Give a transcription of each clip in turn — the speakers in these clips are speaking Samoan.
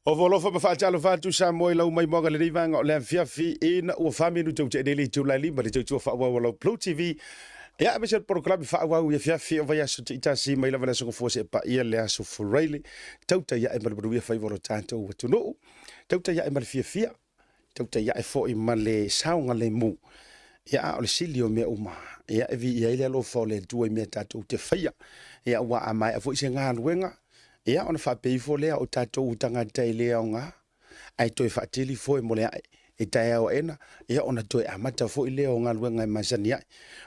Ofo alofa ma faatalofa atu Samoa i lau maimoaga lenei vaega o le afiafi ina ua 4 minute ua tea nei le itula e 5 le tautua faaauau a lau Blue TV. Ia, aemaise o le polokalame faaauau i afiafi o vaiaso taitasi mai lava le aso Gafua seia paia le aso Faraile. Tautai ae ma le manuia faiva o lo tatou atunuu. Tautai ae ma le fiafia. Tautai ae foi ma le saogalemu. Ia, a o le sili o mea uma, ia, e viia ai le alofa o le Atua i mea tatou te faia. Ia, aua a maea foi se galuega, ia ona faapea ifo lea o tatou tagata e le aoga, ae toe faatili foe mo le ae i taeao aena, ia ona toe amata foi lea o galuega e masani ai.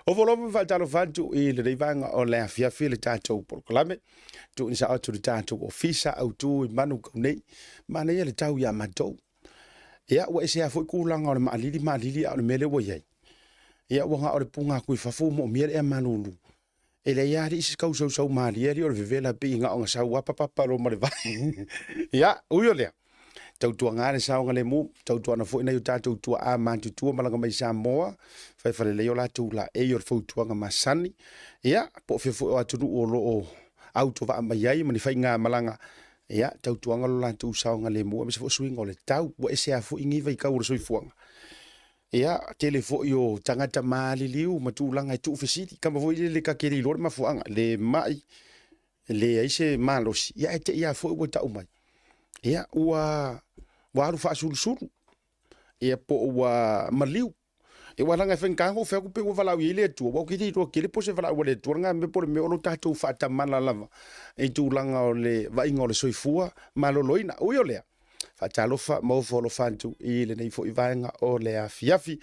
Ofo alofa ma faatalofa atu i lenei vaega o le afiafi le tatou polokalame. Tuuina sao atu i le tatou ofisa autu i Manukau nei. Manaia le tau ia matou. Ia, ua ese lava foi tulaga o le maalili maalili, a o le mea lea ua i ai. Ia, ua na o le puga atu i fafo ua moomia le ea malulu. E leai lava alii se tau sausau malie alii o le vevela pei na ona sau lava papapa loa ma le vai. Ia, ui o lea, tautuana le saogalemu, tautuana foi nai o tatou tuaa matutua malaga mai Samoa, faifalelei o latou laei o le fautuaga masani. Ia, po o fea foi o atunuu o lo o autovaa mai ai ma ni faigamalaga, ia, tautuana lo latou saogalemu, aemaise foi o suiga o le tau, ua ese lava foi nei vaitau o le soifuaga. Ia, tele foi o tagata maliliu ma tulaga e tuufesili, kama foi lele ta te le iloa le mafuaaga, le mai, leai se malosi, ia ae te i lava foi ua tau mai. Ia, ua alu faasulusulu, ia po ua maliu. Ia aua leaga e faigata ona ou fai atu pe ua valaau i ai le Atua, aua ou te le iloa tele po o se valaau a le Atua lena mea po o le mea o lo tatou faatamala lava i tulaga o le vaaiga o le soifua maloloina. Ui o lea, Faatalofa ma ofo alofa atu i lenei foi vaega o le afiafi.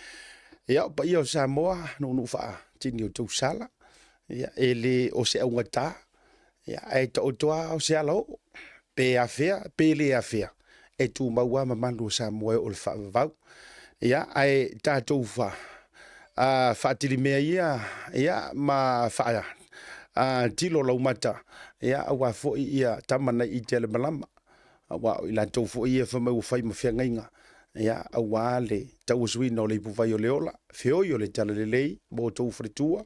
Ia, o paia o Samoa, nuunuu faatini o tou sala, ia, e le o se augata, ia, ae taoto lava o se alaoo, pe afea, pe le afea, e tumau lava mamalu o Samoa e oo i le faavavau. Ia, ae tatou faatilimea ia, ia, ma faa tilo laumata, ia, aua foi ia tama nai ite a le malama. Aua o i latou foi ia fai mai ua fai ma feagaiga, ia, aua le tauasuina o le ipuvai o le ola, feoi o le talalelei ma outou faletua,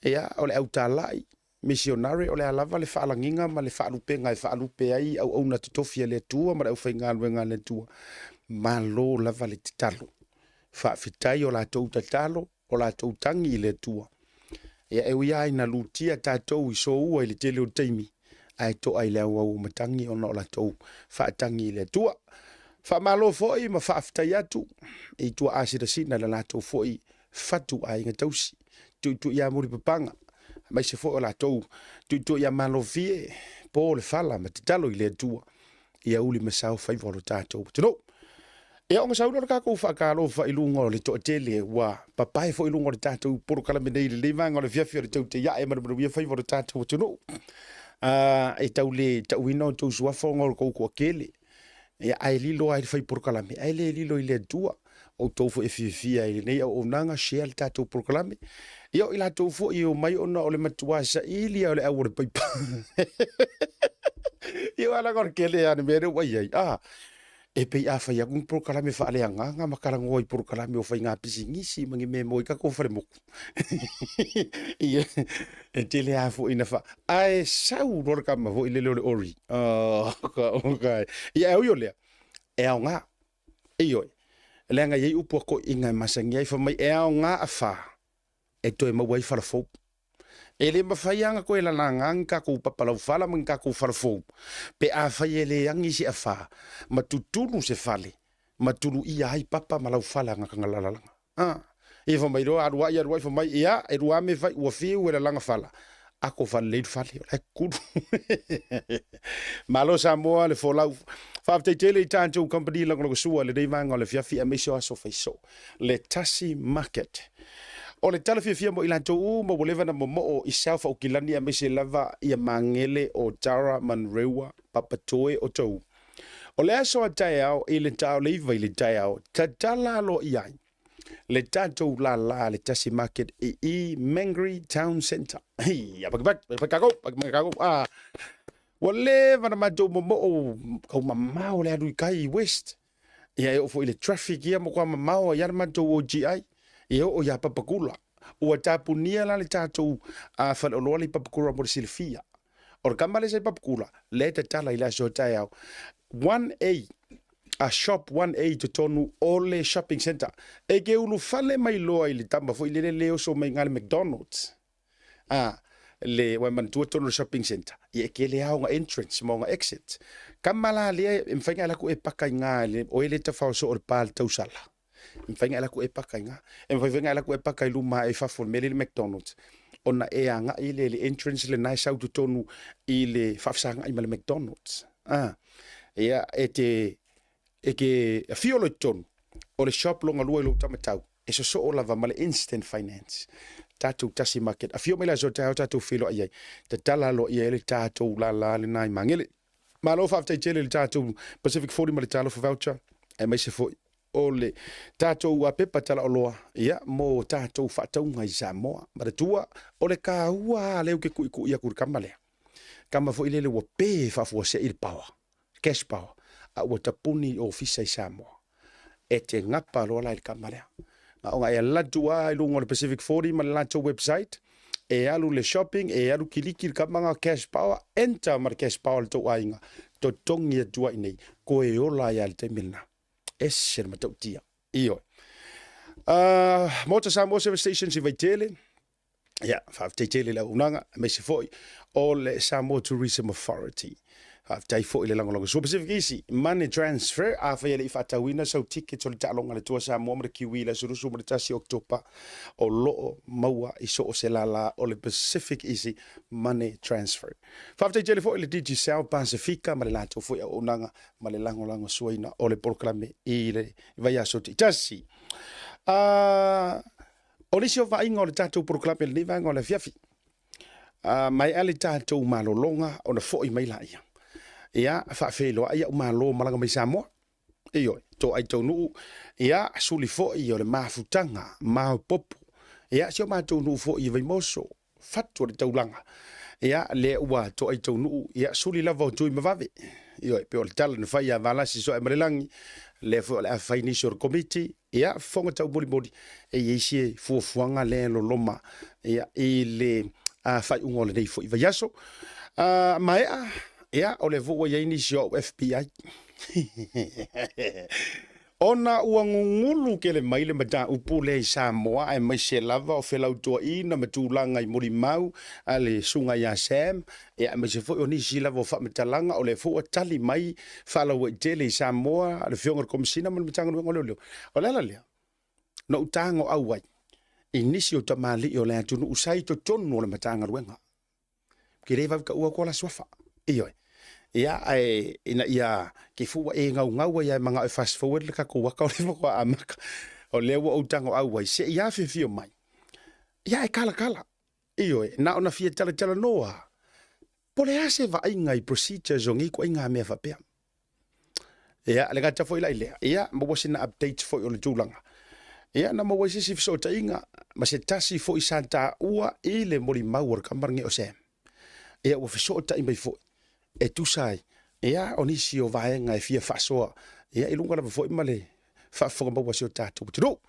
ia, o le autalai, misionare, o le a lava le faalagiga ma le faalupega e faalupe ai auauna totofi a le Atua ma le aufaigaluega a le Atua, malo lava le tatalo. Faafetai o latou tatalo, o latou tagi i le Atua. Ia e ui lava ina lutia tatou i soua i le tele o taimi, ae to'a i le auau o matagi ona o latou faatagi i le Atua. Faamalo foi ma faafetai atu i tuaa sinasina i le latou foi fatu aiga tausi, tuitui ia mulipapaga, aemaise foi o latou tuitui ia malofie, po le fala ma tatalo i le Atua ia uli ma sao faiva o lo tatou atunuu. Ia ona sau lea o le tatou faatalofa i luga o le toatele ua papae foi i luga o le tatou polokalame nei i lenei vaega o le afiafi o le tautaiae ma le manuia faiva o le tatou atunuu. E tau le tauina outou suafa ona o le tou toatele. Ia, ae lilo lava i le fai polokalame, ae le lilo i le Atua. Outou foi e fiafia i lenei auaunaga, share le tatou polokalame. Ia, o i latou foi e omai ona o le matua saili lava o le au o le paipa. Ia, aua leaga o le tele lava o le mea lea ua i ai. Ah, e pei a fai atu ni polokalame faaleagaga ma talanoa i polokalame o faiga pisinisi ma ni mea e maua ai tatou falemotu. Ia, e tele lava foi ina fa... Ae sau loa le tama foi lele o le ori. Oh, okay. Ia, ae ui o lea, e aoga. Ioe, leaga e i ai upu a toeaiina e masani ai, fai mai, e aoga afa e toe maua ai fala fou. E le mafai lava ona toe lalaga ni tatou papa laufala ma ni tatou fala fou pe afai e le agi se afa ma tutulu se fale ma tuluia ai papa ma laufala na lalalaga. A, ia fai mai loa alu ai alu ai fai mai, ia, e lua mea e fai, ua fiu e lalaga fala, ako faalelei le fale, o la e kulu. Malo Samoa le folau. Faafetai tele i tatou company lagolagosua i lenei vaega o le afiafi aemaise o aso faisoo. Le Tasi Market. O le tala fiafia mo i latou uma ua leva na momoo i South Aukilani aemaise lava ia Magele o Tara Manrewa Papatoe o Tou. O le aso a taeao i le ta o le 9 i le taeao, tatala aloaia ai le tatou lala le Tasi Market i i Mangere Town Centre. Hei, a paki paki, paki paki kākou, paki paki kākou. Ah, ua leva na matou momoo kau mamao le alu i kai i West. Ia e oo foi i le traffic ia matua mamao ai lava le matou OGI. Ia oo ia Papakura. Ua tapunia la le tatou faleoloa lea i Papakura mo le silafia. O le tama lea sa i Papakura, lea e tatala i le aso a taeao. 1A. a Shop 1A i totonu o le shopping centre. E ke ulufale mai loa i le tama foi lele le oso mai i ga le McDonald's. A, le, ua e manatua totonu o le shopping centre, ia e tele lava ona entrance ma ona exit. Kama la lea e mafai ona e alu atu e paka i ga, oe lea e tafao soo i le pa i le tausala. E mafai ona e alu atu e paka i ina. E mafai foi ona e alu atu e paka i luma ae i fafo i le mea lea i le McDonald's ona e agai lea i le entrance lena e sau i totonu i le faafesagai ma le McDonald's. Ah, ia, e te, e te afio loa i totonu o le shop lona lua i lou taumatau, e sosoo lava ma le Instant Finance. Tatou tasi market. Afio mai le aso taeao tatou feiloai ai. Tatala aloaia ai le tatou lala lena i Magele. Malo faafetai tele i le tatou Pacific 40 ma le Talofa Voucher, aemaise foi o le tatou pepa talaoloa ia, mo tatou faatauga i Samoa. Manatua, o le taua lava lea ou te tuitui atu i le tama lea, tama foi lele ua pe faafuasei le power, cash power, a ua tapuni i ofisa i Samoa. E te gapa loa la i le tama lea. Na ona e alu atu lava i luga o le Pacific 40 ma le latou website, e alu le shopping, e alu kiliki le tama na cash power, enter ma le cash power i le tou aiga, totogi atu ai i inei, toe ola ai lava i le taimi lena. Ese le matautia. Ioe. Maota Samoa Service Stations i Vaitele, ia, faafetai tele i le auaunaga, aemaise foi o le Samoa Tourism Authority. Faafetai foi le lagolago. Sua Pacific Easy Money Transfer, afai e le i faatauina sau tickets o le taaloga a le Toa Samoa ma le Kiwi i le aso 21 Oketopa, o lo o maua i so o se lala o le Pacific Easy Money Transfer. Faafetai tele foi i le Digicel Pasifika ma le latou foi auaunaga ma le lagolagosuaina o le polokalame i le vaiaso taitasi. O nisi o vaaiga o le tatou polokalame i lenei vaega o le afiafi, maea le tatou malologa ona foi mai laia. Ia, faafeiloai au malo malaga mai Samoa. Ioe, toai taunuu, ia, suli foi o le mafutaga maopoopo. Ia, si o matou nuu foi i Vaimoso, fatu o le taulaga. Ia, lea ua toai taunuu, ia, suli lava o Tuimavave. Ioe, pei o le tala na fai ia Valasi Soemalelagi, lea foi o le a fai nisi o le komiti, ia, fofoga taumolimoli, e i ai si fuafuaga lea e loloma, ia, i le faaiuga o lenei foi vaiaso. Maea, ia, o lea foi ua i ai nisi o au FBI. Ona ua gugulu tele mai le mataupu lea i Samoa aemaise lava o felautoaina ma tulaga i molimau a le Susuga ia Sam, ia aemaise foi o nisi lava o faamatalaga o lea foi ua tali mai faalauaitele i Samoa le Afioga i le Komesina ma le Matagaluega o Leoleo. O le ala lea na ou tagoau ai i nisi o tamalii o le atunuu sa i totonu o le Matagaluega. Ke le vave taua atu la suafa. Ioe. Ia, ae ina ia ke fu ua e gaugau ai e manao e fast forward le tatou aka o lea faatoa amata. O lea ua ou tago au ai, se i afifio mai. Ia, e kalakala. Ioe, na ona fia talatalanoa. Po o le a se vaaiga i procedures o nei ituaiga mea faapea. Ia, le gata foi la i lea, ia, maua sina update foi o le tulaga. Ia, na maua ai se isi fesootaiga ma se tasi foi sa taua i le molimau o le tama lenei o Sam. Ia, ua fesootai mai foi e tusa ai, ia, o nisi o vaega e fia faasoa, ia, i luga lava foi ma le faafofoga maua a si o tatou atunuu.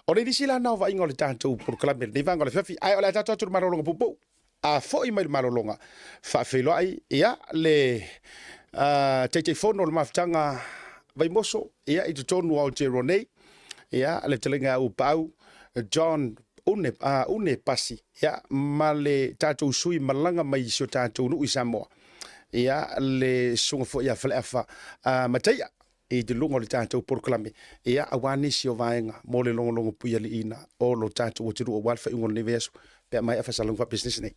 O le nisi la na o vaaiga o le tatou polokalame i lenei vaega o le afiafi, ae o le a tatou atu i le malologa puupuu. A foi mai le malologa, faafeiloai, ia, le Taitaifono o le Mafutaga Vaimoso, ia, i totonu o Aotearoa nei, ia, le fetalaiga ia Uepaau John Une, Une Pasi, ia, ma le tatou sui malaga mai i si o tatou nuu i Samoa, ia, le susuga foi ia Faleafa Mataia, i te luga o le tatou polokalame, ia, aua nisi o vaega mo le logologo puialiiina o lo tatou atunuu aua le faaiuga o lenei vaiaso pe a maea faasalaga faapisinisi nei.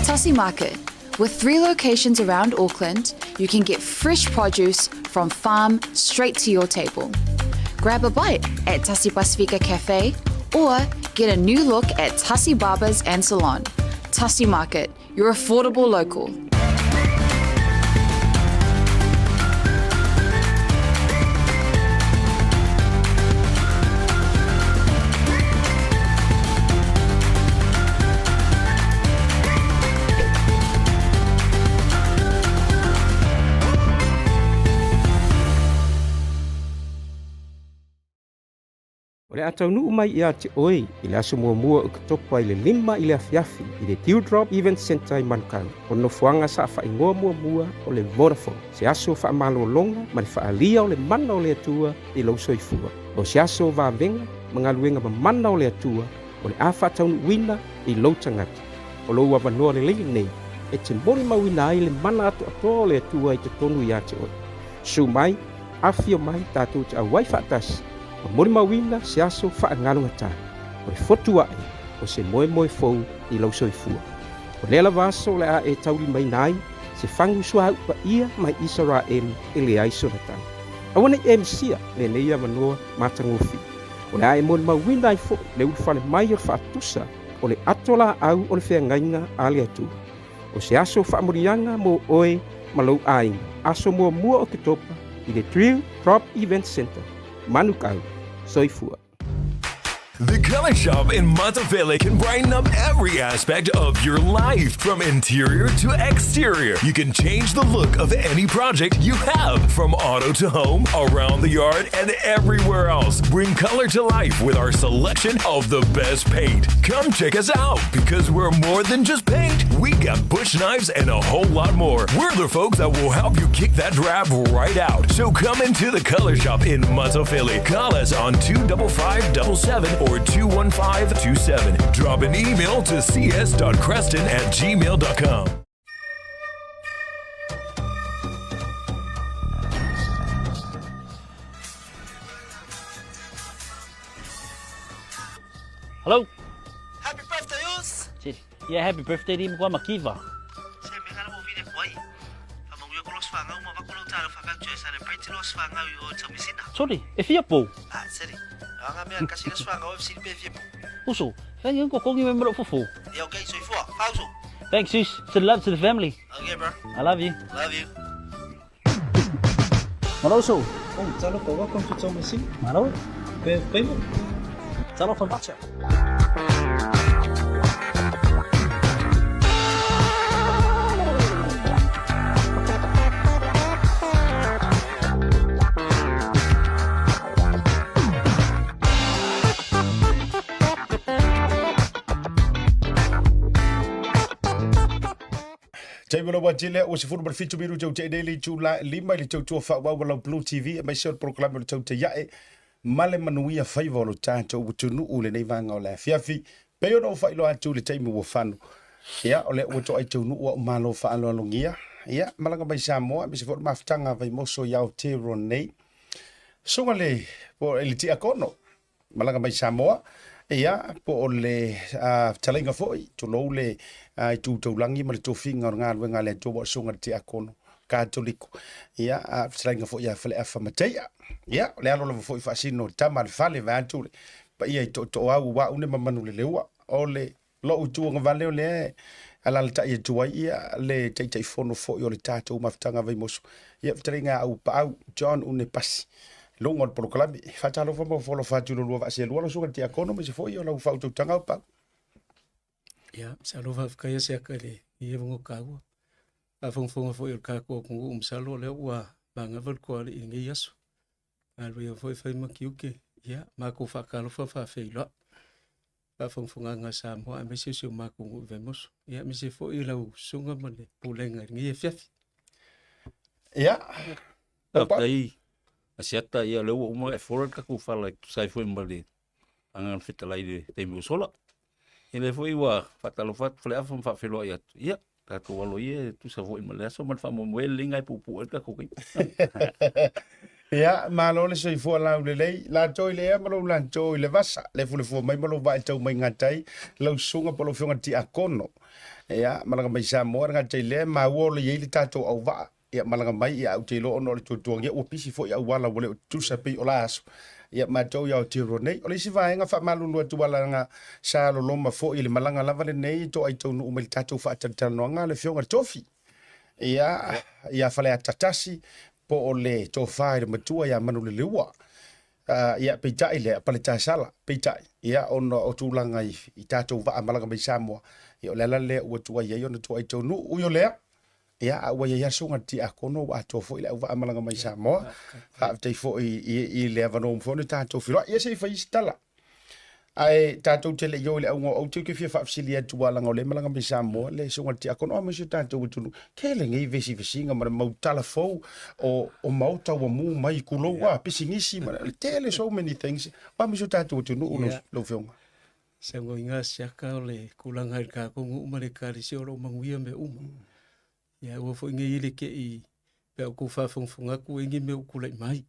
Tasi Market. With three locations around Auckland, you can get fresh produce from farm straight to your table. Grab a bite at Tasi Pasifika Cafe or get a new look at Tasi Barbers and Salon. Tasi Market, your affordable local. le a taunuu mai ia te oe i le aso muamua o Oketopa i le 5 i le afiafi i le Dewdrop Event Centre i Manukau, o nofoaga sa faaigoa muamua o le Vodafone, se aso faamalologa ma le faaalia o le mana o le Atua i lou soifua. O se aso o vavega ma galuega mamana o le Atua o le a faataunuuina i lou tagata. O lou avanoa lelei lenei e te molimauina ai le mana atoatoa o le Atua i totonu ia te oe. Susu mai, afifio mai tatou te auai faatasi ma molimauina se aso faagalugata o le fotu aʻe o se moemoe fou i lou soifua. O lea lava aso o le a e taulimaina ai se fagu suauu paia mai Isaraelu e leai sona tau. Aua ne i e misia lenei avanoa matagofie. O le a e molimauina ai foi le ulufale mai o le faatusa o le ato laau o le feagaiga a le Atua. O se aso faamuliaga mo oe ma lou aiga, aso muamua o Oketopa i le Drill Drop Event Centre, Manukau. Soifua. The Color Shop in Matafele can brighten up every aspect of your life, from interior to exterior. You can change the look of any project you have, from auto to home, around the yard, and everywhere else. Bring color to life with our selection of the best paint. Come check us out because we're more than just paint. We got bush knives and a whole lot more. We're the folks that will help you kick that drab right out. So come into the Color Shop in Matafele. Call us on 25577 or 21527. Drop an email to cs.creston at gmail.com. Hello. Happy birthday, us! Yeah, happy birthday di mkwa makiva. Se me ngala mo vile kwai. Fa mangu ko los fanga uma va ko lo talo fa ka tue celebrate los fanga i o tamisina. Sorry, e fia pou. Ah, seri. Anga me kasi los fanga o fsi pe fia pou. Uso, thank you ko kongi me mro fufu. Yeah, okay, so ifua. Fauso. Thanks sis. Send love to the family. Okay, bro. I love you. Love you. Malo uso. Oh, talofa, welcome to Tomasina. Malo. Pe payment. Talofa macha. Taimi o lau atele ua 17 minute o teʻe nei le itula e lima i le tautua faaauau a lau Blue TV aemaise o le polokalame o le Tautai Ae ma le Manuia Faiva o lo tatou atunuu i lenei vaega o le afiafi. Pei ona ou faailoa atu i le taimi ua fano, ia, o lea ua toai taunuu a'u malo faaaloalogia, ia, malaga mai Samoa aemaise foi o le mafutaga a Vaimoso i Aotearoa nei. Susuga le, po o le Tiakono, malaga mai Samoa, ia, po o le fetalaiga foi, tulou le itu taulagi ma le tofiga o le galuega a le Atua ua o le susuga i le Tiakono Katoliko, ia, fetalaiga foi ia Faleafa Mataia, ia, o le alo lava foi faasino o le tama a le fale vaeatu le paia i Tootooau aua une ma Manuleleua, o le Lou itu agavale o lea e alalatai atu ai ia le Taitaifono foi o le tatou mafutaga Vaimoso, ia fetalaiga a Aupaau John Une Pasi i luga o le polokalame. Faatalofa ma fofola atu i lo lua vaa seelua lau susuga i le Tiakono aemaise foi o lau faautautaga Aupaau. Ia, masalo faafetai se aka i le ia vongo kaua. Faafogafoga foi o le tatou atunuu masalo o lea ua magava le toalii i lenei aso. Galuega foi fai ma tiute, ia, matou faatalofa faafeiloai. Faafogafogaaga a Samoa aemaise o si o matou nuu i Vaimoso. Ia, aemaise foi i lau susuga ma le pulega i lenei afiafi. Ia. Faafetai Asiata, ia o lea ua uma ona e fola le tatou fala e tusa ai foi ma le Agaga o le Fetalai i le taimi ua sola. Ia lea foi ua faatalofa atu Faleafa ma faafeiloai atu. Ia, tatou alo ia e tusa foi ma le aso ma le faamoemoe lelei na e puupuu ai le tatou taimi. Ia, malo le soifua laulelei, latou i le ea ma lou latou i le vasa, le fulefua mai ma lou vaa e tau mai gatai, lau susuga po o lau afioga i le tiakono. Ia, malaga mai Samoa le gatai lea, maua o le i ai le tatou auvaa. Ia, malaga mai, ia, ou te iloa ona o le tuatuagia, ua pisi foi auala ua le o tutusa pei o la aso. Ia, matou i Aotearoa nei. O le isi vaega faamalulu atu ala sa loloma foi i le malaga lava lenei toai taunuu mai le tatou faatalatalanoaga le afioga i le Tofi. Ia, ia Faleata 1, po o le tofa i le matua ia Manuleleua. Ia, peitai lea, Paletasala, peitai, ia, ona o tulaga i, i tatou vaa malaga mai Samoa, ia, o le ala lea ua tuai ai ona tuai taunuu. Ui o lea, ia, a ua i ai lava susuga i le tiakono ua atoa foi le auvaa malaga mai Samoa. Faafetai foi i, i le avanoa ua mafai ona tatou feiloai. Ia se i fai isi tala. Ae tatou te le i o i le auga o aute, ou te fia faafesili atu aua leaga o lea e malaga mai Samoa le susuga i le Tiakono, a ma si o tatou atunuu, tele nei vesivesiga ma le mau tala fou o, o maota ua mu mai, tulou a, pisinisi ma le tele, so many things, a ma si o tatou atunuu lau, lau Afioga. Saunoaina siaka o le kulaga i le tatou nuu ma le ekalesia o lo o manuia mea uma. Ia aua foi nei le te i pe a outou faafogafoga atu e ni mea ua tulai mai.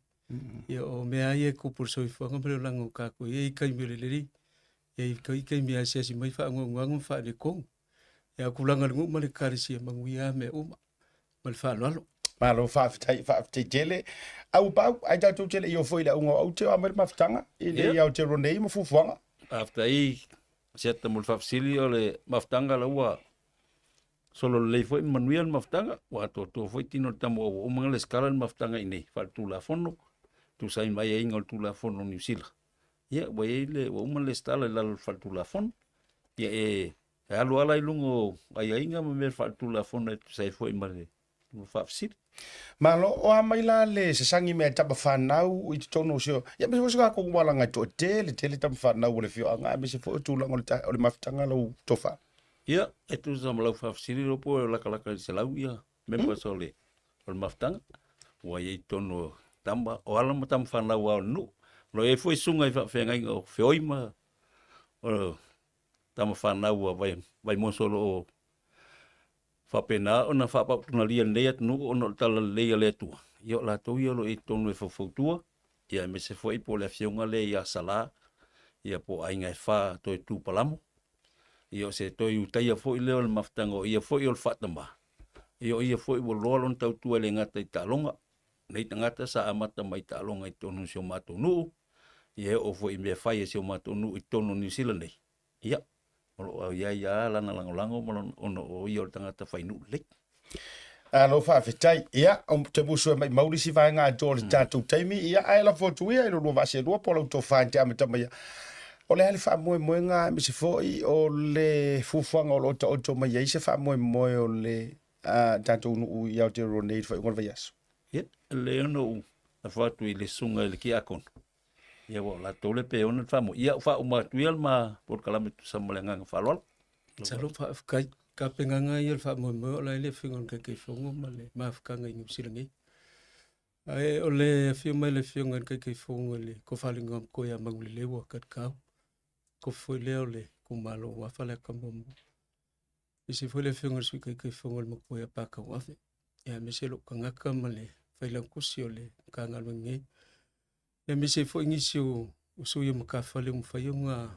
Ia o mea lava ia e tupu i le soifuaga ma le olaga o tatou, e i ai taimi o le lelei, e i ai foi taimi e asiasi mai faanoanoaga ma faaletonu. Ia a o tulaga i le nuu ma le ekalesia, manuia lava mea uma. Ma le faaaloalo. Malo faafetai, faafetai tele. Au pau, ai tatou te le i oo foi i le auga o aute o a mai le mafutaga i le yeah. Aotearoa nei ma fuafuaga. Faafetai Siata mo le faafesili o le mafutaga la ua solo lelei foi ma manuia le mafutaga, ua atoatoa foi tino o le tama ua uma ona lesitala le mafutaga i inei faaletulafono, tusa ai ma aiaiga o le Tulafono o Niu Sila. Ia, ua i ai le, ua uma ona lesitala i lalo o le faaletulafono. Ia, e, e alu lava la i luga o aiaiga ma mea faaletulafono e tusa ai foi ma le faafesili. Malo, o a mai la le sasagi mea tama fanau i totonu o sio. Ia aemaise foi so tatou alaga e toatele tele tama fanau o le afioaga aemaise foi o tulaga o le, o le mafutaga lau tofa. Ia, e tusa ma lau faafesili lo po e lakalaka i le 100 ia members o le, o le mafutaga. Ua i ai totonu o tama, o alo ma tama fanau lava o le nuu. O lo o i ai foi susuga i faafeagaiga o feoi ma o tama fanau a Vai, Vaimoso o lo o faapena ona faapautunalia i lenei atunuu ona o le talalelei a le Atua, ia o latou ia o lo o i ai i totonu e faufautua, ia aemaise foi po o le afioga lea ia Salā, ia po o aiga e fa toe tu palamo, ia o se toe utaia foi lea o le mafutaga o ia foi o le faatamā, ia o ia foi ua loa lona tautua e le gata i taaloga, nei tagata sa amata mai i taaloga i totonu o si o matou nuu, ia e oo foi i mea fai a si o matou nuu i totonu o Niu Sila nei, Ia, o lo o i ai lava lana lagolago ma lona, ona o ia o le tagata fai nuu lelei. Alo faafetai. Ia, ou te musu e maimau le isi vaega atoa o le tatou taimi. Ia, ae lafo atu ia i lo lua vaa seelua po o lau tofa e te amata mai ai. O le a le faamoemoega aemaise foi o le fuafuaga o lo o taoto mai ai se faamoemoe o le tatou nuu i Aotearoa nei i le faaiuga o le vaiaso? Ia, e lelei ona ou lafo atu i le susuga i le Tiakono. Ia ua o latou le pe ona le faamoe. Ia, ua faauma atu ia le ma polokalame tusa ma le agaga faaaloalo. Masalo faafetai. Tapenaga ia o le faamoemoe o la e le afioga i le Taitaifono ma le mafutaga i Niu Sila nei. Ae o le afio mai le afioga i le Taitaifono i le Tofa Matua ia Manuleleua Kalikau. Tofi foi lea o le itumalo aua Faleata muamua. Aemaise foi le afioga i le Sui Taitaifono le Matua ia Patauave. Ia aemaise lou tagata ma le Failautusi o le Matagaluega nei. Ia aemaise ai foi nisi o sui o matafale ua mafai ona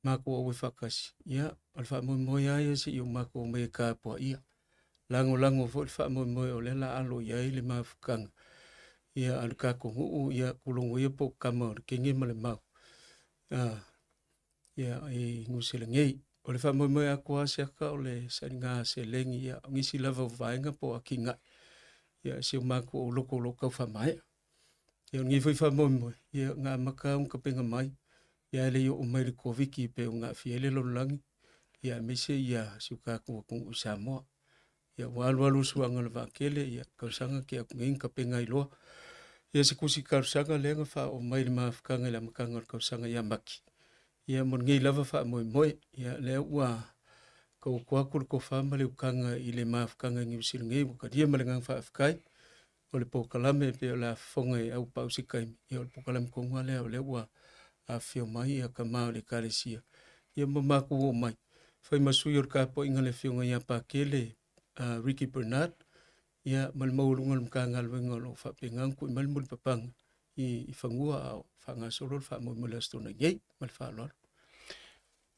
matou auai faatasi. Ia, o le faamoemoe lava ia se i o matou omai e tapuaia. Lagolago foi le faamoemoe o lea o le a alo i ai le mafutaga. Ia, a le tatou nuu, ia, tulogo ia po o tama o le kene ma le mau. Ia, i Niu Sila nei. O le faamoemoe atoa siaka o le sailiga seleni, ia, o nisi lava o vaega po o atinae, ia, si o matou loto o lo o tau faamaea. Ia, o lenei foi faamoemoe, ia, na amata ona tapena mai, ia, ae le i oo mai le Koviti pei ona aafia ai le lalolagi, ia, aemaise ia si o tatou atunuu i Samoa. Ia, ua alualu le suaga o le vaatele, ia, tausaga tea atu nei na tapena ai loa. Ia, se tusi talosaga lea na faaoo mai i le mafutaga i le amataga o le tausaga ia Mati, ia, mo lenei lava faamoemoe. Ia, lea ua tauoto atu le tofa ma le utaga i le mafutaga i Niu Sila nei, ua talia ma le agaga faafetai. O le polokalame pei o le a fofoga i au pau se taimi, ia o le polokalame tonu lava lea o lea ua afifio mai ia tama o le Ekalesia, ia ma matou oo mai. Fai ma sui o le tapuaiga a le Afioga ia Pakele Ricky Bernard, ia ma le maualuga o le Matagaluega o lo o faapena ona tui mai le mulipapaga i fanua a o faagasolo le faamoemoe i le Aso Toonai nei. Ma le faaaloalo.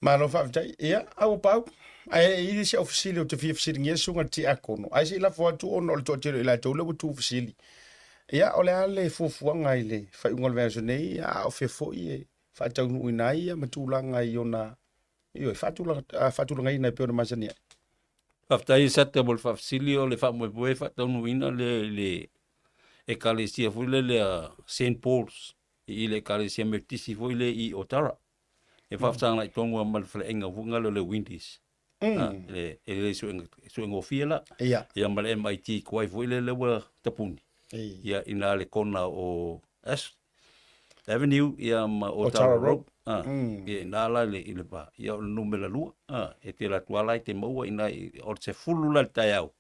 Malo faafetai. Ia, au pau. Ae i le si au fesili ou te fia fesiligia le susuga i le tiakono. Ae se i lafo atu ona o le toatele o i latou lea ua tuufesili. Ia, o le a le fuafuaga i le faaiuga o le vaiaso nei, a o fea foi e faataunuuina ai ia ma tulaga i ona, ioe, faatulagaina e pei ona masani ai. Faafetai Sata mo le faafesili, o le faamoemoe e faataunuuina le i le Ekalesia foi lele a Saint Paul's i le Ekalesia Metotisi foi lea i Otara. E faafesagai tonu lava ma le faleaiga foi lea o le Windies. Le, e le suega, suegofie la. Ia. Ia ma le MIT tuai foi lea ua tapuni. Ia ina le kona o Ashley. Avenue ia ma Otara Road. Ia ina la i le va. Ia o le numera 2. E te alu atu lava la e te maua i ina o le 10 la i le taeao.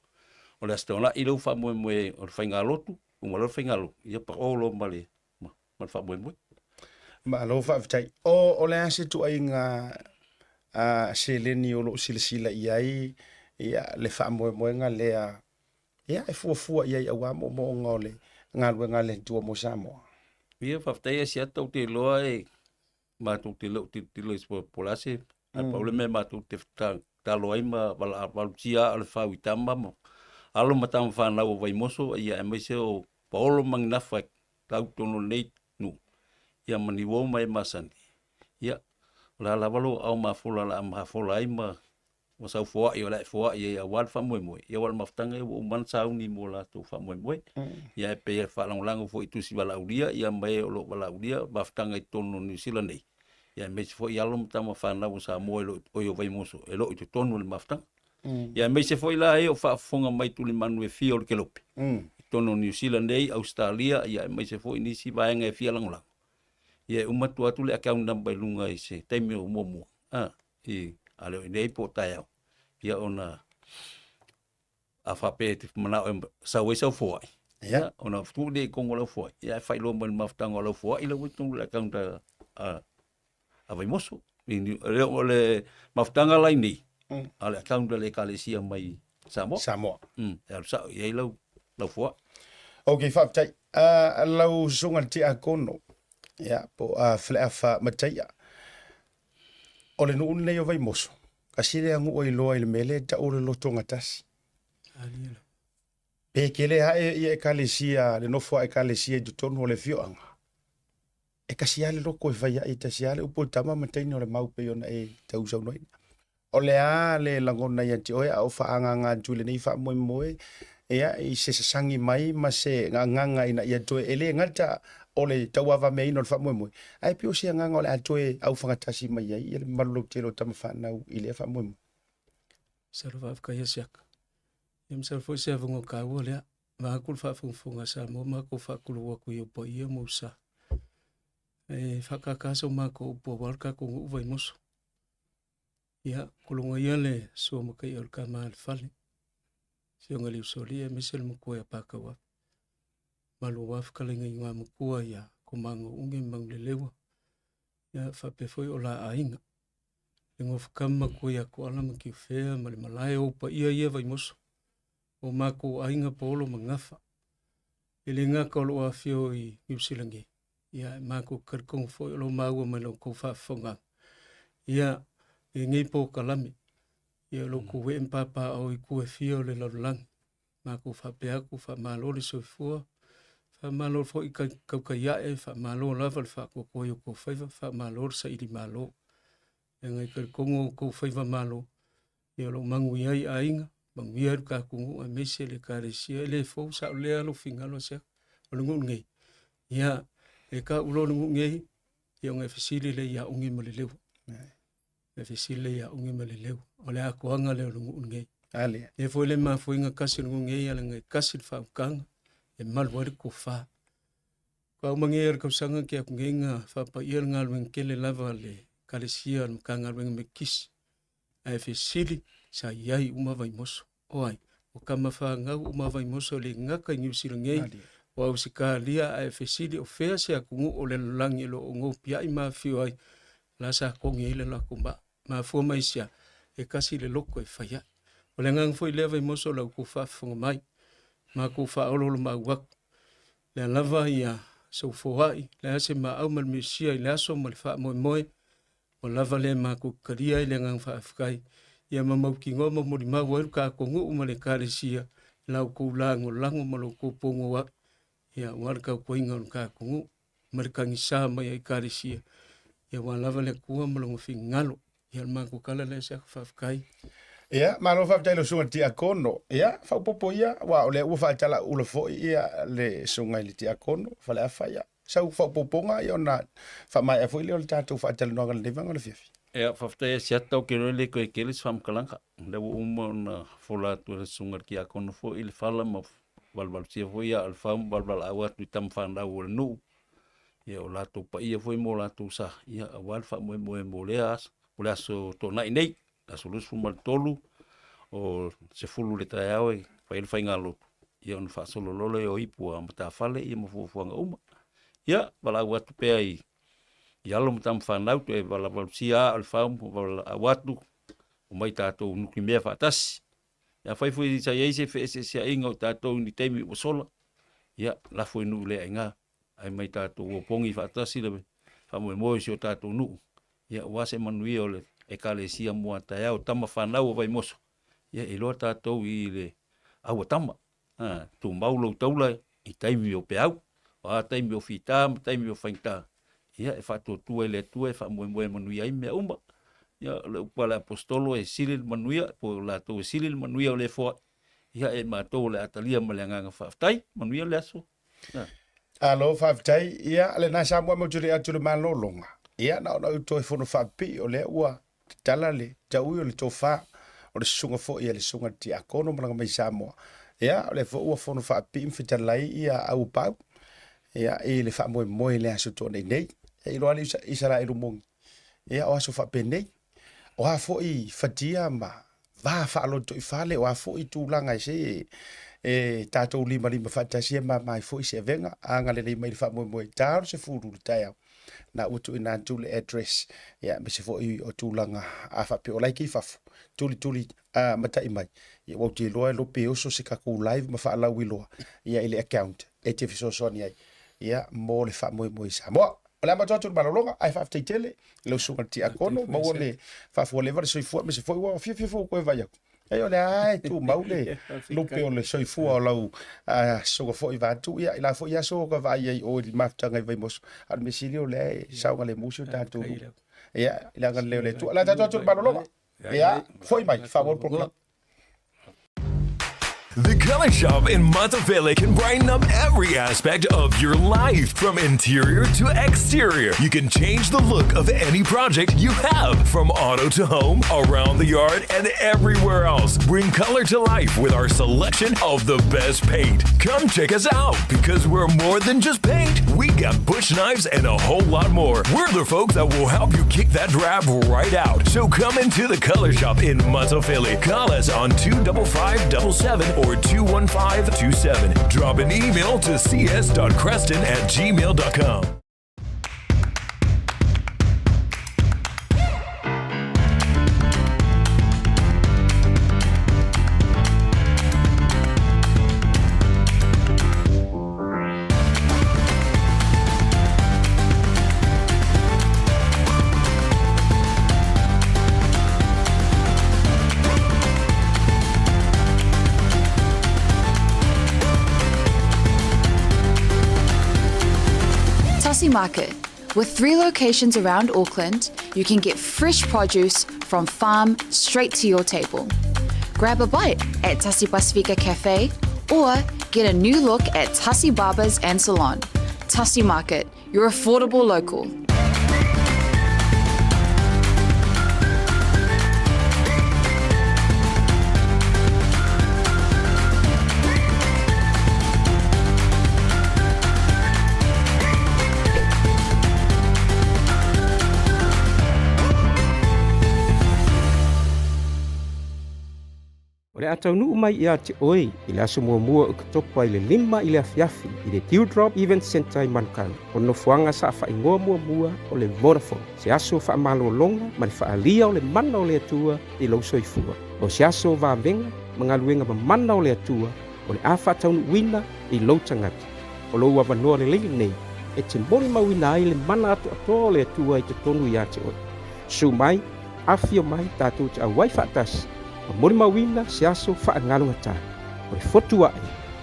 O le Aso Toonai lea ua faamoemoe o le faigalotu, uma loa le faigalotu, ia pao loa ma le ma le faamoemoe. Malo faafetai. O le a se ituaiga seleni o lo o silasila i ai ia le faamoemoega lea ia e fuafua i ai aua moomooga o le galuega a le Atua mo Samoa? Ia faafetai e Asiata, ou te iloa e matou te le o tilotilo i se po o le a se, ae pau le mea matou te tatalo ai ma valutia aa o le fau i tama ma alo ma tama fanau o Vaimoso, ia aemaise o Paolo ma Ginafa e tau totonu o lenei nuu, ia ma Niuou ma e masani, ia o le a lava lou aao mafola o le a mafola ai ma ua sau foai o le a e foai ai aua le faamoemoe, ia aua o le mafutaga ia ua uma ona sauni mo latou faamoemoe. Ia e pei e faalagolago foi i tusi valaaulia, ia ma e o lo o valaaulia mafutaga i totonu o Niu Sila nei, ia aemaise foi alo ma tama fanau o Samoa e lo o Vaimoso e lo o i totonu o le mafutaga. Ia aemaise foi la e o faafofoga mai tulimanu e fia o le kelope i totonu o Niu Sila nei, Ausetalia, ia aemaise foi nisi vaega e fia lagolago. Ia e uma atu atu le account number i luga i se taimi o muamua. I a le o i nei po o taeao, ia ona a faapea e te manao e sau ai sau foai, ia ona tuu lea i totonu o lau foai, ia ae faailoa mai i le mafutaga o lau foai la ua i totonu o le account a Vaimoso. O le mafutaga la i nei, a o le account a le Ekalesia mai Samoa. Samoa. E alu sao i ai lau foai. Ok, faafetai. Lau susuga i le Tiakono, ia, po o Faleafa Mataia, O le nuu lenei o Vaimoso, kasi lea nuu e iloa i le mea lea e tau o le lotogatasi. Pe kele ae ia ekalesia, le nofo a ekalesia i totonu o le afioaga, e kasi lava le loko e fai ai, e tasi lava le upu o tama ma teine o le mau pei ona e tausaunoaina. O le a le lagona ia te oe a o faaagaaga atu i lenei faamoemoe, ia, i se sasagi mai ma se agaga ina ia toe, e le gata o le tauavameaina o le faamoemoe, ae pei o se agaga o le a toe aufagatasi mai ai ia le mamalu lautele o tama fanau i lea faamoemoe. Masalo faafetai ia Siaka. Ia masalo foi se avanoa taua lea. Vaeatu le faafogafoga a Samoa ma matou faatulou atu i ou paia ma ou sa. E faatata so matou upu aua le tatou nuu Vaimoso. Ia, kologa ia le sua mataia o le tama a le fale, afioga i le Usoalii aemaise le matua ia Pākauafe. Malu aua fetalaiga i Igoamatua ia Komagouge ma Manuleleua, ia faapea foi o la aiga. Le gofakama matua ia Toala ma Tiufea ma le malae o ou paia ia Vaimoso, o matou aiga Paolo ma Gafa. E le gata o loo afio i Niu Sila nei, ia e matou te talitonu foi o lo maua mai la outou faafofogaaga. Ia, i lenei polokalame, ia o lo outou ee ma papaaao i itu e fia o le lalolagi. Matou faapea atu, faamalo le soifua, faamalo foi tautai ae, faamalo lava le faatoatoa i outou faiva, faamalo le saili malo. Leaga e talitonu o outou faiva malo, ia o lo o manuia ai aiga, manuia ai lo tatou nuu aemaise le Ekalesia. E le fou sao lea lou finagalo Asiata, o le nuu lenei, ia e tau loa le nuu lenei, ia ona e fesili lea ia Ugi ma Leleua. E fesili lea ia Ugi ma Leleua. O le atoaga lea o le nuu lenei. Ale. Lea foi le mafuaiga kasi o le nuu lenei, leaga e kasi le faautaga, e malu ai le tofa. Faaauma nei le tausaga ke atu nei na faapaia le galuega tele lava a le Ekalesia a le Matagaluega Metotisi, ae fesili sa i ai uma Vaimoso. O ai? O tama fanau uma Vaimoso e le gata i Niu Sila nei, o Ausetalia, ae fesili o fea se atunuu o le lalolagi o lo o nopiai ma afifio ai, la sa togi ai le latou maa. Mafua mai i sea? E kasi le loto e fai ai. O le agaga foi lea Vaimoso o la outou faafofoga mai, matou faaoloolomaau atu. Lea lava ia soufoai, le a se maau ma le miosia i le aso ma le faamoemoe, ua lava lea matou te talia ai le agaga faafetai, ia ma mautinoa ma molimau ai lo tatou nuu ma le Ekalesia i la outou lagolago ma lo outou pogoua'i, ia aua le tautuaina o lo tatou nuu ma le tagisa mai a Ekalesia, ia aua lava le Atua ma lona finagalo. Ia o le matou tala lea Siaka, faafetai. Ia, malo faafetai i lau susuga i le Tiakono. Ia, faaopoopo ia, aua o lea ua faatalauula foi ia le susuga i le Tiakono Faleafa, ia, sau faaopoopoga ia ona faamaea foi lea o le tatou faatalanoaga i lenei vaega o le afiafi. Ia, faafetai e Siata, ou te iloa e le toe tele se faamatalaga. O lea ua uma ona fola atu e le susuga i le Tiakono foi le fala ma valuvalusia foi aa o le fau ma valuvalaau atu i tama fanau o le nuu. Ia o latou paia foi ma o latou sa, ia aua le faamoemoe mo lea aso, mo le aso Toonai nei, aso 23 o 10 i le taeao e fai ai le faigalotu, ia ona faasolo loa lea o ipu a matafale ia ma fuafuaga uma. Ia, valaau atu pea i i alo ma tama fanau toe valavalusia aa o le fau ma valaau atu, omai tatou nutimea faatasi. Afai foi sa i ai se feeseeseaiga o tatou i ni taimi ua sola, ia lafo i nuu le aiga, ae mai tatou o pogi faatasi le faamoemoe o si o tatou nuu, ia aua se manuia o le Ekalesia mo a taeao, tama fanau a Vaimoso, ia e iloa tatou i le auatama, a, tumau lou taula i taimi o peau, o a taimi o fita ma taimi o faigata, ia e faatuatua i le Atua e faamoemoe manuia ai mea uma. Ia, o le upu a le Aposetolo e sili le manuia, po o latou e sili le manuia o le foai, ia e matou o le a talia ma le agaga faafetai. Manuia le aso. Alo, faafetai. Ia, lena Samoa ma tuli atu le malologa. Ia, na ona ou toe fono faapipii o lea ua tatala le taui o le tofa o le susuga foi a le susuga i le Tiakono malaga mai Samoa. Ia, o lea foi ua fono faapipii ma fetalai ia Auupau ia, i le faamoemoe i le aso Toonai nei. E iloa le Isaraelu moni. Ia, o aso faapenei. O a foi fatia ma va faalotoifale, o a foi tulaga e se e tatou limalima faatasi e mama ai foi se avega, agalelei mai le faamoemoe i ta o le 10 i le taeao. Na ua tuuina atu le address, ia, aemaise foi o tulaga a faapea o la e i fafo, tulituli a matai mai. Ia, ua ou te iloa e lope oso se tatou live ma faalauiloa ia i le account e te fesoasoani ai ia mo le faamoemoe i Samoa. O le a matou atu le malologa, ae faafetai tele i lau susuga i le tiakono, maua le faafualeva le soifua, aemaise foi ua fiafia foi koe vaai atu. Ai o lea lava e tumau le lupe o le soifua o lau susuga foi vaeatu, ia i la foi aso ka vaai ai o i le mafutaga i Vaimoso, a o le mea sili o lea e saogalemu si o tatou nuu. Ia, i le agalelei o le Atua. O le a tatou atu le malologa. Ia, foi mai, faaauau le polokalame. The Color Shop in Matafele can brighten up every aspect of your life, from interior to exterior. You can change the look of any project you have, from auto to home, around the yard, and everywhere else. Bring color to life with our selection of the best paint. Come check us out because we're more than just paint. We got bush knives and a whole lot more. We're the folks that will help you kick that drab right out. So come into the Color Shop in Matafele. Call us on 25577 or 21527. Drop an email to cs.creston@gmail.com. Tasi Market. With 3 locations around Auckland, you can get fresh produce from farm straight to your table. Grab a bite at Tasi Pasifika Cafe or get a new look at Tasi Barbers and Salon. Tasi Market, your affordable local. O le a taunuu mai ia te oe i le aso muamua o Oketopa i le 5 i le afiafi i le Dewdrop Event Centre i Manukau, o nofoaga sa faaigoa muamua o le Vodafone, se aso faamalologa ma le faaalia o le mana o le Atua i lou soifua. O se aso vavega ma galuega mamana o le Atua o le a faataunuuina i lou tagata. O lou avanoa lelei lenei e te molimauina ai le mana atoatoa o le Atua i totonu ia te oe. Susu mai, afifio mai, tatou te auai faatasi ma molimauina se aso faagalogata, o le fotu ae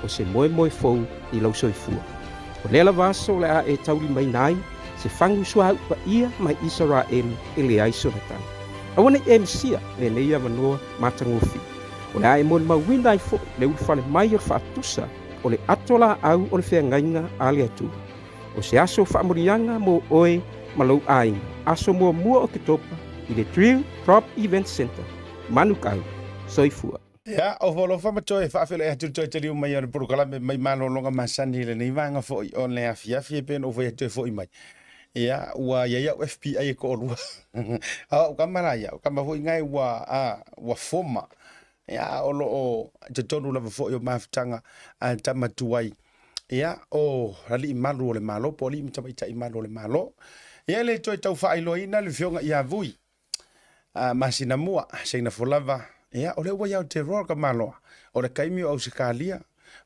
o se moemoe fou i lou soifua. O lea lava aso o le a e taulimaina ai se fagu suauu paia mai Isaraelu e leai sona tala. Aua ne i e misia lenei avanoa matagofie. O le a e molimauina ai foi le ulufale mai o le faatusa o le ato laau o le feagaiga a le Atua. O se aso faamanuiaga mo oe ma lou aiga, aso muamua o Oketopa i le Drill Drop Event Centre, Manukau. Soifua. Ia, o alofa ma toe faafeiloai atu le toe taliu mai o le polokalame mai malologa masani i lenei vaega foi o le afiafi e pei ona ou fai atu e foi mai. Ia, ua i ai au FBI e toalua. A o au kama la ia, o kama foi ngai ua, a, ua foma. Ia, o lo o totonu lava foi o mafutaga a tama tuai. Ia, o alii malu o le Malo, po o alii ma tamaitai malu o le Malo. Ia, e le toe tau faailoaina le afioga ia Vui. A, masina mua, seina folava, ia, o lea ua i Aotearoa ka Maloa. O le taimi o Ausetalia,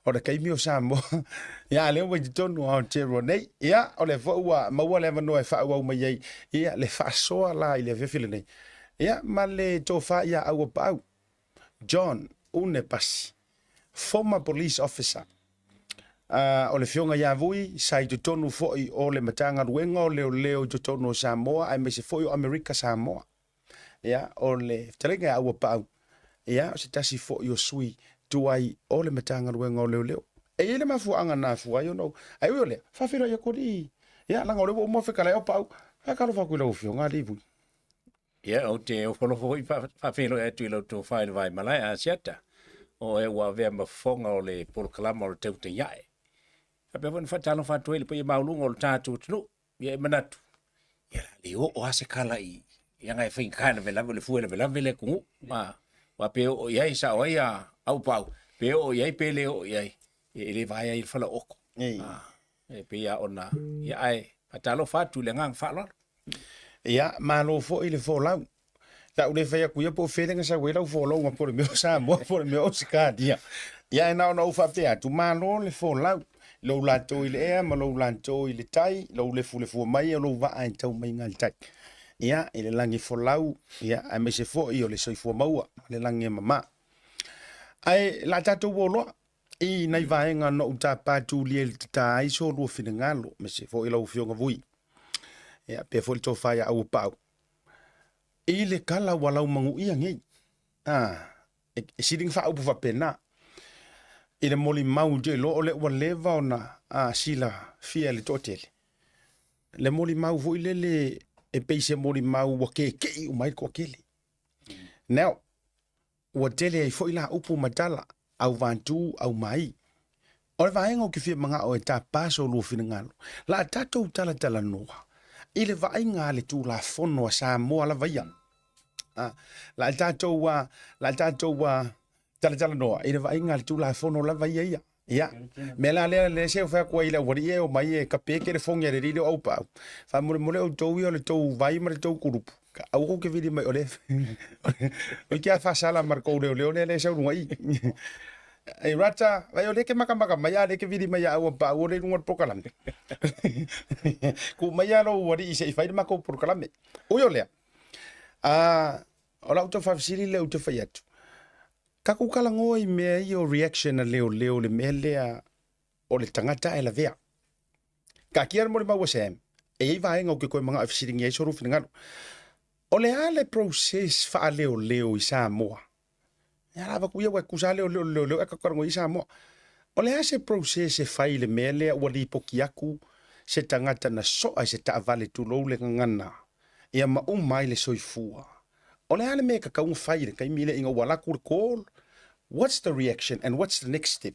o le taimi o Samoa, ia, a lea ua i totonu o Aotearoa nei. Ia, o lea foi ua maua le avanoa e faaauau mai ai, ia, le faasoa la i le afiafi lenei. Ia, ma le tofa ia Auapaau, John Une Pasi, former police officer, o le Afioga ia Vui sa i totonu foi o le Matagaluega o Leoleo i totonu o Samoa aemaise foi o Amerika Samoa. Ia, o le fetalaiga ia Auapaau, ia, o se tasi foi o sui tuai o le Matagaluega o Leoleo. E i ai le mafuaaga na afua ai ona ou... Ae ui o lea, faafeiloai atu alii. Ia, leaga o lea ua uma fetalai Auapaau. Faatalofa atu i lau Afioga alii Vui. Ia, ou te ofolofo foi faafeiloai atu i lau tofa i le Vaimalae Asiata, o oe ua avea ma fofoga o le polokalama o le Tautai Ae. Faapea foi ona faatalofa atu ai i le paia maualuga o le tatou atunuu. Ia e manatu, ia o le a le oo lava se tala i leaga e faigata e lavelave, o le fua e lavelave le atunuu. Aua pe oo i ai, sao ai a Aupaau, pe oo i ai pe le oo i ai, e le vaea ai le falaooto. E pei lava ona, ia ae faatalofa atu i le agaga faaaloalo. Ia, malo foi le folau. Sa ou le fai atu ia po o fea lea na sau ai lau folauga po o le mea o Samoa po o le mea o Ausetalia. Ia ae na ona ou faapea atu, malo le folau i lou latou i le ea ma lou latou i le tai, lou lefulefua mai o lou vaa e tau mai galutai. Ia, i le lagi folau, ia, aemaise foi o le soifua maua ma le lagi e mama. Ae la tatou o loa i nai vaega na ou tapa tulia i le tata ai so lua finagalo, aemaise foi lau Afioga Vui. Ia, pea foi le tofa ia Auapaau. I le kala ua laumaguia nei, a, e, e sili na faaupu faapena. I le molimau te iloa o lea ua leva ona a, silafia e le toatele. Le molimau foi lele e pei se molimau ua keke'i uma ai le toatele. Now, Ua tele ai foi la upu ma tala, auvatū, aumai. O le vaega ou te fia manao e tapa so lua finagalo, la tatou talatalanoa i le vaaiga a le Tulafono a Samoa lava ia. A, la tatou, a, la tatou a, talatalanoa i le vaaiga a le Tulafono lava ia ia. Ia, mea la lea lea se fai atu ai i le aualii e omai e kape telefoni a le alii lea o Aupaau. Faamolemole outou ia o le tou vai ma le tou kulupu. Aua tou te vili mai o le o ke a faasala ma le tou leoleo lea lea e sau luga i. Ei Rata, vai o lea ke makamaka mai a lea ke vili mai ia Auapaau o lea i luga o le polokalame. Tuu mai a lou alii se i fai le matou polokalame. Ui o lea, a, o lau tau faafesili lea ou te fai atu, Tatou talanoa i mea ia o reaction a leoleo i le mea lea o le tagata ae lavea. Taatia le molimau a Sam, e i ai vaega ou te toe manao e fesiligia ai so lou finagalo. O le a le process faaleoleo i Samoa? Ia la avatu ia ua e tusa lava leoleo i le leoleo ae tatou talanoa i Samoa. O le a se process e fai i le mea lea ua lipoti atu se tagata na soa i se taavale tulou le gagana ia ma uma ai le soifua? O le a le mea e tatau ona fai i le taimi lea ina ua alu atu le call? What's the reaction and what's the next step?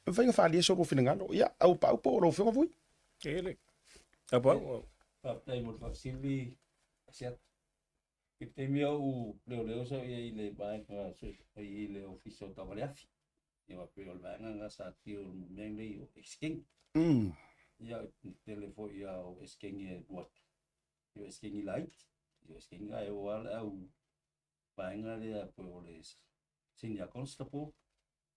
E mafai ona faaalia so lua finagalo. Ia, Auapaau po o lau Afioga Vui. Ele. Auapaau. Faafetai mo le faafesili, Asiata. I le taimi a ou leoleo sa ou i ai i le vaega i le Ofisa o Taavale Afi. Ia faapea o le vaega lena sa tio i le mea lenei o esekegi. Ia, e tele foi lava o esekegi e alu atu. I o esekegi laiti, i o esekegi ae o lava le au vaega lea po o le senior constable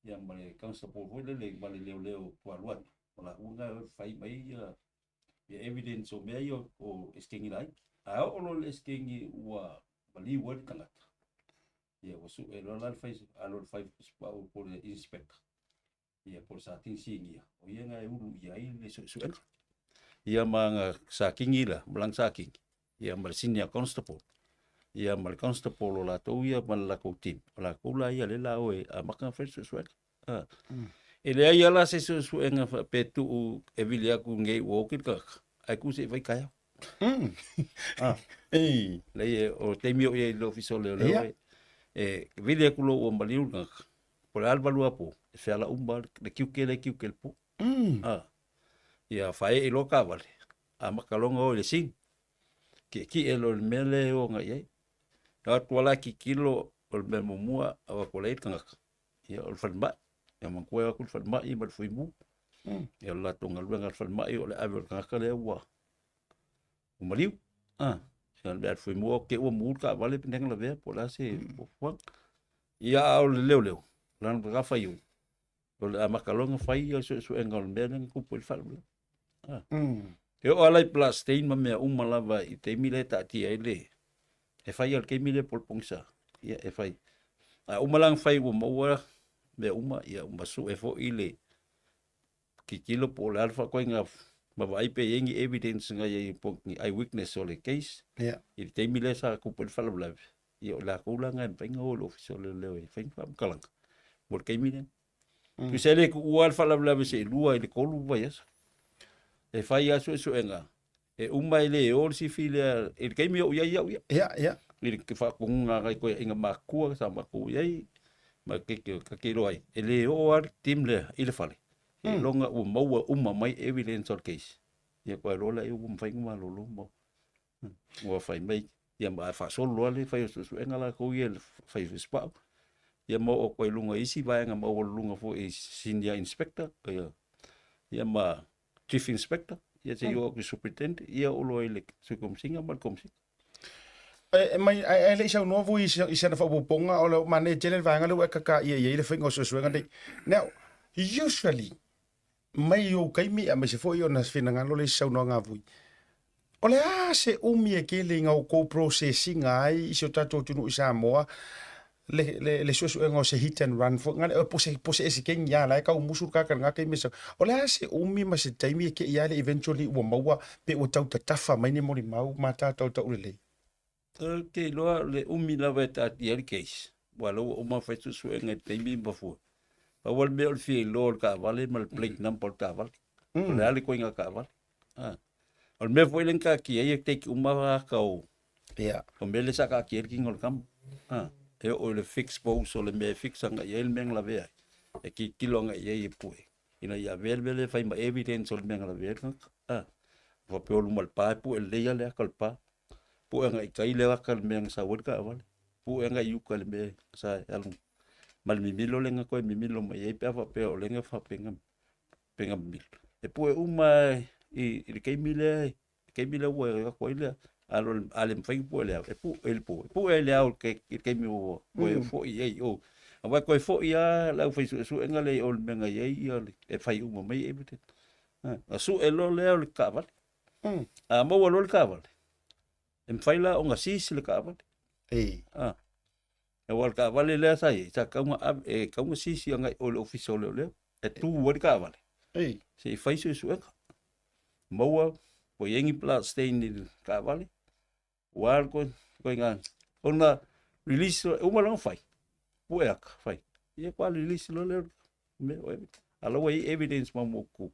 ia ma le constable foi lele ma le leoleo ua alu atu, o laua na e fai mai ia ia evidence o mea ia o esekegi laiti. A oo loa i le esekegi ua maliu ai le tagata, ia ua sue loa la le fai, alu le fai po o le inspector ia po o le Satini Sinia, o ia na e ulu i ai le suesuega. Ia ma na Satini la, ma lana Satini, ia ma le Senior Constable, ia ma le Constable o latou ia ma le latou team, o latou la ia lea la o e amata ona fai le suesuega. Ah. E leai lava la se suesuega faapea tuu e vili atu nei ua oti le tagata, ae tuu se i fai taeao. Ah. Ei. Leai, o taimi o i ai i le ofisa o leoleo, e vili atu loa ua maliu le tagata. Po le a le 8 apo, e feala uma le tiute lea e tiute i le po. A, ia faaee loa taavale, amata loa ona o i le scene. Tietie loa i le mea lea e o agai i ai. E o atu lava la tilotilo o le mea muamua o atu la i ai le tagata, ia o le falemai. Ia manatua e o atu le falemai ma le fuimu. Ia o le latou galuega a le falemai o le ave o le tagata lea ua maliu. A, ia o le mea a le fuimu te i ua mu le taavale pe nega lavea po o le a se fuafuaga. Ia a o le leoleo, o lana matafaioi, o le amata loa ona fai ia suesuega o le mea lea na tupu ai le faalavelave. Ah. E oo lava la i blood stain ma mea uma lava i taimi lea e taatia ai le e fai lava i le taimi lea po o le pogisa, ia e fai. A uma la ona fai ua maua mea uma, ia ma sue foi le tilotilo po o le a le faatoaiga ma vaai pe i ai ni evidence na i ai po o ni eye witness o le case. I le taimi lea sa tupu ai le faalavelave, ia o latou la na e mafai ona o i le Ofisa o Leoleo e fai ni faamatalaga mo le taimi lea. Tusa e le tuua le faalavelave seilua i le 3 vaiaso. E fai lava suesuega, e uma e le o le sifi lea i le taimi o ou i ai au ia. Ia, ia. I le faatonuga a nai toeaiina matutua sa matou i ai, ma ke ta te iloa ai, e le oo lava le team lea i le fale, seiloga ua maua uma mai evidence o le case. Ia toe loa lea ua mafai ona malolo ma ua fai mai ia ma faasolo loa le fai o suesuega latou ia le fai o sipau. Ia ma oo atu ai i luga i isi vaega maualuluga foi i senior inspector ia, ia ma chief inspector ia seia oo atu i superintendent ia oo loa i le sui komesina ma le komesina. E mai ae le i saunoa foi i sana faaopoopoga o le manaia tele le vaega lea ua e kakaia i ai le faiga o suesuega nei. Now, usually mai ou taimi aemaise foi ona finagalo le isi saunoaga a Vui. O le a se umi e tele i outou processing ai i si o tatou atunuu i Samoa le, le, le suesuega o se hit and run foi ngale po se po se ese kengi ia la e kau musu ka ka ngaka i mesa. O le a se umi ma se taimi e ke ia le eventually ua maua pe ua tau tatafa mai ni molimau ma tātou taulelei. Ou te iloa o le umi lava e taatia ai le case, aua o lea ua uma ona fai suesuega i le taimi ma fua. Pau lava le mea o le fia iloa o le taavale ma le plate number o le taavale. O le a le ituaiga taavale. A. O le mea foi lea na taatia ai e take uma ata o o mea lea sa taatia ai le tino o le tama. A. E oo i le fix post o le mea e fix agai i ai le mea na lavea ai. E tilotilo agai i ai e pue ina ia avea le mea lea e fai ma evidence o le mea na lavea ai le tagata. A. Faapea o luma o le pa e pue lelei lava le ata o le pa. Pue agai i tai le aka le mea na sau ai le taavale. Pue agai i uka le mea sa alu ma le mimilo lea na toe mimilo mai ai pe a faapea o lea na faapena pena mimilo. E pue uma i, i le taimi lea, le taimi lea ua atu ai le alo a le mafai ona pue le ao, e pue i le po, e pue i le ao i le taimi ua toe foi i ai i o. Aua e toe foi lava le aufai-suesuega lea i o i le mea na i ai ia e fai uma mai evidence. Na sue loa lea o le taavale. A maua loa le taavale, e mafai la ona seize le taavale. Ei. A. Aua o le taavale lea sa i ai, sa tatau ona ave, e tatau ona seize agai i o i le ofisa o leoleo, e tu ai le taavale. Ei. Se i fai suesuega. Maua, ua i ai ni blood stain i le taavale, ua a le ituaiga, ona release loa, e uma loa ona fai, pue aka, fai. Ia faatoa release loa lea o le mea o evidence. A o la ua i ai evidence maumaututu,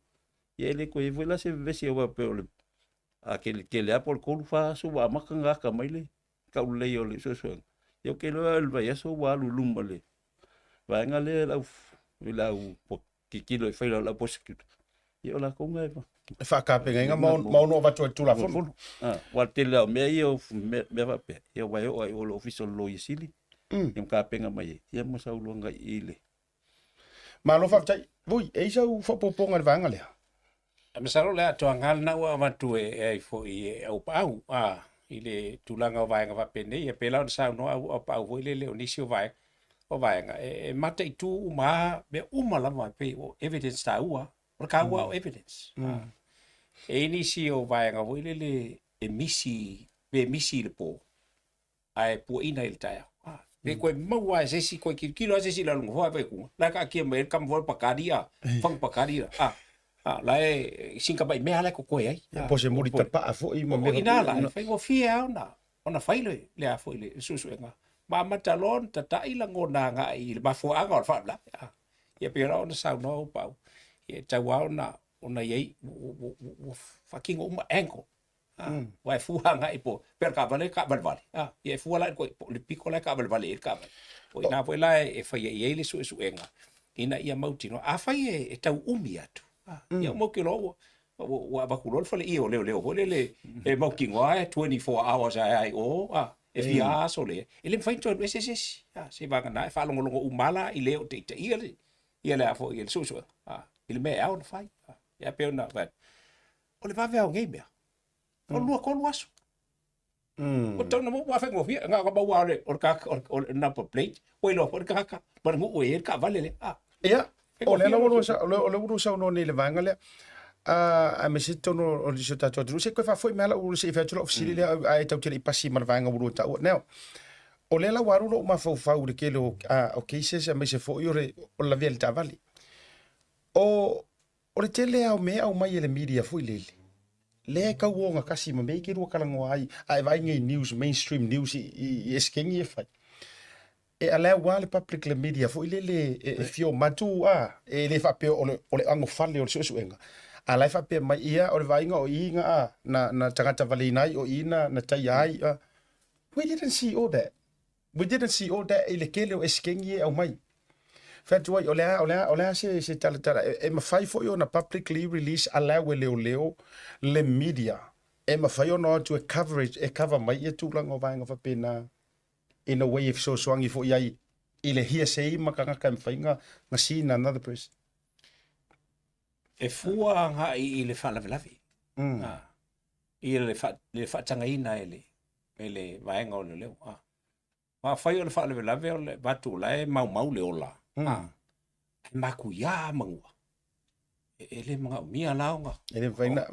ia e le toe i ai foi la se vevesi aua pei o le, a tele lava po o le 3, 4 aso ua amata ona aka mai le taulelei o le suesuega. Ia ou te iloa o le vaiaso ua alu i luma i le vaega lea i lau, i lau tilotilo i faila o le au prosecutor. Ia o latou na e E faatapenaina ma ma ono avatu ai le Tulafono. Ah, aua o le tele lava o mea ia o mea, mea faapea, ia ua e oo lava i o i le Ofisa o le Loia Sili, ia ma tapena mai ai, ia ma sau loa i i le Malo faafetai. Vui, e i ai sau faaopoopoga i le vaega lea? E masalo o le atoaga lena ua avatu e ai foi e Aupaau a i le tulaga o vaega faapenei, e pei la ona saunoa Aupaau foi lele o nisi o vaega o vaega e mataitu uma lava mea uma lava e pei o evidence taua. O le taua o evidence. E i ai nisi o vaega foi lele e misi pe misi i le po ae puaina i le taeao. Ah, pe koe maua e se isi, koe kilokilo lava se isi i lalo nofoa ae vaai atu, la e taatia mai ai le tama foi le Pakari a, fagu Pakari la. Ah, ah, la e sina tamai mea la e totoe ai. Ia, po o se muli tapaa foi ma mea. O ina la, e faigofie lava ona, ona fai le, le a foi le suesuega. Ma amata loa ona tatai lagona agai i le mafuaaga o le faalavelave. Ah, ia pei ona saunoa Aupaau, ia e tatau lava ona, ona i ai, ua faatino uma angle. Aua e fua agai po, pei o le taavale e taavalevale. Ia e fua la i le pito la e taavalevale ai le taavale. O i ina foi la e faia i ai le suesuega ina ia mautinoa. Afai e tau umi atu, ia ua mautinoa ua ua avatu loa le faleie o leoleo foi lele e mautinoa e 24 hours ae a i o, e fia aso le, e le mafai ona toe alu ese se isi, seivagana e faalogologo uma lava la i le o taitaia le, ia le a foi le suesuega, i le mea e ao ona fai. Ia pei ona fai atu, o le vave lava o nei mea, o le 2, 3 aso. Ua tatau ona maua, ua faigofie, na ona maua lava o le tagata, o le number plate, ua iloa foi le tagata ma le nuu e i ai le taavale lea. Ah. Ia, o lea ua lua saunoa nei i le vaega lea, aemaise totonu o si o tatou atunuu. Se i toe faafoi mai lava lau, se i fai atu lau fesili lea, ae tatou te le i pasi ma le vaega ua lua taua. Now, o lea la ua alu lou mafaufau i le tele o cases aemaise foi o le lavea i le taavale. O O le tele lava o mea e aumai e le media foi lele, lea e tau ogatasi ma mea ia e te lua talanoa ai, a e vaai nei i news, mainstream news i esekegi ia e fai, e allow lava le public le media foi lele e fia omatu a, e le faapea o le o le anofale o le suesuega, a la e faapea mai, ia o le vaaiga o i na na tagata valeina ai, o i na taia ai. We didn't see all that. We didn't see all that i le tele o esekegi ia e aumai. Fai atu ai, o le a, o le a, o le a se, se talatala, e, e mafai foi ona publicly release allow e leoleo le media e mafai ona o atu e coverage, e cover mai ia tulaga o vaega faapena in a way e fesoasoani foi ai i le hearsay ma tagata e mafai ona seen another person. E fua agai i le faalavelave. I le faatagaina e le e le vaega o leoleo. A. Afai o le faalavelave o le vatu o la e maumau le ola, a, ae matuia manua, e le manaomia la ona. E le mafai ona,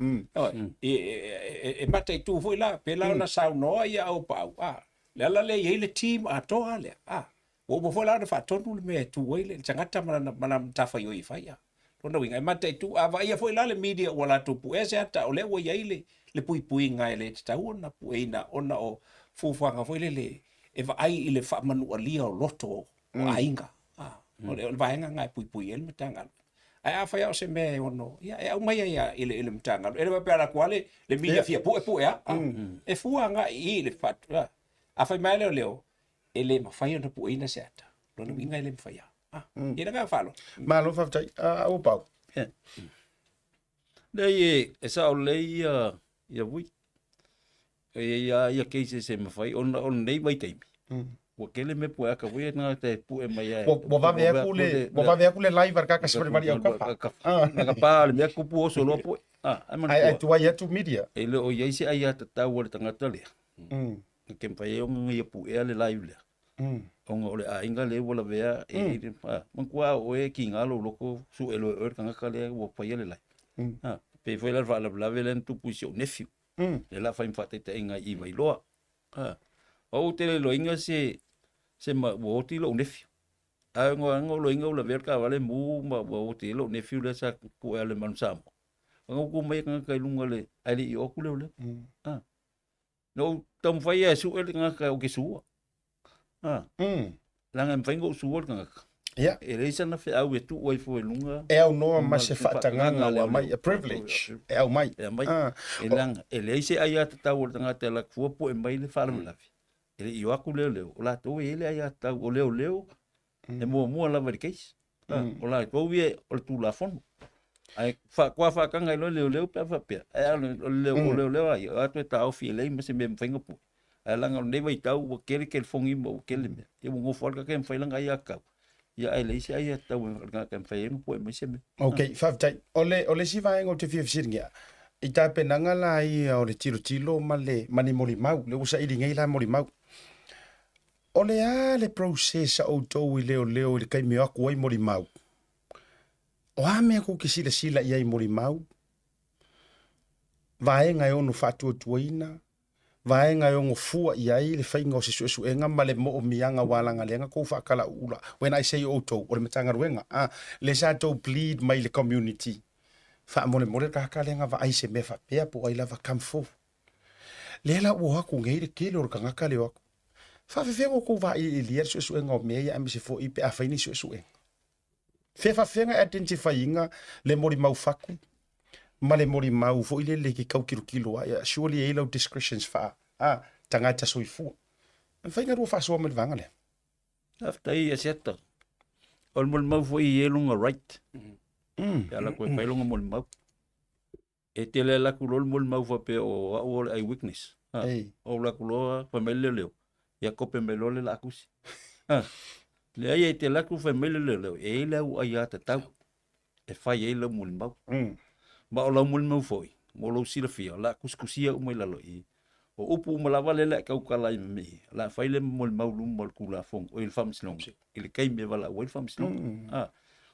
E mataitu foi la, pei la ona saunoa ia Auuapaau, a, le ala lea e i ai le team atoa lea, a, ua uma foi la ona faatonu le mea e tu ai le tagata ma lana matafaioi e fai, a. Lona uiga, e mataitu, a vaaia foi la le media ua latou puea se ata, o lea ua i ai le puipuiga e le tatau ona pueina ona o fuafuaga foi lele e vaai i le faamanualia o loto o aiga. O le vaega lena e puipui ai le Matagaluega. Ae afai lava o se mea e ono, ia e aumai ai lava i le Matagaluega. E le faapea alu atu lava le media fia puepue lava. E fua agai i i le Afai mai lava leoleo, e le mafai ona pueina se ata. Lona uiga e le mafai lava. Ah, i le agaga faaaloalo. Malo faafetai. Ua pau. Leai e sao lelei ia ia Vui. E i ai lava ia cases e mafai ona o lenei vaitaimi. Ua tele mea pueaka foi e tagata e pue mai ai. Ua vave atu le ua vave atu le live a le kaka sefulivali au kafa. Na ka pa le mea kupu oso loa pue. Ah, ai manatua. Ai tuai atu media. E le o i ai se aiatatau a le tagata lea. Ke mafai ai ona ia puea le live lea. Ona o le aiga lea ua lavea e i le manatua o oe e kiga lou loto sue loa e oe le tagata lea ua faia le live. Pei foi la le faalavelave lea na tupu i si ou nephew. Lea la fai ma faataitaiga i Vailoa. Ou te le iloaina se se ma ua oti lou nephew. Ae ona ona iloaina ua lavea le taavale mu ma ua oti ai lou nephew lea sa puea le Manu Samoa. Ona ua tu mai le tagata i luga le ae le i oo atu leoleo. Na ou taumafai lava e sue le tagata ou te sua. Ha. Leaga e mafai ona ou sua le tagata. Ia. E leai sana feau e tuu ai fua i luga. E aunoa ma se faatagaga ua aumai, a privilege e aumai. E aumai. E leaga, e leai se aiatatau a le tagata e alu atu fua pue mai le faalavelave. E le i o atu leoleo, o latou e i ai le aiatatau, o leoleo e muamua lava i le case. O latou ia o le Tulafono. Ae faatoa faataga ai loa leoleo pe a faapea, ae a o le leoleo lava ia, o atu e taofi e leai ma se mea e mafai ona pue. Ae leaga o lenei vaitau ua tele telefoni ma ua tele mea, ia ua nofo lava le tagata e mafai lana aiatatau, ia ae leai se aiatatau a le tagata e mafai ai ona pue mai se mea. Ok, faafetai. O le, o le isi vaega ou te fia fesiligia, i tapenaga la ia o le tilotilo ma le, ma ni molimau, lea ua saili nei la molimau. O le a le process a outou i leoleo i le taimi e o atu ai molimau? O a mea tou te silasila i ai i molimau? Vaega e ono faatuatuaina, vaega e ono fua i ai le faiga o se suesuega ma le moomiaga ua alagalega tou faatalauula. When I say outou, o le Matagaluega, a, lea sa tou plead mai i le community, faamolemole le tagata lea na vaai i se mea faapea po o ai lava come forward. Lea la ua o atu nei le tele o le tagata lea o atu. Faafefea ona outou vailiilia le suesuega o mea ia aemaise foi pe a fai ni suesuega? Fea faafefea ona identify ina le molimau fatu ma le molimau foi lele e te tau tilotilo ai, surely e i ai lau discretions faa, a, tagata soifua. E mafai ona lua faasoa mai le vaega lea? Faafetai Asiata. O le molimau foi e i ai lona right. Pe a alu atu e fai lona molimau. E te le alu atu loa le molimau faapea o au o le eye witness. Ha. Ei. Ou alu atu loa fai mai le leoleo, ia kope mai loa le laatusi. Ha. Leai e te alu atu fai mai le leoleo, e i ai le au aiatatau e fai ai lau molimau. Ma o lau molimau foi, mo lou silafia, o le a tusitusia uma i lalo i i. O upu uma lava lea o le a e tautala ai ma mea, o le a fai le molimau i luma o le Tulafono, oi le Faamasinoga, i le taimi e valaau ai le Faamasinoga. A,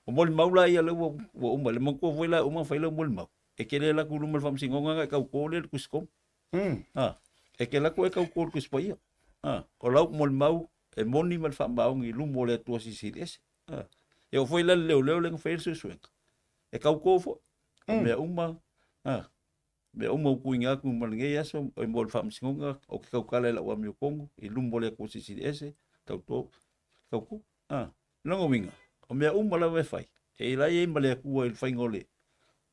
o molimau la ia lea ua, ua uma. Le manatua foi la e uma ona fai lau molimau, e te le alu atu i luma o le Faamasinoga ona e tauto lea i le Tusi Tonu. A, e te alu atu e tauto i le Tusi Paia. A, o lau molimau e moni ma le faamaoni i luma o le Atua Silisili Ese. A, e oo foi la i le leoleo lea na fai ai le suesuega, e tauto foi. O mea uma, a, mea uma ua tuuina atu ma lenei aso e mo le faamasinoga, ou te tautala i lau amiotonu i luma o le Atua Silisili Ese, tauto, tauto. A, lona uiga, o mea uma lava e fai, e la i ai ma le Atua i le faiga o le,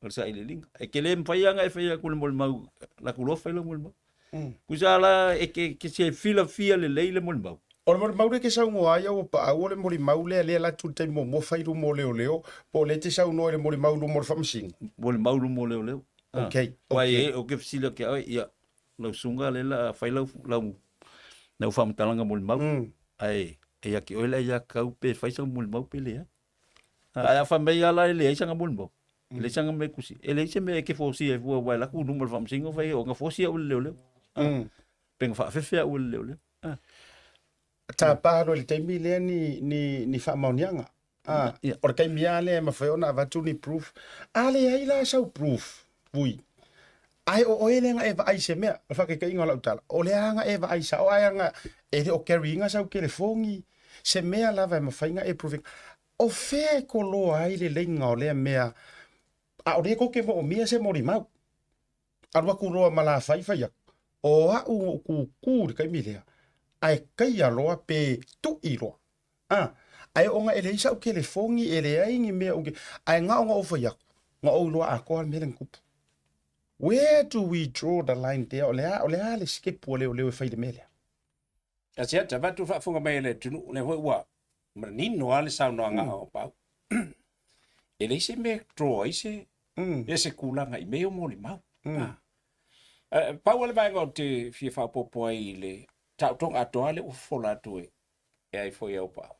o le sailiiliga. E te le mafai lava ona e fai atu le molimau, alu atu loa fai lau molimau. Tusa la e ke, ke se filafia lelei le molimau. O le molimau lea e te saunoa ai au Paau, o le molimau lea lea e alu atu i le taimi muamua fai i luma o leoleo, po o lea e te saunoa i le molimau i luma o le faamasino? Molimau i luma o leoleo. Okay, Aua e, ou te fesili atu ia oe, ia, lau susuga lea o le a fai lau, lau, lau faamatalaga molimau, ae e ia te oe le aiatatau pe fai sau molimau pe leai. Ae a fai mai lava la e leai sana molimau, e leai sana mea e tusi, e leai se mea e te fosia ai fua aua e alu atu i luma o le faamasinoga fai ai, o na fosi au e le leoleo. Pe na faafefe au e le leoleo. Tapa loa i le taimi lea ni, ni, ni faamaoniaga. Ah, o le taimi lava lea e mafai ona avatu ni proof. A leai la sau proof, Vui, ae o oe lea na e vaai i se mea, o le faataitaiga o lau tala, o lea na e vaai sao ae ana e le o carry ina sau telefoni, se mea lava e mafai ona e prove ina. O fea e koloa ai le leiga o lea mea, a o lea tou te moomia se molimau. Alu atu loa ma la fai fai atu, o au na ou kūkū i le taimi lea, ae taia loa pe tui loa. A, ae ona e leai sa'u telefoni, e leai ni mea ou te, ae na ona ou fai atu, na ou iloa atoa le mea lea na tupu. Where do we draw the line there? O le a, o le a le sikepu a leoleo e fai i le mea lea? Asiata, avatu le faafofoga mai a le atunuu, lea foi ua manino lava le saunoaga a Pau. E leai se mea e draw ai se, ia se tulaga i mea ia o molimau. Pau lava le vaega ou te fia faaopoopo ai i le taotoga atoa lea ua fofola atu e e ai foi au Pau.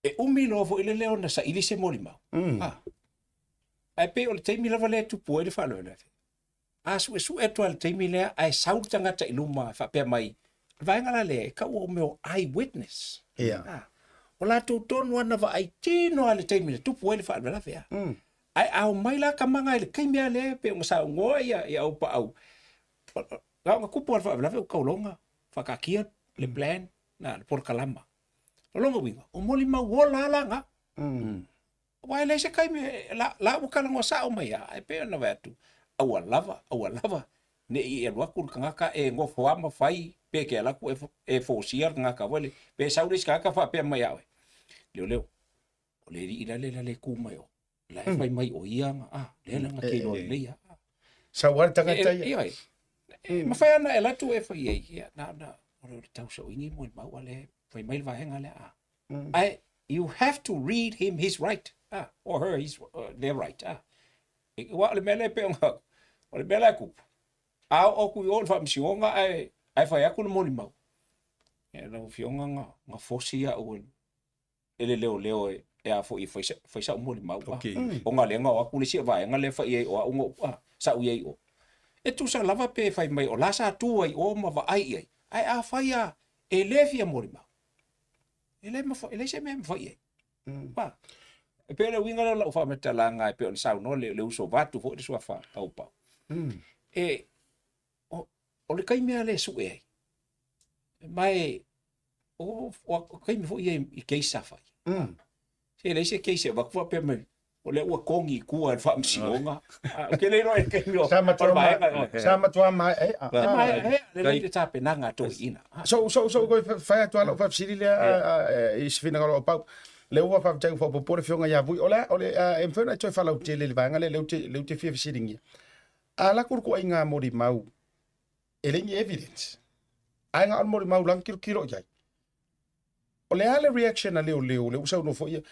E umi loa foi le leo na saili se molimau. Ah. Ae pei o le taimi lava lea e tupu ai le faalavelave. A suesue atu lava i le taimi lea ae sau le tagata i luma e faapea mai, o le vaega la lea e taua o mea o eye witness. Ia. Ah. O latou tonu lava na vaai tino lava i le taimi na tupu ai le faalavelave. Ah. Ae a omai la tamaga i le taimi lava lea e pei ona saunoa ia, ia Aupaau, na ona tupu lava le faalavelave ua tauloga, faataatia le plan, na, le polokalama. O lona uiga, o molimau ola lava la na. Aua e leai se taimi, la, la ua talanoa sao mai lava, ae pei ona fai atu, aua lava, aua lava ne i alu atu le tagata e nofo lava ma fai, pe te alu atu e, e fosia le tagata foi lele, pe sau le isi tagata faapea mai ia oe, leoleo, o le alii la lea la e tu mai o, la e fai mai o ia na, a, lea la na te iloa lelei lava. Sau lava le tagata ia. Ioe, e mafai lava ona e alu atu e fai ai, ia, na ona, o le tausoaina molimau a lea e fai mai le vaega lea, a. Ae you have to read him his right, a, or her his, their right, a. Aua o le mea lea e pei ona, o le mea la e tupu, a oo atu i o i le faamasinoga ae, ae fai atu le molimau, ia lau Afioga na, na fosi au e e le leoleo e, e a foi e fai, fai sa'u molimau. Okay. Ona lea na o atu le isi vaega lea fai ai o au na ou, a, sa ou i ai i o. E tusa lava pe fai mai o la sa tu ai i o ma vaai i ai, ae afai a e le fia molimau, e le mafai, e leai se mea e mafai i ai. Pa. E pei o le uiga lea o lau faamatalaga e pei ona saunoa le, le uso vaeatu foi le suafa Taupau. E, o, o le taimi lava lea e sue ai, ma e, o, o taimi foi ia i case sa fai. Se leai se case e avatu faapea mai, o lea ua togi i tua e le faamasinoga. Ah, Ou te le iloa i le taimi o Sa matua o le vaega. ma, sa matua maeaea. E maeaea lelei le tapenaga a toeaiina. Ah. So, so, so, koe fai atu lava lau faafesili lea i se finagalo o Pau. Lea ua faafetai ua faaopoopo le Afioga ia Vui. O le a, o le a, e mafai ona e toe faalautele i le vaega lea, lea ou te, lea ou te fia fesiligia. A lako le ituaiga molimau e leai ni evidence, ae na o le molimau la na tilotilo i ai. le a le reaction a leoleo lea ua saunoa foi ia,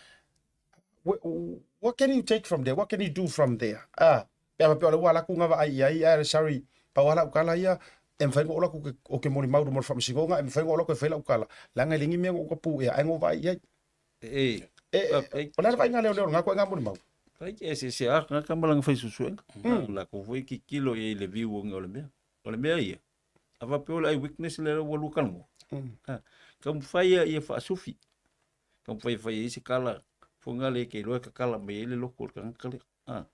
what can you take from there? What can you do from there? Ah, pe a faapea o lea ua alu atu ga vaai i ai, ae sorry, pau lava lau tala ia, e mafai ona ou alu atu ou te molimau i luma o le faamasinoga, e mafai ona ou alu atu e fai lau tala, leaga e leai ni mea na ou tapuea ae na ou vaai i ai. E, E, o le a le vaaiga a leoleo i lena ituaiga molimau? Ai, e se se a tagata ma lana fai suesuega. Mm. Latou foi tilotilo i ai i le view o le mea. O le mea ia, a faapea o le eyewitness lea ua lua talanoa. Mm. Taumafai ia ia faasufi. Taumafai e fai ai se tala foi lea e te iloa e tatala mai ai le loto o le tagata lea. Ah.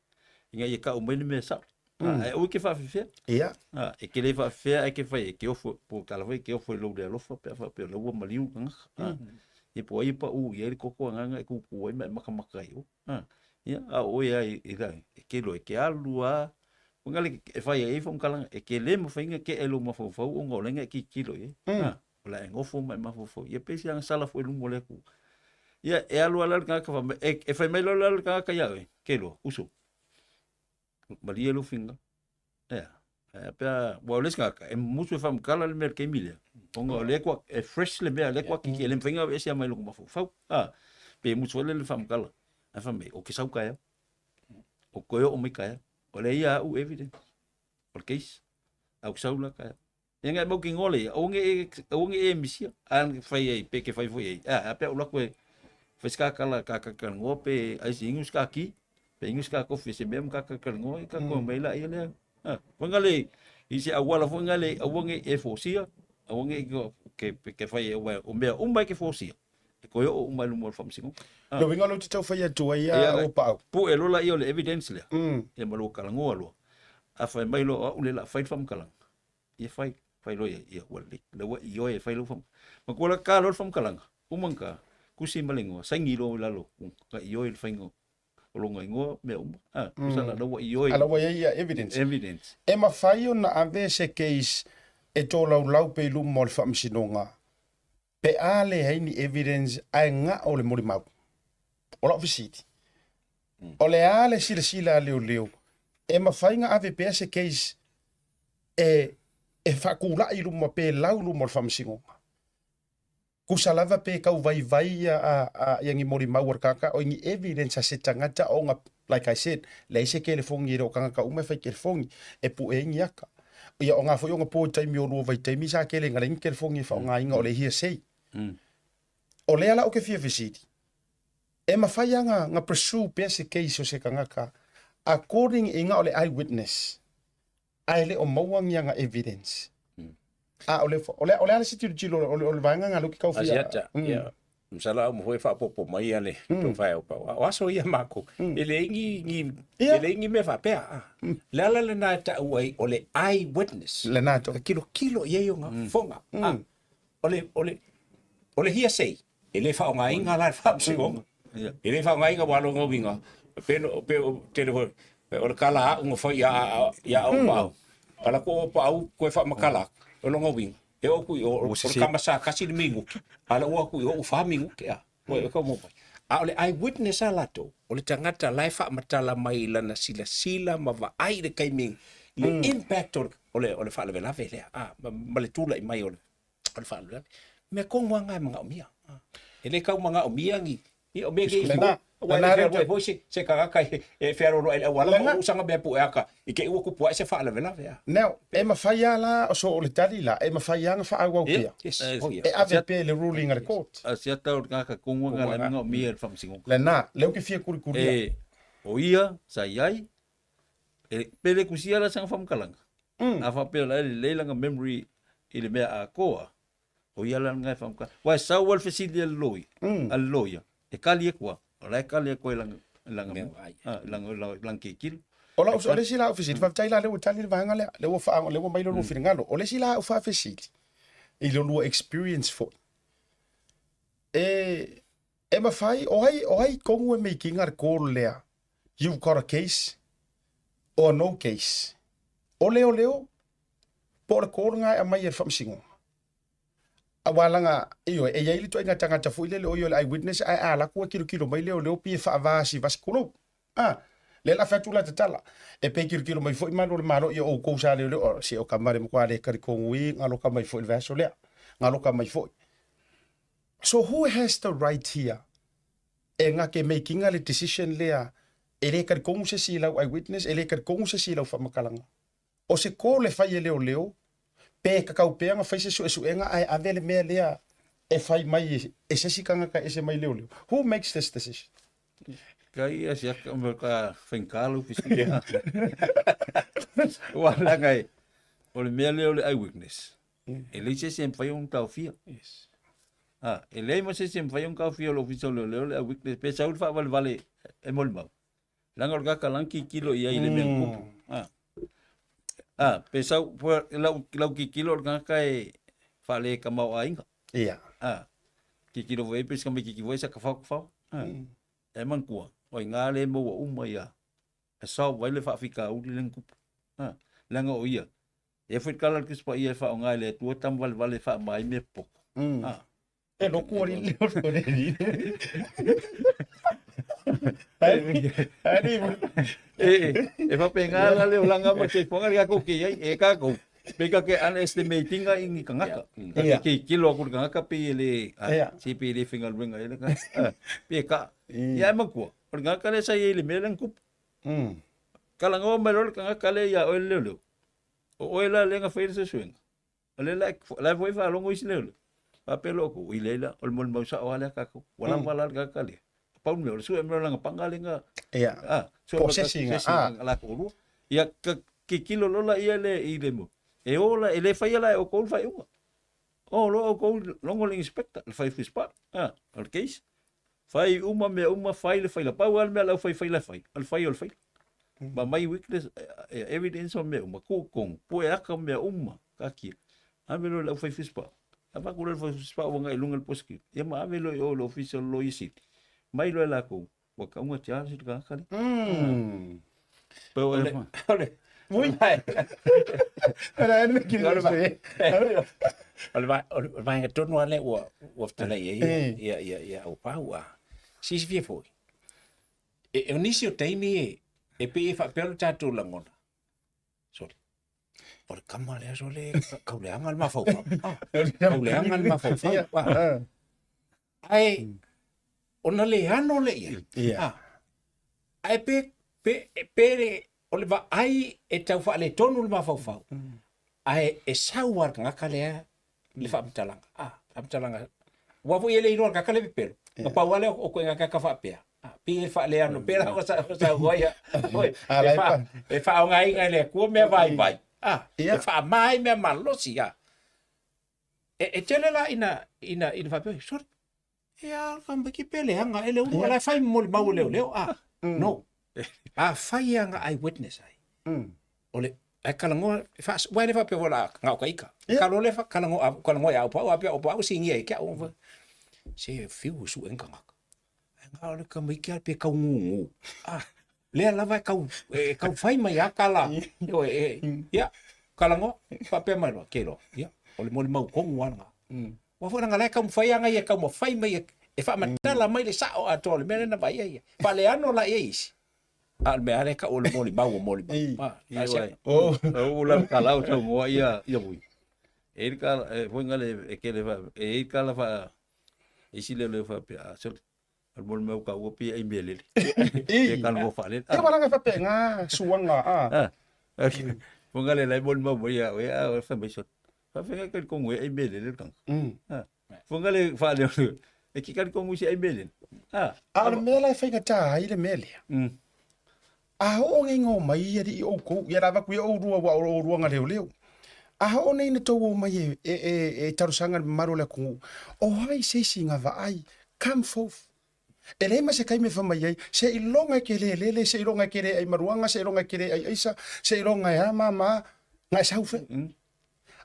Ina ia tau mai le mea sao. Mm. Ae aua e te faafefea. Ia. Ah, e te le faafefea ae ke fai e ke ofo, po o tala foi e ke ofo i lou le alofa pe a faapea o lea ua maliu le tagata. Ah. Ia po o ai e paʻū i ai le koko agaga e kūkū ai ma e makamaka ai o. Ah. Ia, a o oe lava i la, e ke iloa e ke alu lava. Foi lea e fai ai faamatalaga, e ke le mafai ona kea i lou mafaufau ona o lea e tilotilo i ai. Mm. Ah. O le a e nofo ma e mafaufau. Ia pei se agasala foi i luma o le Atua. Ia, e alu lava la le tagata fai mai, e, e fai mai loa la le tagata iā oe, Keloa, uso, malie lou finagalo. Ea, ea pe a, ua o le isi tagata, e musu e faamatala le mea i le taimi lea, ona o lea kua, e fresh le mea, lea kua kiki, e le mafai ona aveese mai lona mafaufau. A, pe musu foi lea le faamatala, ae fai mai, ou te sau taeao, ou toe oo mai taeao. O lea ia au evidence, o le case, ae ou te sau la taeao. Ia ngai mautinoa le ia, aua ne i aua ne i e misia. A na fai ai, pe ke fai foi ai. A, a pea ou alu atu e fai se ka tala, ka talatalanoa pe ai se inu se ka ti, pe inu se ka kofi se mea ma ka talatalanoa, ia ka koe mai laia lea. A, foi nale i se auala foi nale aua ne i e fosia, aua ne i ke, ke fai ai, aua o mea uma e ke fosia, e toe oo uma i luma o le faamasinoga. Le uiga o lea ou te tau fai atu ai ia o Paau. Pue loa laia o le evidence lea, ia ma lou talanoa loa. A fai mai loa o au lea o le a fai le faamatalaga, ia fai, fai loa ia, ia ua lelei. Lea ua ioe e fai lau faamatalaga. Matua la ta loa le faamatalaga, uma ona ta, tusi ma le igoa, saini loa i lalo, na ioe le faiga o lona igoa, mea uma. A, tusa la, la ua ioe. A la ua i ai ia evidence. Evidence. E mafai ona ave se case e tolaulau pea i luma o le faamasinoga pe a leai ni evidence ae gao le molimau. O lau fesili, o le a le silasila a leoleo e mafai ona ave pea se case e e faatulai i luma pe lau i luma o le faamasinoga? Tusa lava pe tau vaivai ia a a ia ni molimau a le tagata o ni evidence a se tagata ona like I said, leai se kelefoni e le o tagata uma e fai kelefoni e pue ai ni aka. Ia o ngā foi o ngā pō i taimi o lua vaitaimi sa kele ngā leai ni kelefoni e faaaogaina o le hearsay. O lea la ou ke fia fesili, e mafai a nga nga pursue pea se case o se tagata according i nga o le eye witness ae le o maua ni anga evidence. A o le o le o le a le se tilotilo o le o le vaega nga lea ou ke tau fia. Asiata, ia, masalo a uma foi e faaopoopo mai a le tofa e o Pau. O aso ia mākou, e leai ni, ni, e leai ni mea faapea. A. Le ala lena e taua ai o le eye witness. Lena to. Ka kilokilo i ai o ngā fofoga. A. O le, o le, o le hearsay, e le faaaogaina la e le faamasinoga. E le faaaogaina aua lona uiga, pe no, pe o tele foi, o le tala a au na fai ia ia au Paau. A la ko o Paau koe faamatala atu, o lona uiga, e oo atu i o, o le kama sa kasi le minuti, a la ua atu i o ua fa minuti a. Ua e kau mai. A o le eye witness a latou, o le tagata la e faamatala mai i lana silasila ma vaai i le taimi i le impact o le, o le, o le faalavelave lea, a, ma, ma le tulai mai o le, o le faalavelave. Mea tonu lava na e manaomia. E le tau manaomia ni, ia o mea nei Lena, Ua lena e lea fealuai foi se, se tagata e, e fealoaloai i le auala ma uu sana mea pue aka i te i ua tupu ae se faalavelave. A. Now, e mafai lava la, so o le tali la, e mafai lava ona faaauau pea. Yes, oh yeah. E ave pea i le ruling a le court. A se ata o le tagata tonu lena la e manaomia e le faamasinoga. Lena, lea ou te fia kulikulia. E, o ia sa i ai, e, pe le kusia la sana faamatalaga. A faapea la e lelei lana memory i le mea atoa, O ia la lena e faamatala. Aua e sau lava le fesili a le loia, a le loia, e kali atu lava. O la e kali atu ai i lana, i lana, i lana, i lana tilotilo. O lau, o le isi la au fesili, faafetai la lea ua tali le vaega lea, lea ua faa, lea ua aumai lo lua finagalo. O le isi la au faafesili, i lo lua experience foi, e, e mafai, o ai, o ai tonu e make ina le call lea, you've got a case or no case. O leoleo, Po o le call lena e aumai e le faamasinoga. Aua leaga, ioe, e i ai le ituaiga tagata foi lele o ia o le eye witness ae a alu atu e tilotilo mai leoleo pei e faavasivasi, tulou. A, lea o le a fai atu la tatala. E pei e tilotilo mai foi malu o le Malo ia outou sa leoleo, oh, se o tama le matua le talitonu i galoka mai foi i le vaiaso lea. Galoka mai foi. So who has the right here e nga ke makinga le decision lea e le talitonu se isi i lau eyewitness, e le talitonu se isi i lau faamatalaga. O se call e fai e leoleo, pe tatau pea ona fai se suesuega ae ave le mea lea e fai mai e se isi tagata e ese mai leoleo. Who makes this decision? Kai ia siaka o ka faigata lau fesili. Ua leaga e, o le mea lea o le eyewitness, e leai se isi e mafai ona taofia. Yes. Ah, e leai ma se isi e mafai ona taofia o le ofisa o leoleo le eyewitness pe sau le faavalevale e molimau. Leaga o le tagata la na tilotilo i ai i le mea na tupu. Ah. Ah, pe sau lau, lau tilotilo o le tagata e faale tamaoaiga. Ia. Ah. Tilotilo foi pe se tamaititi foi sa tafao tafao. Ah. E manatua, o iina lea e maua uma ia e solve ai le faafitauli lea na tupu. Ah. Leaga o ia, e foi le tala a le Tusi Paia e faaaoga e le Atua tama valevale e faama ai mea popoto. Ah. E loku ali le o le ni. Ali. E, e faapena la le olaga ma le soifuaga le tatou ke i ai, e tatou, pe tatou te underestimate ina i ni tagata. Tatou te tilotilo atu i le tagata pei e le, se pei e le faigaluega ai le tagata, pe kaa. Ia ae manatua, o le tagata lea sa i ai i le mea lea na tupu. Talanoa mai loa le tagata lea ia oe le leoleo, o oe la lea na faia le suesuega. O lea la la foi faalogo isi leoleo. Faapea loa outou, oi leai la, o le molimau sao lava lea a tatou. Ua lava la le tagata lea. Pau le mea, o le sue mai o lana paga lea na... Ia. Ah, sue mai Possessing, possessing ah. la toalua. Ia, ka tilotilo loa laia le i le mo. E o la, e le faia la e outou le faaiuga. O loa outou logo le inspector, le fai fusipa, ah, o le case. Fai uma mea uma, fai le faila. Pau lava le mea a le aufaifaila e fai, o le fai o le faila. Ma aumai witness, evidence ma mea uma, tuu i totonu, pue aka ma mea uma, taatia. Ave loa i le aufaifisipao. Avatu loa i le aufaifisipao ua agai i luga le prosecute. Ia ma ave loa i o i le ofisa o le Loia Sili. Mai loa e latou, ua tau na charge le tagata lea. Pei o e O le Ui. Ana ene ki le se. O le vaega tonu lava lea ua fetalai ai ia ia ia au pau a. Silasila foi, e o nisi o taimi e pei e faapea lo tatou lagona, sole, o le kama lea sole kau leaga le mafaufau. Kau leaga le mafaufau. Ae ona le ano lea i ai. Ia. Ae pe, pe, pe o le vaai e tau faaletonu le mafaufau, ae e sau lava le tagata lea le faamatalaga. Ah, faamatalaga. Aua foi e le iloa e le tagata le pepelo. Na pau lava lea o koe tagata faapea. Ah, pei e faaleano pea la o sa sau ai. Oi, e fa e faaaogaina e le Atua mea vaivai. Ah, e faama ai mea malosi. Ah. E tele la ina ina ina faapea, sorry. E a ka miki pe leaga e le ulu ala e fai mo le mau leo leo a. No. A fai anga eyewitness ai. O le ai kalangoa fa wa le fa pe wala ngau ka ika. Ka lo le fa kalangoa kalangoa ya pa pe o pa o singi ai kia o. Se fiu su enka ngaka. Ai ngā o le ka miki pe kau ngungu. Ah. Lea lava e kau e kau fai mai a kala. O e ia kalangoa fa pe mai lo ke lo. Ia o le mo le mau kongu ana. Ua foi leaga la e taumafai aga ia e taumafai mai e faamatala mai le sao atoa o le mea lea na vaai ai ia. Faaleano la i ai isi, a o le mea lava lea e tau o le molimau o molimau. Ia uai. O lau tala o saunoa ia ia vui. E i le tala, e foi ngale e kele fa, e i le tala fa, isi leo leo faapea, a sole, o le molimau ka ua pei ai mea lele. Pe kala mo faalele. Ia walaga faapena suaga a. Foi ngale lai molimau mai ia oe, a o fai mai sole. Faafegai ka le kongo e ai mea lele le tagata. Foi ngale faaleo e ki ka le kongo i se ai mea lele. A o le mea la e faigata ai le mea lea. A oo nei ina omai ia alii oukou, ia lava atu ia oulua ua o oulua na leoleo. A oo nei ina tou omai e, e, e, e talosaga i le mamalu o le atunuu, o ai se isi na vaai, come forth. E leai ma se taimi e fai mai ai, seiloga e te le lele, seiloga e te le ai maluaga, seiloga e te le ai aisa, seiloga e a ma ma, na e sau fea.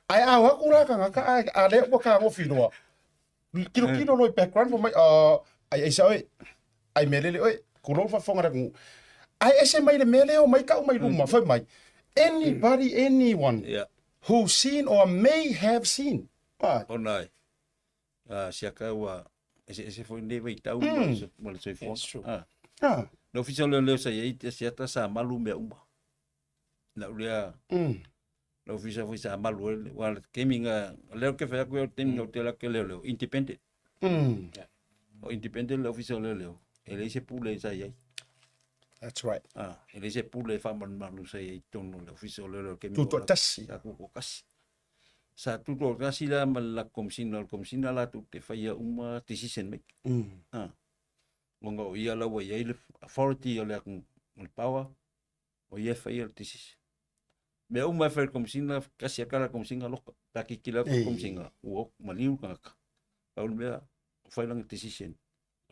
Ae a o atu la tagata ae a lea ua fetagofi loa, tilotilo loa i background fai mai, ai aisa oe, ai mea lele oe, tulou le faafofoga a le atunuu. Ae ese mai le mea lea omai tau mai luma, fai mai, anybody, anyone who seen or may have seen. Ona e, siaka ua eseese foi lenei vaitau ma le soifuaga. Le Ofisa o Leoleo sa i ai siata sa malu mea uma. Lau lea, le ofisa foi sa malu ai, aua o le taimi na, o lea ou te fai atu o le taimi na ou te alu atu leoleo, independent. O independent le ofisa o leoleo, e leai se pule sa i ai. That's right. Ah, e leai se pule e faamalumalu sa i ai i totonu o le ofisa o leoleo. Tutoatasi. Sa tutoatasi. Sa tutoatasi la ma le latou Komesina, o le Komesina latou te faia uma decision making. Ah, ona o ia la ua i ai le authority o le atunuu, o le power, o ia e faia le decision. Mea uma e fai e le Komesina, tasi lava tala a le Komesina loka. Pe a tilotilo atu le Komesina, ua maliu le tagata. Pau le mea, ua fai lana decision.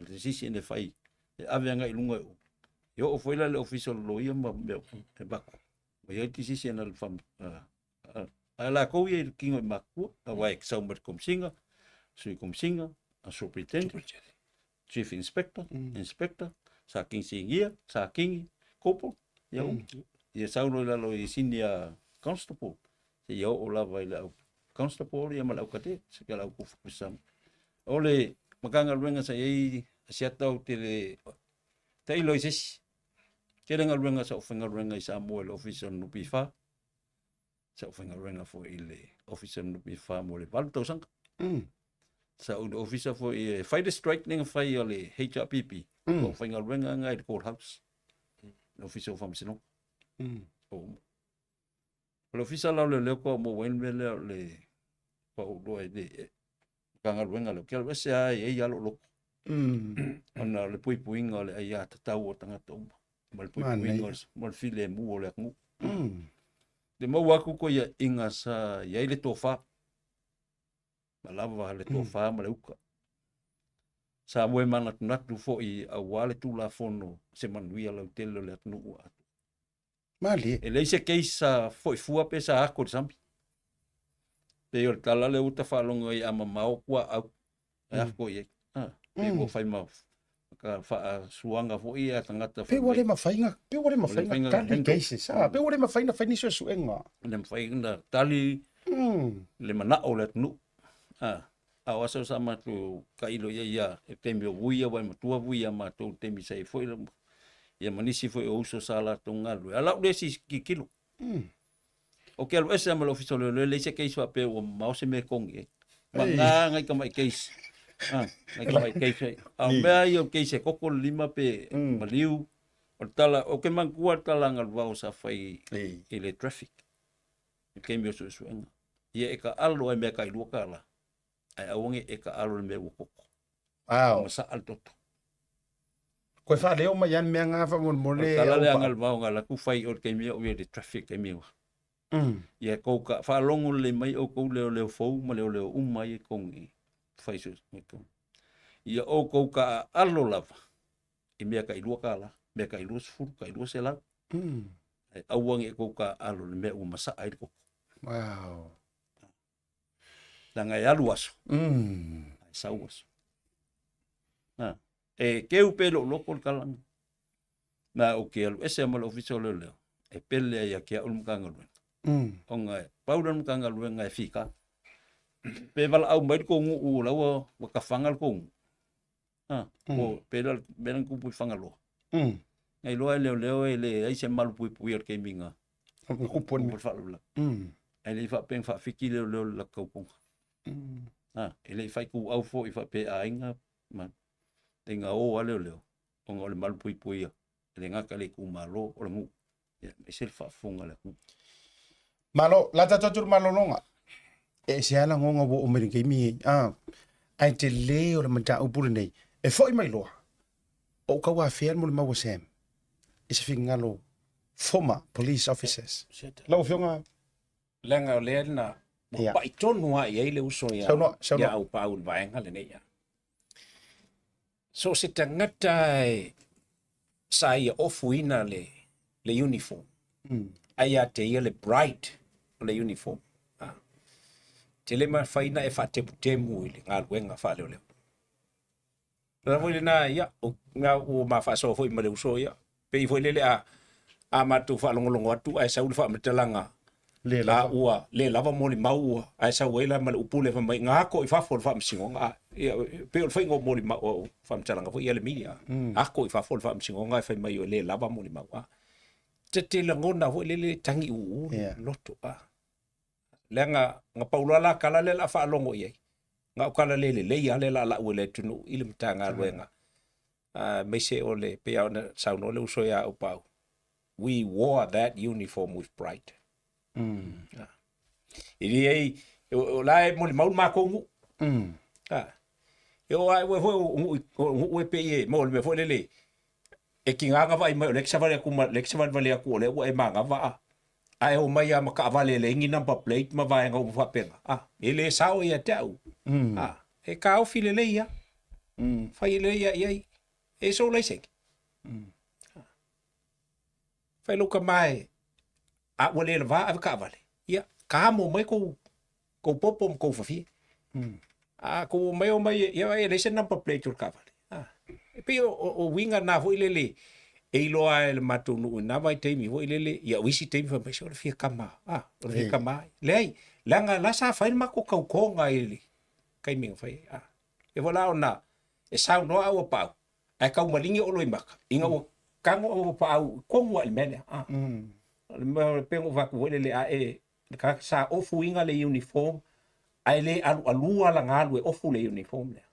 O le decision e fai, e ave agai i luga i o. E oo foi la i le Ofisa o le Loia ma mea uma, e avatu. Ua i ai le decision a le a latou ia i le tino i matutua, aua e sau mai le Komesina, Sui Komesina, a Superintendent, Chief Inspector, Inspector, sa King Sinia, sa King Kopo, ia uma. Ia sau loa i lalo i Senior Constable, seia oo lava i le au Constable ia ma le au Cadet, se le au Kufu Kusama. O le Matagaluega sa i ai Asiata ou te le tailo i se isi. Tele galuega sa ou faigaluega i Samoa i le Ofisa o le NPF, sa ou faigaluega foi i le Ofisa o le NPF mo le 8 tausaga. Sa ou i le Ofisa foi e fai le strike lea na fai a le HRPP, mm. ou faigaluega nga i le court house, le Ofisa o Faamasinoga. O le Ofisa la o Leoleo ko mo ai le mea lea o le pa ou loa i le Matagaluega lea, ou te alu ese lava e i ai lava lou loto. Ona o le puipuiga o le aiatatau o tagata uma, ma le puipuiga ma le filemu o le atunuu. Te maua atu toeaiga sa i ai le tofa, ma lava le tofa ma le uta. Sa moe manatunatu foi aua le Tulafono se manuia lautele o le atunuu atoa. Malie. E leai se case sa foi fua pe sa ako i le sami. Pei o le tala lea ua ta faalogo ai a mamao kuaau e ako i ai. Ha, pei ua fai ma ka faasuaga foi ia tagata Pe ua le mafai na, pe ua le mafai na tali cases. Ah, pe ua le mafai na fai ni suesuega. Le mafai na tali le manao o le atunuu. Ah, a o aso sa matou tailo i ai ia i le taimi o Vui aua e matua Vui ia matou i le taimi sa i ai foi ia ma nisi foi o uso sa latou galulue. A o lau le isi tilotilo. Ou te alu ese lava ma le Ofisa o Leoleo, leai se case faapea ua mamao se mea e togi ai. Vagana nai tamai case. Ah, nai tamai case. A o mea ia o case e koko le lima pe maliu. O le tala, ou te manatua le tala a Galuvao sa fai i le traffic. I le taimi o suesuega. Ia e taalo lava i mea tai $2, ae aua ne i e taalo i le mea ua toto. Wow. Ua masaa le toto. Koe faaleo mai lava le mea na faamolemole. O le tala lea a Galuvao na alu atu fai i o i le taimi a o i ai i le traffic taimi ua. Ia tou ka faalogo lelei mai outou leoleo fou ma leoleo uma ia i totonu i i fai suesuega i totonu. Ia outou taaalo lava i mea tai $2, mea tai 20, tai 200. Ae aua ne i outou taaalo i le mea ua masaa ai le toto. Wow. Leaga e alu aso, ae sau aso. Ha. E keu pea i lou loto le tala lena. Ma ou te alu ese lava ma le Ofisa o Leoleo, e pele ai ia te au le Matagaluega. Ona e pau lea o le Matagaluega e fika. Pe valaau mai le tou nuu o la ua tafaga le tou nuu. Ha, po pe la mea la na tupu i Fagaloa. Na iloa e leoleo e leai se malu puipuia i le taimi na tupu ai le faalavelave. Ae le i faapea na faafiti leoleo i le latou tautoga. Ha, e le i fai ituau foi faapea e aiga ma ina o lava leoleo ona o le malu puipuia e le gata i le itumalo o le nuu, ia aemaise le faafofoga a le atunuu. Malo, la tatou atu i le malologa. E ese lava lagona ua oo mai i le taimi lenei. Ah, ae tele o le mataupu lenei. E foi mai loa, o ou tau afea le molimau a Sam i se finagalo former police officers. Lau Afioga Leaga o lea na ua pai tonu lava i ai le uso ia Saunoa, saunoa. ia Aupaau i le vaega lenei. So o se tagata e sa ia ofuina le, le uniform. Ai ia te ia le bride o le uniform. Ah. Te le mafai na e faatemutemu i le galuega faaleoleo. Lana foi lena, ia, o, nga ua ma faasoa foi ma le uso, ia. Pei foi lele a, a matou faalogologo atu ae sau le faamatalaga Le a lava. ua le lava molimau ua ae sau ai la ma le upu lea fai mai na ako i fafo o le faamasinoga a ia pei o le faiga o molimau o faamatalaga foi ia le media ako i fafo o le faamasinoga ae fai mai ua le lava molimau a te te lagona foi lele tagi uu Yeah. loto a leaga na pau loa la tala lea o le a faalogo i ai. Na o tala le lelei lava le laalau e le atunuu i le Matagaluega, aemaise o le, pei lava ona saunoa le uso ia Aupaau, we wore that uniform with pride. E leai, o la e molimau le matou nuu. E oo lava ua foi o nuu, o nuu e pei e, mo le mea foi lele, e tiga ona vaai mai o lea e te savali atu ma, lea e te savalivali atu o lea ua e manava a. Ae omai lava ma taavale e leai ni number plate ma vaega uma faapena, a, e le sao ia te au. A, e taofi lelei lava. Fai lelei lava i ai. E sou laisene. Fai lou tama e, a ua le lava ave taavale, ia, kamo mai kou, kou popo ma kou fafie. A kou omai omai, ia e leai se number plate o le taavale. A, e pei o, o, o uiga na foi lele e iloa ai e le matou nuu i na vaitaimi foi lele, ia o isi taimi fai mai, se o le fia kama, a, o le fia kama. Leai, leaga la sa fai le matou tautoga i le taimi na fai ai. A, e foi la ona e saunoa au a Pau, ae tau maligi ou loimata ina ua tago au a Paau i tonu lava i le mea lea. A, o le mea pei ona ou fai atu foi lele, a e, le tagata sa ofuina le uniform ae le alualua lana alu e ofu le uniform lea.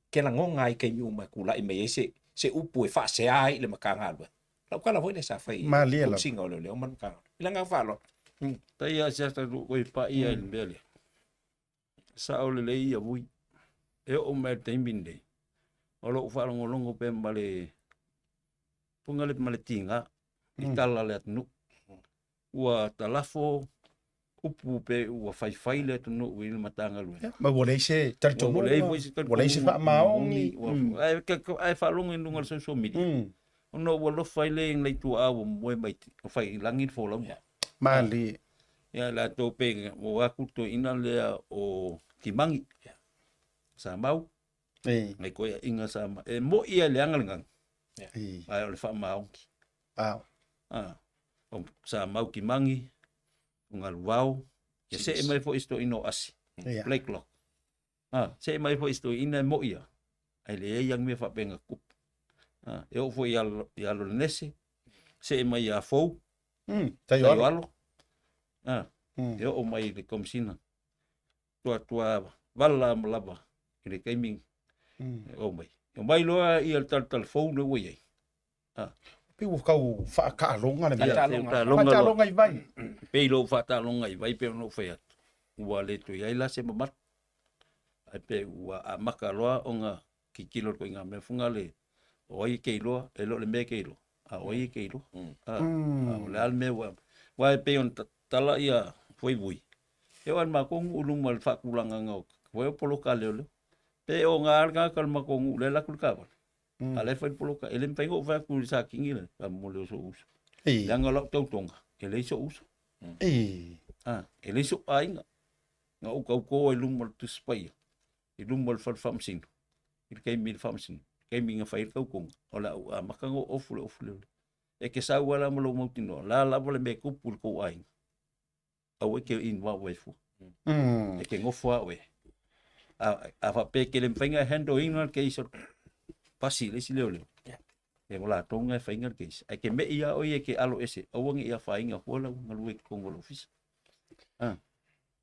Ke lagona ai i taimi uma e tulai mai ai se, se upu e faasea ai i le Matagaluega. Lau tala foi lea sa fai i Malie lava. Komesina o Leoleo ma le Matagaluega. I le agaga faaaloalo. Tai a se ata koe paia i le mea lea. Sao lelei ia vui. E oo mai i le taimi lenei, o lou faalogologo pea ma le puga le ma le tiga i tala a le atunuu. Ua talafo upu pe ua faifai le atunuu i le Matagaluega. Ma ua leai se talitonuga, Ua leai foi se ua leai se faamaoni. Ae faalogo i luga o le social media, ona ua alofa ai lea i nai tuaa ua moe mai o fai i lagi le folauga. Malie. Ia latou pe ua atu toeaina lea o Timagi, sa mau, nai toeaiina sa mau. E moi lava i le aga le gaga, ae o le faamaoni. O sa mau Timagi, o Galuvao, ia see mai foi si toeaina o Asi, Blakelock. See mai foi si toeaina e moi lava, ae leai lava ni mea faapea na tutupu. E oo foi ia Lorenese, see mai ia Fou, Taio Alo. E oo mai i le Komesina, tuatua vala ma lava i le taimi e oo mai. E omai loa ia le talatala fou lea ua i ai. Pei ua tau faataaloga le mea. Faataaloga Faataaloga i vai. Pei lou faataaloga i vai pei ona ou fai atu, ua le toe i ai la se mamalu. Ae pei ua amata loa ona tilotilo le ituaiga mea foi lea, o ai e te iloa, e le o le mea e te iloa, a o ai e te iloa. A o le a le mea ua... Aua e pei ona tatala ia Fuaivui, e oo lava i le matou nuu i luma i le faatulagaga o foi o poloka a leoleo. Pe oga lava le tagata o le matou nuu o lea e alu atu le taavale, a o la e fai le poloka. E le mafai ona ou fai atu i le Satini lea, faamolemole o sou uso. Leaga o lau tautoga, e leai sou uso. E leai sou aiga. Na ou tauto ai i luma o le Tusi Paia, i luma o le fale faamasino, i le taimi i le faamasino, taimi na fai ai le tautoga, o le a ou amata ona ou ofu le ofu lea. E te sau lava la ma lou mautinoa, o le a lava le mea e tupu i le tou aiga, aua e te involve ai fua. E te nofo lava oe. A faapea e te le mafai ona e handle ina le case o le pasi i le isi leoleo, e o latou na e faina le case. Ae te mei lava oe ia e te alo ese, aua ne i afaina fua lau galue i totonu o le ofisa.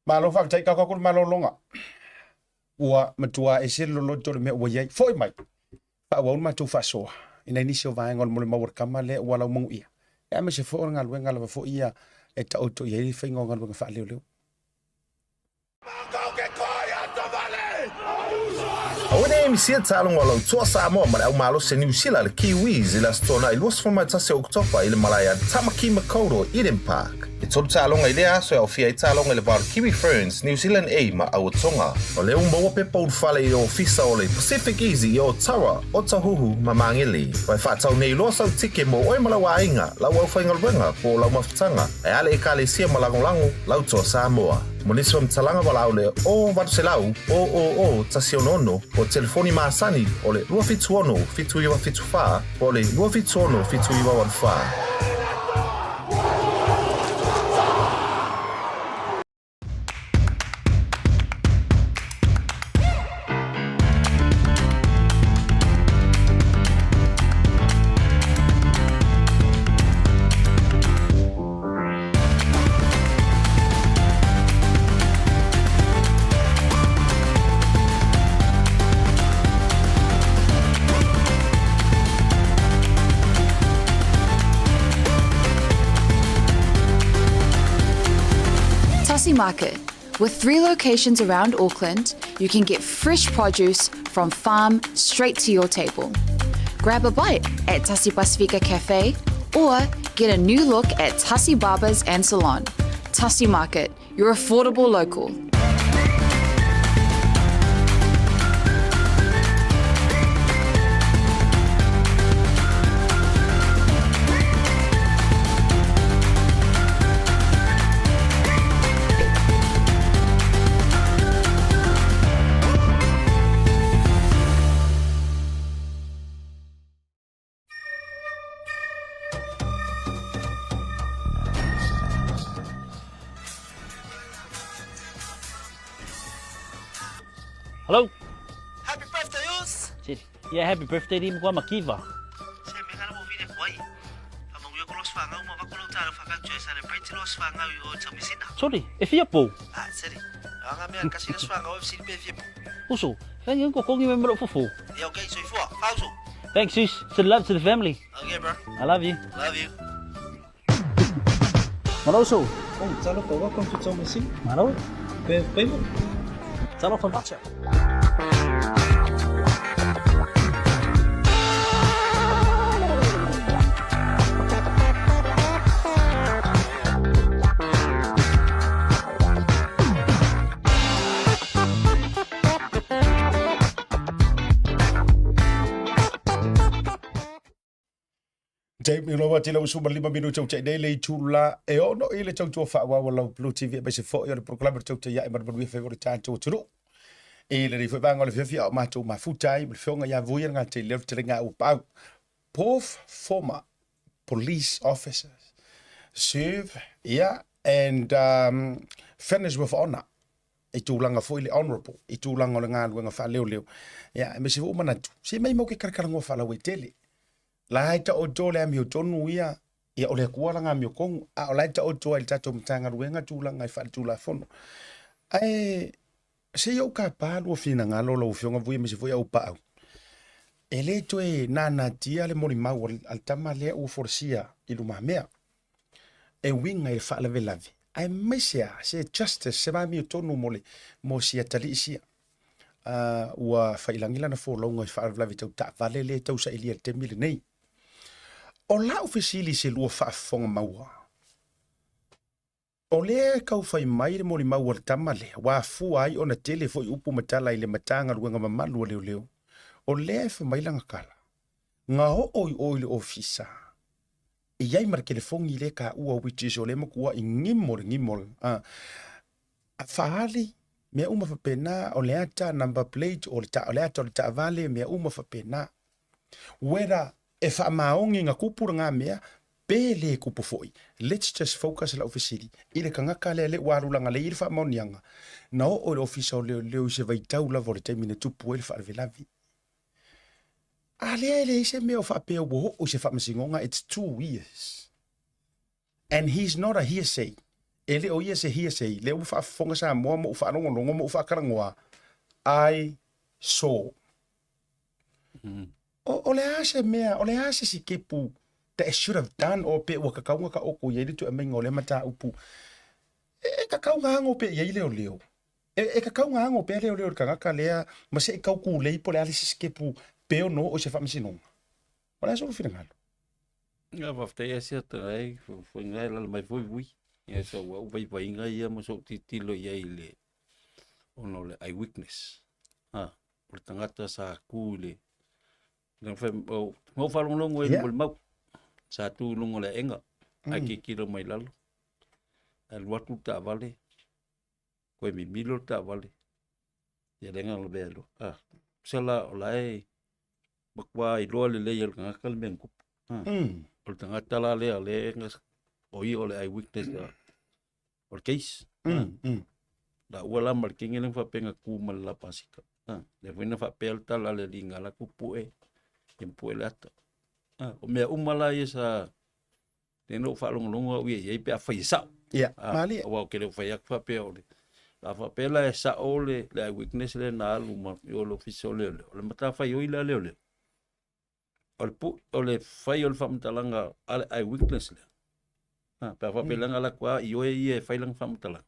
Malo faafetai tau atu le malologa. Ua matua ese le loloto o le mea ua i ai. Foi mai, faaauau le matou faasoa i nai nisi o vaega o le molimau a le tama lea ua laumanuia. Ia aemaise foi o le galuega lava foi ia e taoto i ai le faiga o galuega faaleoleo. Aua ne i misia taaloga o lau toa Samoa ma le au malosi a Niu Sila le Kiwis i le Aso Toonai 21 o Oketopa i le malae a Tamaki Makaurau Eden Park. E tolu taaloga i lea aso e aofia ai taaloga i le va o le Kiwi Ferns, New Zealand A ma Auatonga. O lea ua maua pepa ulufale i ofisa o le Pacific Easy i Otawa, Otahuhu ma Māngere. Ua e faatau nei loa sau tike mo oe ma lau aiga, lau aufaigaluega po o lau mafutaga, ae a le Ekalesia ma lagolago lau toa Samoa. Mo nisi faamatalaga valaau le 0800 000 166 po o telefoni masani o le 276 7974 po o le 276 7984. Tasi Market. With three locations around Auckland, you can get fresh produce from farm straight to your table. Grab a bite at Tasi Pasifika Cafe or get a new look at Tasi Barbers and Salon. Tasi Market, your affordable local. Hello. Happy birthday, us! Yeah, happy birthday di mo makiva. Se me ngala mo vile kwai. Fa mo yo kolos fa ngau ma va kolo talo fa fa celebrate los fa ngau yo tamisina. Sorry, e fia pou. Ah, seri. Anga mea kasi les fa ngau FC pe fia pou. Uso, thank you ko kongi me mero fufu. Yeah, okay, so ifua. Fauso. Thanks, sis. Send love to the family. Okay, bro. I love you. Love you. Malo uso. Oh, talofa, welcome to Tomasina. Malo. Pe payment. Talofa bacha. Taimi loa tele usu ma lima minuta ua nei le itula e ono i le tautua faaauau a lau Blue TV aemaise foi o le polokalame o le tautai ae manumanuia fai o le tatou atunuu. I lenei foi vaega o le fiafia o matou mafuta ai ma le feoga ia vui le gatei leo fetelega ua paau. Both former police officers serve, yeah, and um, finish with honor i tulaga foi le honorable i tulaga o le galuega faaleoleo. Ia, aemaise foi ua manatu, se mai mau ke kalakalagoa faalauaitele. La e taoto le amiotonu ia, ia o le Akua lana amiotonu, a o la e taoto ai i le tatou Matagaluega tulaga e faaletulafono. Ae se i ou kapa lua finagalo lau Afioga Vui aemaise foi au paau, e le toe nanatia le molimau a le tama lea ua folasia i lumamea e uiga i le faalavelave, aemaise a se justice, se amiotonu mo le mo si atalii sia. Ua faiilagi lana folauga i faalavelave tau taavale lea e tausailia i le taimi lenei. O lau fesili i se lua faafofoga maua, o lea e tau fai mai le molimau a le tama lea, ua afua ai ona tele foi upu ma tala i le Matagaluega mamalu a Leoleo, o lea e fai mai lana tala, na oo i o i le ofisa, e i ai ma le telefoni lea e taua which is o lea e matuai gimo le gimo a faali mea uma faapena, o le ata number plate, o le ta, o le ata o le taavale, mea uma faapena. Whether e faamaoni na kupu lena mea, pe le kupu foi. Let's just focus lau fesili i le tagata lea lea ua alu lana lei i le faamaoniaga, na oo i le ofisa o leoleo i se vaitau lava o le taimi na tupu ai le faalavelave. A lea e leai se mea o faapea ua oo i se faamasinoga, it's 2 years. And he's not a hearsay. E le o ia se hearsay. Lea ua faafofoga Samoa ma ou faalogologo ma ou faatalanoa. I saw. O, o le a se mea, o le a se sikepu that it should have done o pe ua kakau nga ka oko i ai le tuuaiga o lea mataupu. E, e kakau nga ago pea i ai leoleo. E, e kakau nga ago pea leoleo i le tagata lea ma se i kau kulei po o le a le isi sikepu pe ono oo i se faamasinoga. O le a sou finagalo? Ia faafetai lava sia ai fofoga e lala mai foi ui. Ia sa ua ou vaivaiga ia ma sou tilotilo i ai i le ona o le eye witness. Ha, o le tagata sa tu i le na fai o na ou faalogologo ai i le molimau. Sa tu i luga o le aega ae tilotilo mai lalo. Alu atu le taavale, toe mimilo le taavale. Ia lea na lavea loa. Ah, tusa la o la e matua iloa lelei e le tagata le mea na tupu. Ah. O le tagata la lea lea na o ia o le eye witness o le case. La ua la ma le kenge lea na faapea na tu ma le la pasika. Ah, lea foi na faapea le tala a le alii na alu atu pue, ia ma pue le ata. Ah, o mea uma la ia sa lea na ou faalogologo au ia i ai pe afai e sao. Ia, malie. Aua ou te le o fai atu faapea o le a faapea la e sao le le eye witness lea na alu ma i o le ofisa o leoleo, o le matafaioi la a leoleo. O le pu, o le fai o le faamatalaga a le eye witness lea. Ha, pe a faapea la na alu atu lava ioe ia e fai lana faamatalaga.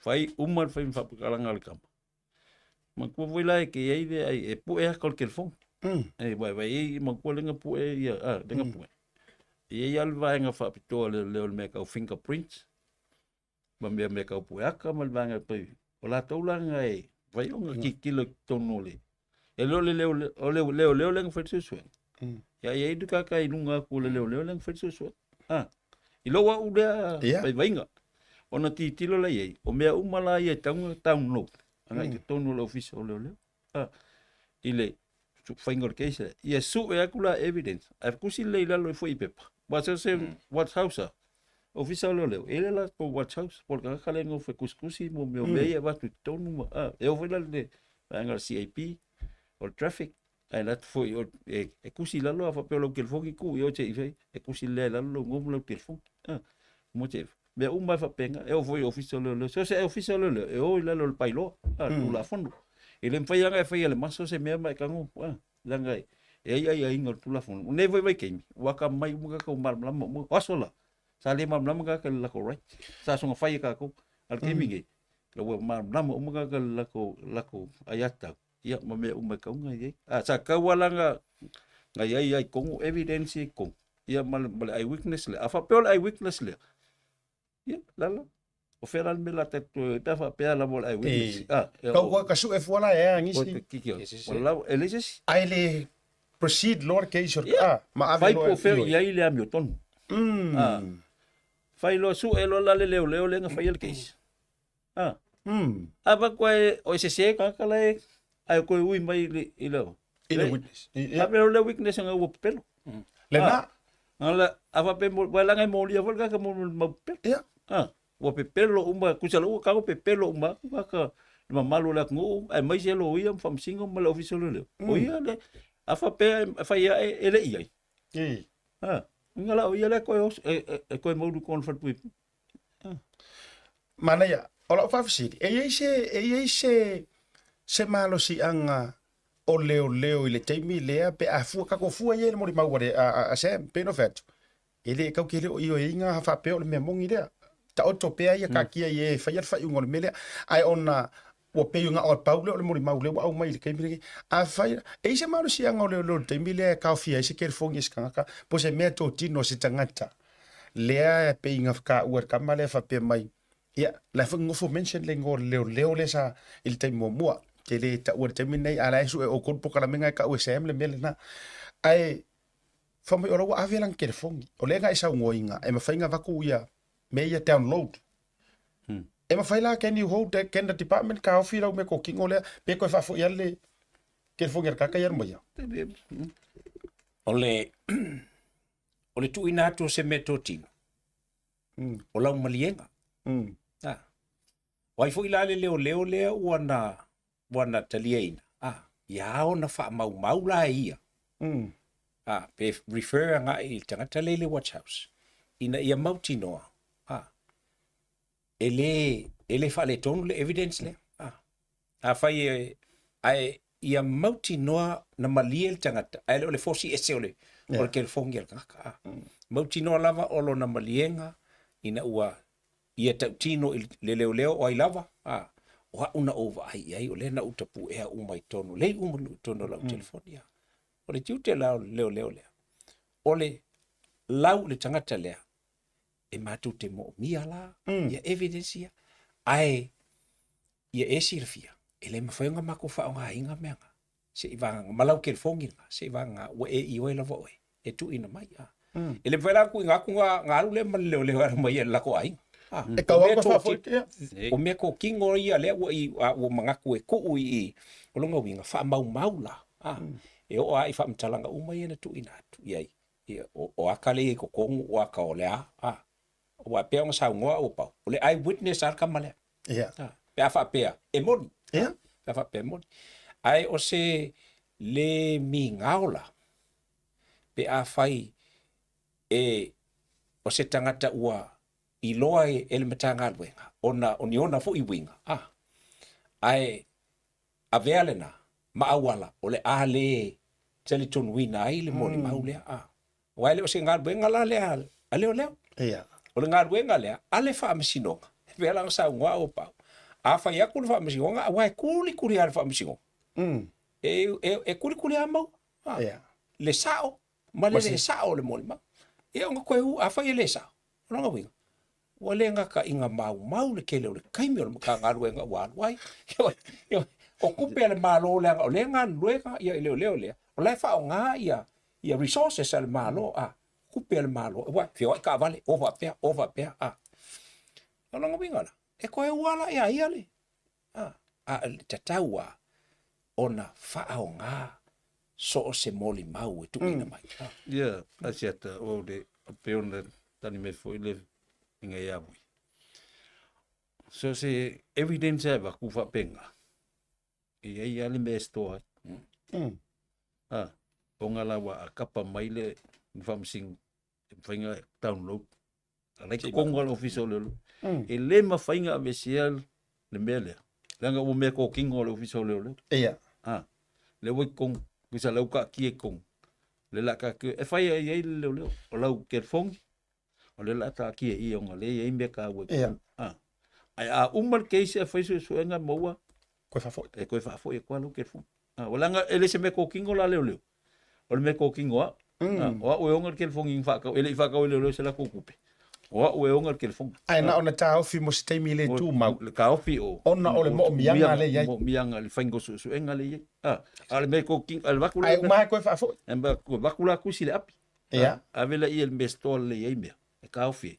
Fai uma le fai faapakalaga a le kama. Matua foi la e ke ai le ai e pu'e aka o le telefoni. E vai vai ei matua lenga pu'e ia a lenga pu'e. E i ai le vaega faapitoa le leo le mea tau fingerprints ma mea mea tau pu'e aka ma le vaega pei o latou la na e fai ona tilotilo i totonu o le e le o le leo o le leoleo lea na fai le suesuega. Ia e i ai le tagata i luga atu o le leoleo lea na fai le suesuega. Ah, i lou au lea vaivaiga, ona tilotilo la i ai, o mea uma la ia e tatau ona download agai i totonu o le ofisa o leoleo. Ah, i le faiga o le case lea, ia sue atu la evidence, ae tusi lelei i lalo ifo i pepa. Aua so se watch house a, ofisa o leoleo, e le latou watch house, po o le tagata lea e nofo e tusitusi mo mea o mea ia e avatu i totonu ma, ah, e oo foi la i le vaega o le CIP, o le traffic, Ae alu atu foi e tusi i lalo a faapea o lau telefoni tuu i o te i fai, e tusi lelei i lalo lou igoa ma lau telefoni. Mo te mea uma e faapena, e oo foi i ofisa o leoleo. So o se ofisa o leoleo, e o i lalo o le pailoa, a, le Tulafono. E le mafai lava ona e faia e le maso se mea ma e tago, a, leaga e i ai aiaiga o le Tulafono. O nei foi vaitaimi, ua atamamai uma tagata ua malamalama uma. O aso la, sa le malamalama tagata i le latou right, sa soona fai e tatou. A o le taimi lenei, ua malamalama uma tagata i le latou aiatatau. Ia, ma mea uma e tatau ona i ai. A sa tatau lava la ona na i ai lava i totonu evidence ia i totonu, ia ma le, ma le eye witness lea. A faapea o le eye witness lea, ia, lala, o fea la le mea la ta toe, pe a faapea lava o le eye witness. E, Ah, e, kau koe ka su'e fua la e a nisi. O la, e leai se isi. Ai le proceed loa le case o le, Ia, ah, ma ave fai loa po o fea ioe. i ai le amiotonu. Ah, fai loa, su'e loa la le leoleo lea na faia le case. Ah. A va koe o e sese tagata la e ae koe ui mai i le i le I le witness. A pe o le witness nga ua pepelo. Le na. Nga la a va pe mo wa langa e molia foi le kaka mo mau pepelo. Ia. Ah, ua pepelo uma kusa lo ua kago pepelo uma kaka le mamalu o le atunuu aemaise loia ma faamasino ma le ofisa o leoleo. O ia le a faapea e fai ae e le i ai. Ah, nga la o ia le koe e koe maulu i kona falepuipui. Manaia, o lau faafesili, e i ai se, e i ai se, se malosiaga o leoleo i le taimi lea pe a fua, kako fua i ai le molimau a, le, a, a, a Sam, pei ona fai atu, e le kau ke le o ioe faapea o le mea moni lea. Taoto pea ia kakia i e faia le faaiuga o le mea lea. Ae ona ua pei ona o pau lea o le molimau lea ua aumai i le taimi lenei. Afai, e i ai se malosiaga o leoleo i le taimi lea e taofia ai se telefoni e se tagata, po o se mea totino a se tagata lea e pei na taua e le tama lea faapea mai, ia, la e foi nofo mention le igoa o le leoleo lea sa i le taimi muamua. Ke le taua i le taimi lenei, a o la e sue e outou le polokalame e tau e Sam le mea lena. Ae fai mai o la ua ave lana telefoni, o lea na e saunoaina e mafai ona avatu ia mea ia download. E mafai la, can you hold that, can the department taofi lau mea totino lea, pe toe faafoi lava le telefoni a le tagata ia alu mai ai? O le, o le tuuina atu o se mea totino, o lau maliega. Ah. O ai foi la le leoleo lea ua na, ua na taliaina, ah, ia ao ona faamaumau la e ia. Ah, pe refer agai i le tagata lea i le watch house, ina ia mautinoa, ah, e le, e le faaletonu le evidence lea. Ah. Afai e, ae ia mautinoa na malie le tagata, ae le o le fosi ese o le, o le kelefogi a le tagata. Ah. Mautinoa lava o lona maliega ina ua ia tautino i le leoleo o ai lava, a, o a'u na ou vaai i ai, o lea na ou tapu'ea uma i totonu, lei uma i totonu o lau telefoni. A. O le tiute la o le leoleo lea, o le lau i le tagata lea, e matou te moomia la ia evidence ia, ae ia e silafia, e le mafai ona matou faaaogaina mea na, se i vagana, ma lau telefoni lena, se i vagana ua e ioe lava oe e tuuina mai. A. E le mafai la ona tuuina atu ona alu lea ma le leoleo e alu mai ai i le latou aiga. A. E tau atu faafoi, ia. O mea totino ia lea ua i, a, ua manatu e tuu i i, o lona uiga, faamaumau la. A. E oo lava i faamatalaga uma ia na tuuina atu i ai. Ia, o, o aka lea i totonu, o aka o le a, a. Aua e pei ona saunoa ua pau, o le eye witness a le tama lea. Ia. A, pe a faapea, e moni. Ia. Pe a faapea e moni. Ae o se le migao la, pe afai e o se tagata ua iloa e, e le Matagaluega ona o ni ona foi uiga, a, ae avea lena ma auala o le a le talitonuina ai le molimau lea, a. Aua e le o se galuega la lea a leoleo. Ia. O le galuega lea a le Faamasinoga. pei la ona saunoa au Pau. A fai atu le faamasinoga, aua e kulikuli lava le faamasinoga. E, e, e kulikuli lava mau. Ah, Ia. Le sao ma le le sao o le molimau. Ia ona toe u, afai e le sao, o lona uiga, ua le gata'iga maumau le tele o le taimi o le Matagaluega ua alu ai. Ioe, o tupe a le Malo leaga o lea e galulue ia i leoleo lea, o la e faaaoga ia ia resources a le Malo, a, tupe a le Malo, aua e feoai taavale, o faapea, o faapea, a. O lona uiga la, e toe ua la ia ia le, a, a e tatau lava ona faaaoga so o se molimau e tuuina mai. Ia, Asiata, o le, pei ona tali mai foi le inga ia Vui. So se evidence e avatu faapena, e i ai lava le mea e store ai. Ah, ona la ua a kapa mai le faamasino, e mafai ona download. A la e i totonu lava o le ofisa o leoleo. E le mafai ona aveesea le mea lea, leaga ua mea tokino a le ofisa o leoleo. Ia. Ah, lea ua i totonu, tusa la ua taatia i totonu. Le la taatia, e fai ai ai le leoleo, o lau telefoni, o lea la taatia i i ona lea e i ai mea taua i totonu. Ah. Ae a uma le case e fai suesuega maua, Koe faafoi. E koe faafoi atu lava lau telefoni. Ah, o leaga e le se mea tokino la leoleo. O le mea tokino au. Ah, o au e ona le telefoni na faatau, e le i faatau e leoleo se latou tupe. O au e ona le telefoni. Ae na ona taofi mo se taimi le tumau. Le taofi o. Ona o le moomiaga lea e i ai. Moomiaga, le faiga o suesuega lea e i ai. Ah, a o le mea tokino, a le vaku la. Ae uma lava koe faafoi. E vaku la kusi le api. Ia. Ave lea i le mea store lea e i ai mea, e taofi ai.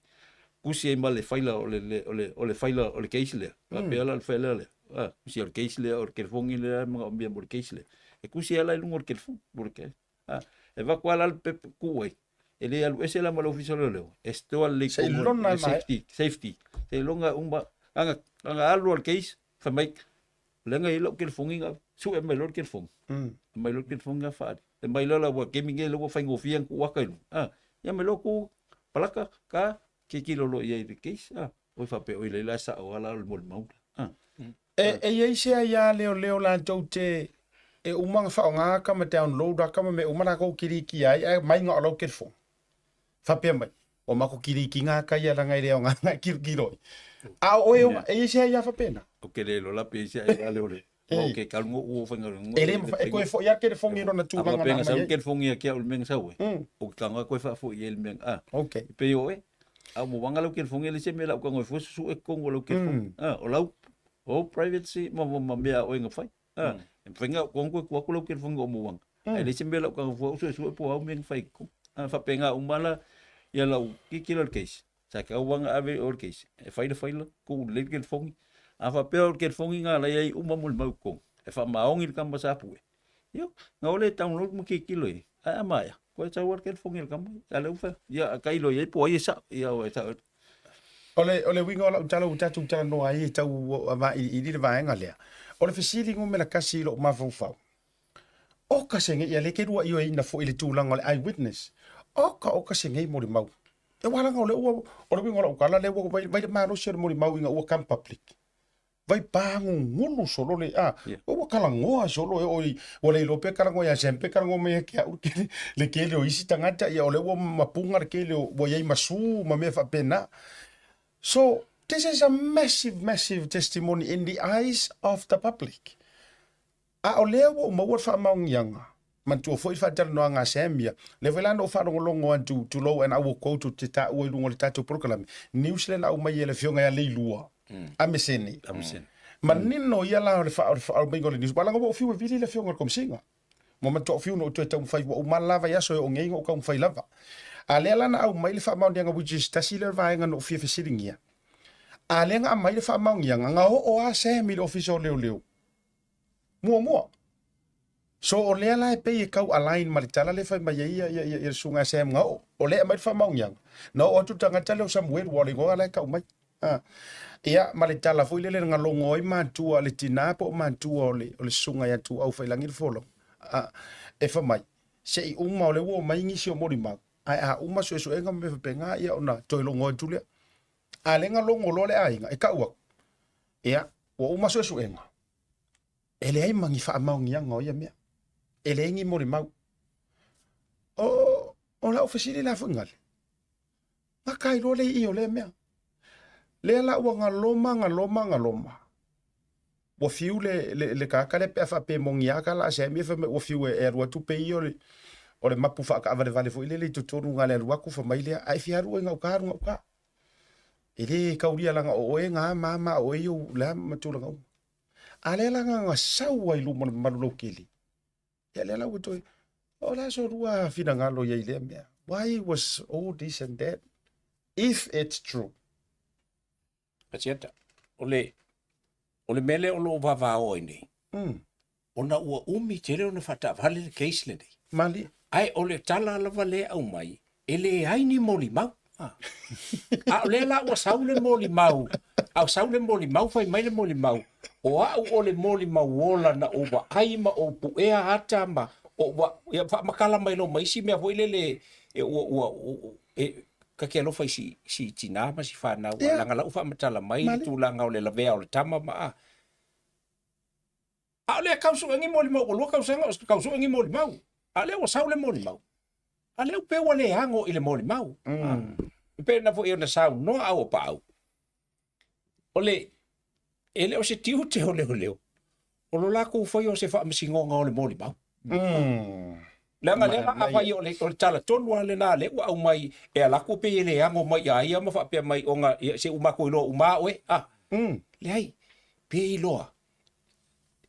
Kusi ai ma le faila o le, le, o le, o le faila o le case lea. Faapea la le faila lea. Ah, kusi o le case lea, o le telefoni lea, manaomia mo le case lea. E kusi ai la i luga o le telefoni, mo le case. Ah, e vaku lava la le pepa tuu ai. E le alu ese la ma le ofisa o leoleo. E store lelei Se i tonu lona e e maea. safety, safety. Se i lona uma, ana, ana alu a le case, fai mai, leaga e i ai lau telefoni na sue mai loa le telefoni. Aumai loa le telefoni na faaali. E mai loa la ua taimi nei lea ua faigofie ona tuu ata i luga. Ah, ia aumai loa tu palaka ka tilotilo loa i ai i le case. Ah, oi faapea oi laila e sao lava la o le molimau. Ah. E, e i ai se aiā leoleo latou te e uma ona faaaoga aka ma download aka ma mea uma latou kiliki ai ae mai na o lau telefoni. Faapea mai, ua matou kilikiga aka ia leaga e le aoga ona e kilokilo ai. A o oe ona, e i ai se aiā faapena? Ou te le iloa la pe i ai se aiā leoleo. Aua ou te talu ua faigaluega. E le mafai, e toe foi lava telefoni i lona tulaga na aumai ai. A faapea na sau telefoni ia te au i le mea na sau ai, ou te tago lava toe faafoi i ai i le mea na, a. Okay. E pei o oe, a ua moaga lau telefoni e leai se mea o le a ou tago ai fua susue totonu o lau telefoni. A, o lau, o privacy ma ma mea a oe na fai. A, e mafai ona ou toe tuu atu lau telefoni o moaga, ae leai se mea o le a ou tago fua suesue po o a au mea na fai i totonu. A, faapena uma la ia lau tilotilo i le case. Sa tatau lava ona ave i o le case e fai le faila, tuu lelei le telefoni. A faapea o le telefoni lena la e i ai uma molimau i totonu, e faamaoni le tama sa pue, io, na o lea e download ma tilotilo i ai. Ae a maea, toe sau lava le telefoni a le tama, a lea ua fai atu, ia tailo i ai po o ai e sao. Ia e sao. O le, o le uiga o lau tala ua tatou talanoa ai e tau vailiili le vaega lea, o le fesili numera tasi i lou mafaufau, Oka se nei, ia lea e te luaioeina foi i le tulaga o le eye witness, oka oka se nei molimau. E ua laga o lea ua, o le uiga o lau tala lea ua vai, vai le malosi o le molimau ina ua come public. Vai pagugulu solo le, a, Yeah. ua talanoa solo e oo i, ua le iloa pe talanoa ia Sam pe talanoa mai ia te au le, le tele o isi tagata, ia o lea ua mapuga le tele o, ua i ai ma su ma mea faapena. So, this is a massive, massive testimony in the eyes of the public. A o lea ua ou maua le faamaoniaga, manatua foi le faatalanoaga a Sam ia, lea foi la na ou faalogologo atu, tulou and I will quote ou te taua i luga o le tatou polokalame, news lea na aumai e le afioga ia Leilua, Amesene. Amesene. Manino ia la o le faa, o le aumaiga o le news, aua leaga ua ou fiu e vili le afioga i le Komesina. Ua matua ou fiu na ou toe taumafai, ua uma lava i aso e oo nei na ou taumafai lava. A lea la na aumai le faamaoniaga which is tasi lea o vaega na ou fia fesiligia. A lea na aumai le faamaoniaga, na oo lava Sam i le Ofisa o Leoleo. Muamua. So o lea la e pei e tau align ma le tala lea e fai mai ai ia, ia, ia, ia le susuga ia Sam Gao. O lea e aumai le faamaoniaga. Na oo atu le tagata lea o Samuelu, aua o le igoa la e tau mai. Ah. Ia, ma le tala foi lele na logo ai matua, le tinā po o matua o le, o le susuga ia Tuuau Faiilagi le Folauga. Ah. E fai mai, se i uma o lea ua omai nisi o molimau, ae a uma suesuega ma mea faapena, ia ona toe logo atu lea. A lea na logo loa le aiga, e tau atu, ia, ua uma suesuega, E leai ma ni faamaoniaga o ia mea. E leai ni molimau. O, o lau fesili la foi ngale. Nga ka iloa le ii o lea mea. Lea la ua galoma, galoma, galoma. Ua fiu le, le, le tagata lea pe a faapea e moni lava tala a Sammy fai mai ua fiu e, e alu atu pei o le, o le mapu faakaavalevale foi lele i totonu na le alu atu fai mai lea, a e fia alu oe gauta alu gauta. E le taulia leaga o oe na ma ma o oe i ou lea ma tulaga uma. A lea la na na sau ai i luma o le mamalu lautele. Ia lea la ua toe, o le a so lua finagalo i ai i lea mea? Why was all this and that? If it's true. Asiata, o le, o le mea lea o lo o vavao ai nei, ona ua umi tele ona faataavale le case lenei. Malie. Ae o le tala lava lea e aumai, e leai ni molimau. A o lea la ua sau le molimau, a sau le molimau, fai mai le molimau, o au o le molimau ola na ou vaai ma ou puea ata ma ou va, ia faamatala mai loa ma isi mea foi lele e ua, ua, ua e, ta te alofa i si, si tinā ma si fanau, yeah. Leaga la ua faamatala mai le tulaga o le lavea o le tama ma a. A o lea tau sue ni molimau, ua lua tausaga o tau sue ni molimau. A o lea ua sau le molimau. A lea ua pei ua le ano i le molimau. E pei ona foi ona saunoa au o Paau. O le, e le o se tiute o leoleo, o lo latou faia o se faamasinoga o le molimau. Leaga lea la afai o le, o le tala tonu lava lena lea ua aumai e alu atu pei e le ano mai ia ia ma faapea mai ona ia, se ua matou iloa uma lava oe. Ah, leai, pe iloa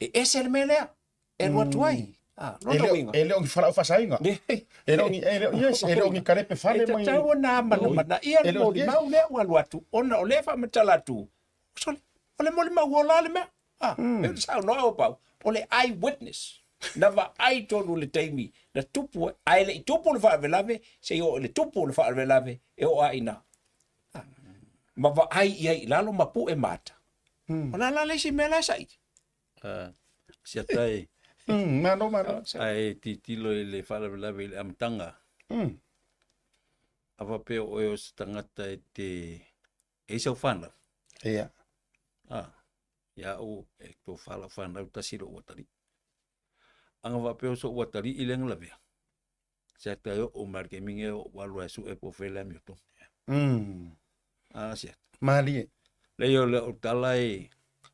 e ese le mea lea e alu atu ai. Ah, lona uiga. E le o ni falaau faasaina. E le o ni, e le o, yes, e le o ni kalepe fale E mai. tatau ona amanaia le molimau lea ua alu atu, ona o lea e faamatala atu, sole, o le molimau ola le mea. Ah, mm. E saunoa au Pau, o le eye witness. Na vaai tonu le taimi na tupu ai, ae le i tupu le faalavelave, se i oo i le tupu o le faalavelave, e oo lava i ina. Ah, ma vaai i ai i lalo ma pue mata. O le a la le isi mea la e saili? Ah, siata e. Malo, malo. Ae titilo i le faalavelave i le amataga. A faapea o oe o se tagata e te e i sau fanau. Ia. Ah, ia au e tofa lau fanau tasi lou atalii. Aga faapea o so'u atalii lea na lavea, siata e oo mai le taimi lenei o alu lava e sue po o fea le amiotonu. A siata. Malie. Leai o lau tala e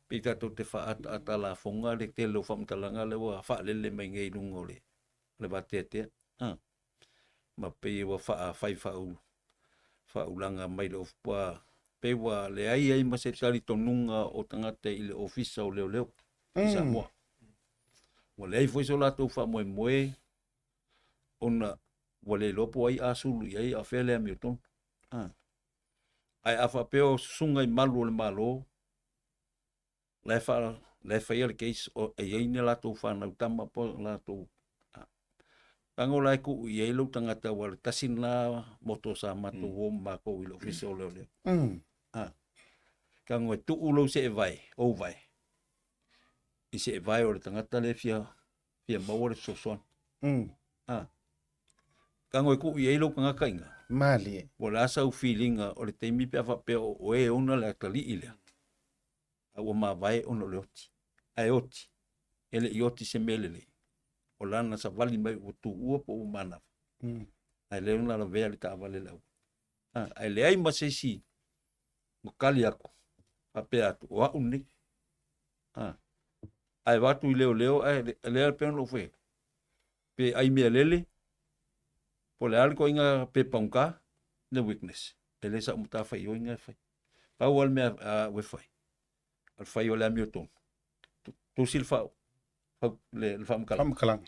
pei tatou te faaataata lafoga le tele o faamatalaga lea ua faalele mai nei i luga o le le vateatea. Ah. Ma pei ua faafai faaulu faaulaga mai le ua pei ua leai ai ma se talitonuga o tagata i le Ofisa o Leoleo i Samoa. Ua leai foi so latou faamoemoe ona ua le iloa po o ai a sulu i ai a o fea le amiotonu. Ah. Ae a faapea o susuga i malu o le Malo, la e faa, la e faia le case o e i ai ni latou fanau tama po o latou ah. Tago la e tuu i ai lou tagata aua le tasi lena moto sa matou o ma makou i le ofisa o leoleo. Ah. Tago e tuu lou seevae, ou vae, i seevae o le tagata lea e fia, fia maua le fesoasoani. Ah. Tago e tuu i ai lou tagata i ina. Malie. Po o le a sau filiga o le taimi pe a faapea o oe e ona le atalii lea. a ua mavae ona o le oti. Ae oti, e le i oti se mea lelei. O lana savali mai ua tuua po ua manava. Ae lea ona lavea le taavale le auala. Ah, ae leai ma se isi ua kali atu, faapea atu, o au lenei. Ah, ae avatu i leoleo, ae lea pei ona ou fai atu, pe ai mea lele, po o le a le ituaiga pepa gata, le witness. E le sau matafaioi e fai. Pau lava le mea a ua fai, o le fai o le amiotonu. Tusi le faa, le, le faamatalaga. Faamatalaga.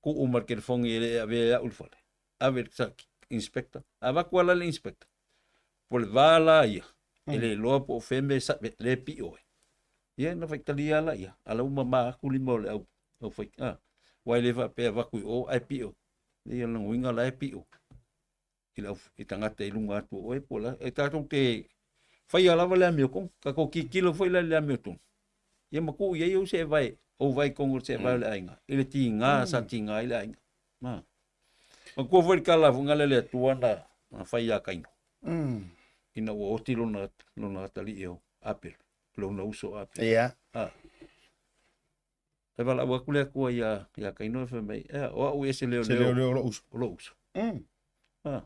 Tuu ma le telefoni e le e avea e au i le fale. Ave i le inspector. A avatu lava la le inspector, po o le va la ia, e le iloa po o fea mea e le pio ai. Ia na faitalia lava laia, a o la ua mama atu lima o le au, au fai, a. Aua e le faapea e avatu i o ae pio. Leai o lona uiga o la e pio. I le au i tagata i luga atu o oe po o le a. E tatou te faia lava le amiotonu, tatou tilotilo foi la i le amiotonu, ia ma tuu i ai ou seevae, ou vae i totonu o le seevae o le aiga, i le tiga sa tiga ai le aiga. Ma. Manatua foi le tala foi lea a le Atua na, na fai ia Kaino. Ina ua oti lona, lona atalii o Apelo, lona uso o Apelo. Ia. Ah. E valaau atu le Atua ia, ia Kaino e fai mai, ea, o au ia se leoleo. Se leoleo o lou uso. O lou uso. Ah.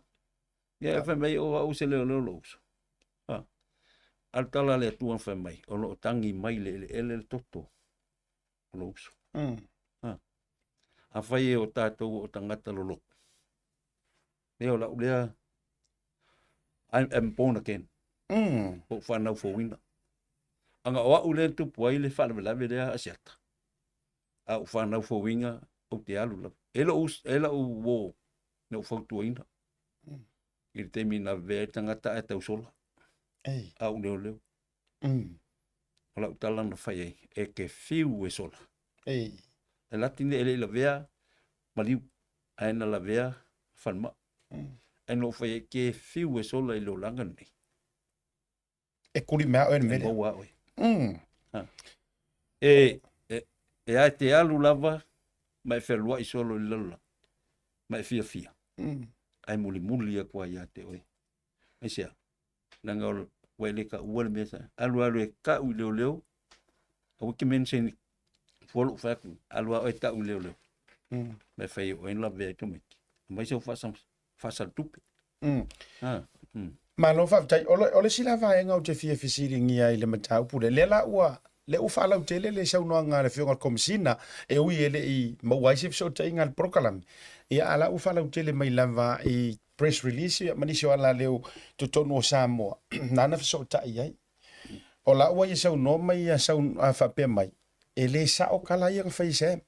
Ia e fai mai, o au se leoleo o lou uso. Ah. A o le tala a le Atua na fai mai, o lo o tagi mai i le eleele le toto o lou uso. Ha. Afai e o tatou o tagata lolotu, lea o lau lea, I am born again. Ua ou fanau fouina. Aga o au lea na tupu ai le faalavelave lea a Asiata. A ou fanau fouina, ou te alu lava. E lou, e lau uo na ou fautuaina. I le taimi na avea ai le tagata ae tausola. Ei. A ou leoleo. O lau tala na fai ai, e te fiu e sola. Ei. E lati nei e le i lavea maliu, ae na lavea falemai. Ae na ou fai ai, ke fiu e sola i le olaga lenei. E kuli mea oe le mele. E maua oe. Ha. E a e te alu lava ma e fealuai solo i le lalolagi, ma e fiafia, ae mulimuli atu lava ia te oe. Aisea? Leaga o ua e le taua le mea sa alu alu e tau i leoleo, aua e te mention fua lou fai atu, alu lava oe e tau i leoleo. Ma e fai e oe na lavea ai tamaiti. Aumai sau faasalatupe. Ha. Malo faafetai. O le, o le isi la vaega ou te fia fesiligia ai i le mataupu lea, lea la ua, lea ua faalautele le saunoaga a le Afioga i le Komesina, e ui e le i maua ai se fesootaiga a le polokalame, ia a la ua faalautele mai lava i press release ia ma nisi o alaleo i totonu o Samoa nāna fesootai ai. O la ua ia saunoa mai ia sau, a faapea mai, e le sao tala ia na fai e Sam.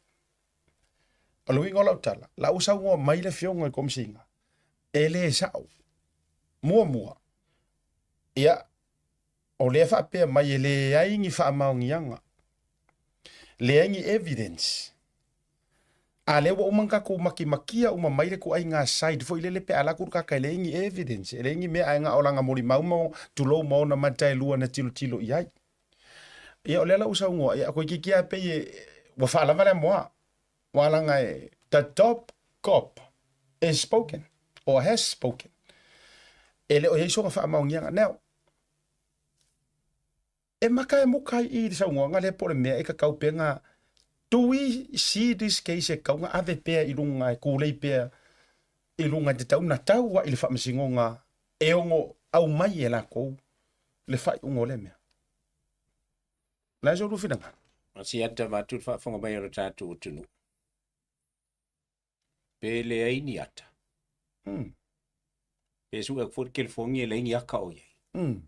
O le uiga o lau tala, la ua saunoa mai le Afioga i le Komesina, e le sao. Muamua, ia, o lea faapea mai e leai ni faamaoniaga, leai ni evidence. A lea ua uma ona tatou makimakia uma mai le ituaiga side foi lele pe a alu atu le tagata e leai ni evidence, e leai ni mea ae na o lana molimau ma tulou ma ona mata e lua na tilotilo i ai. Ia o lea la ua saunoa, ia toeitiiti lava pei e, ua faalava le amoa. Ua leaga e, the top cop is spoken or has spoken. E le o i ai sona faamaoniaga. Now, e maka e muka ai i le saunoaga lea po o le mea e tatau pea na do we see this case e tatau na ave pea i luga e tulei pea i luga e tatau na tau ai i le faamasinoga e ono aumai e latou le faaiuga o lea mea. O le a se lua finagalo? Asiata avatu le faafofoga mai o le tatou atunuu. Pe leai ni ata. Pe sue atu foi le telefoni e leai ni ata o i ai.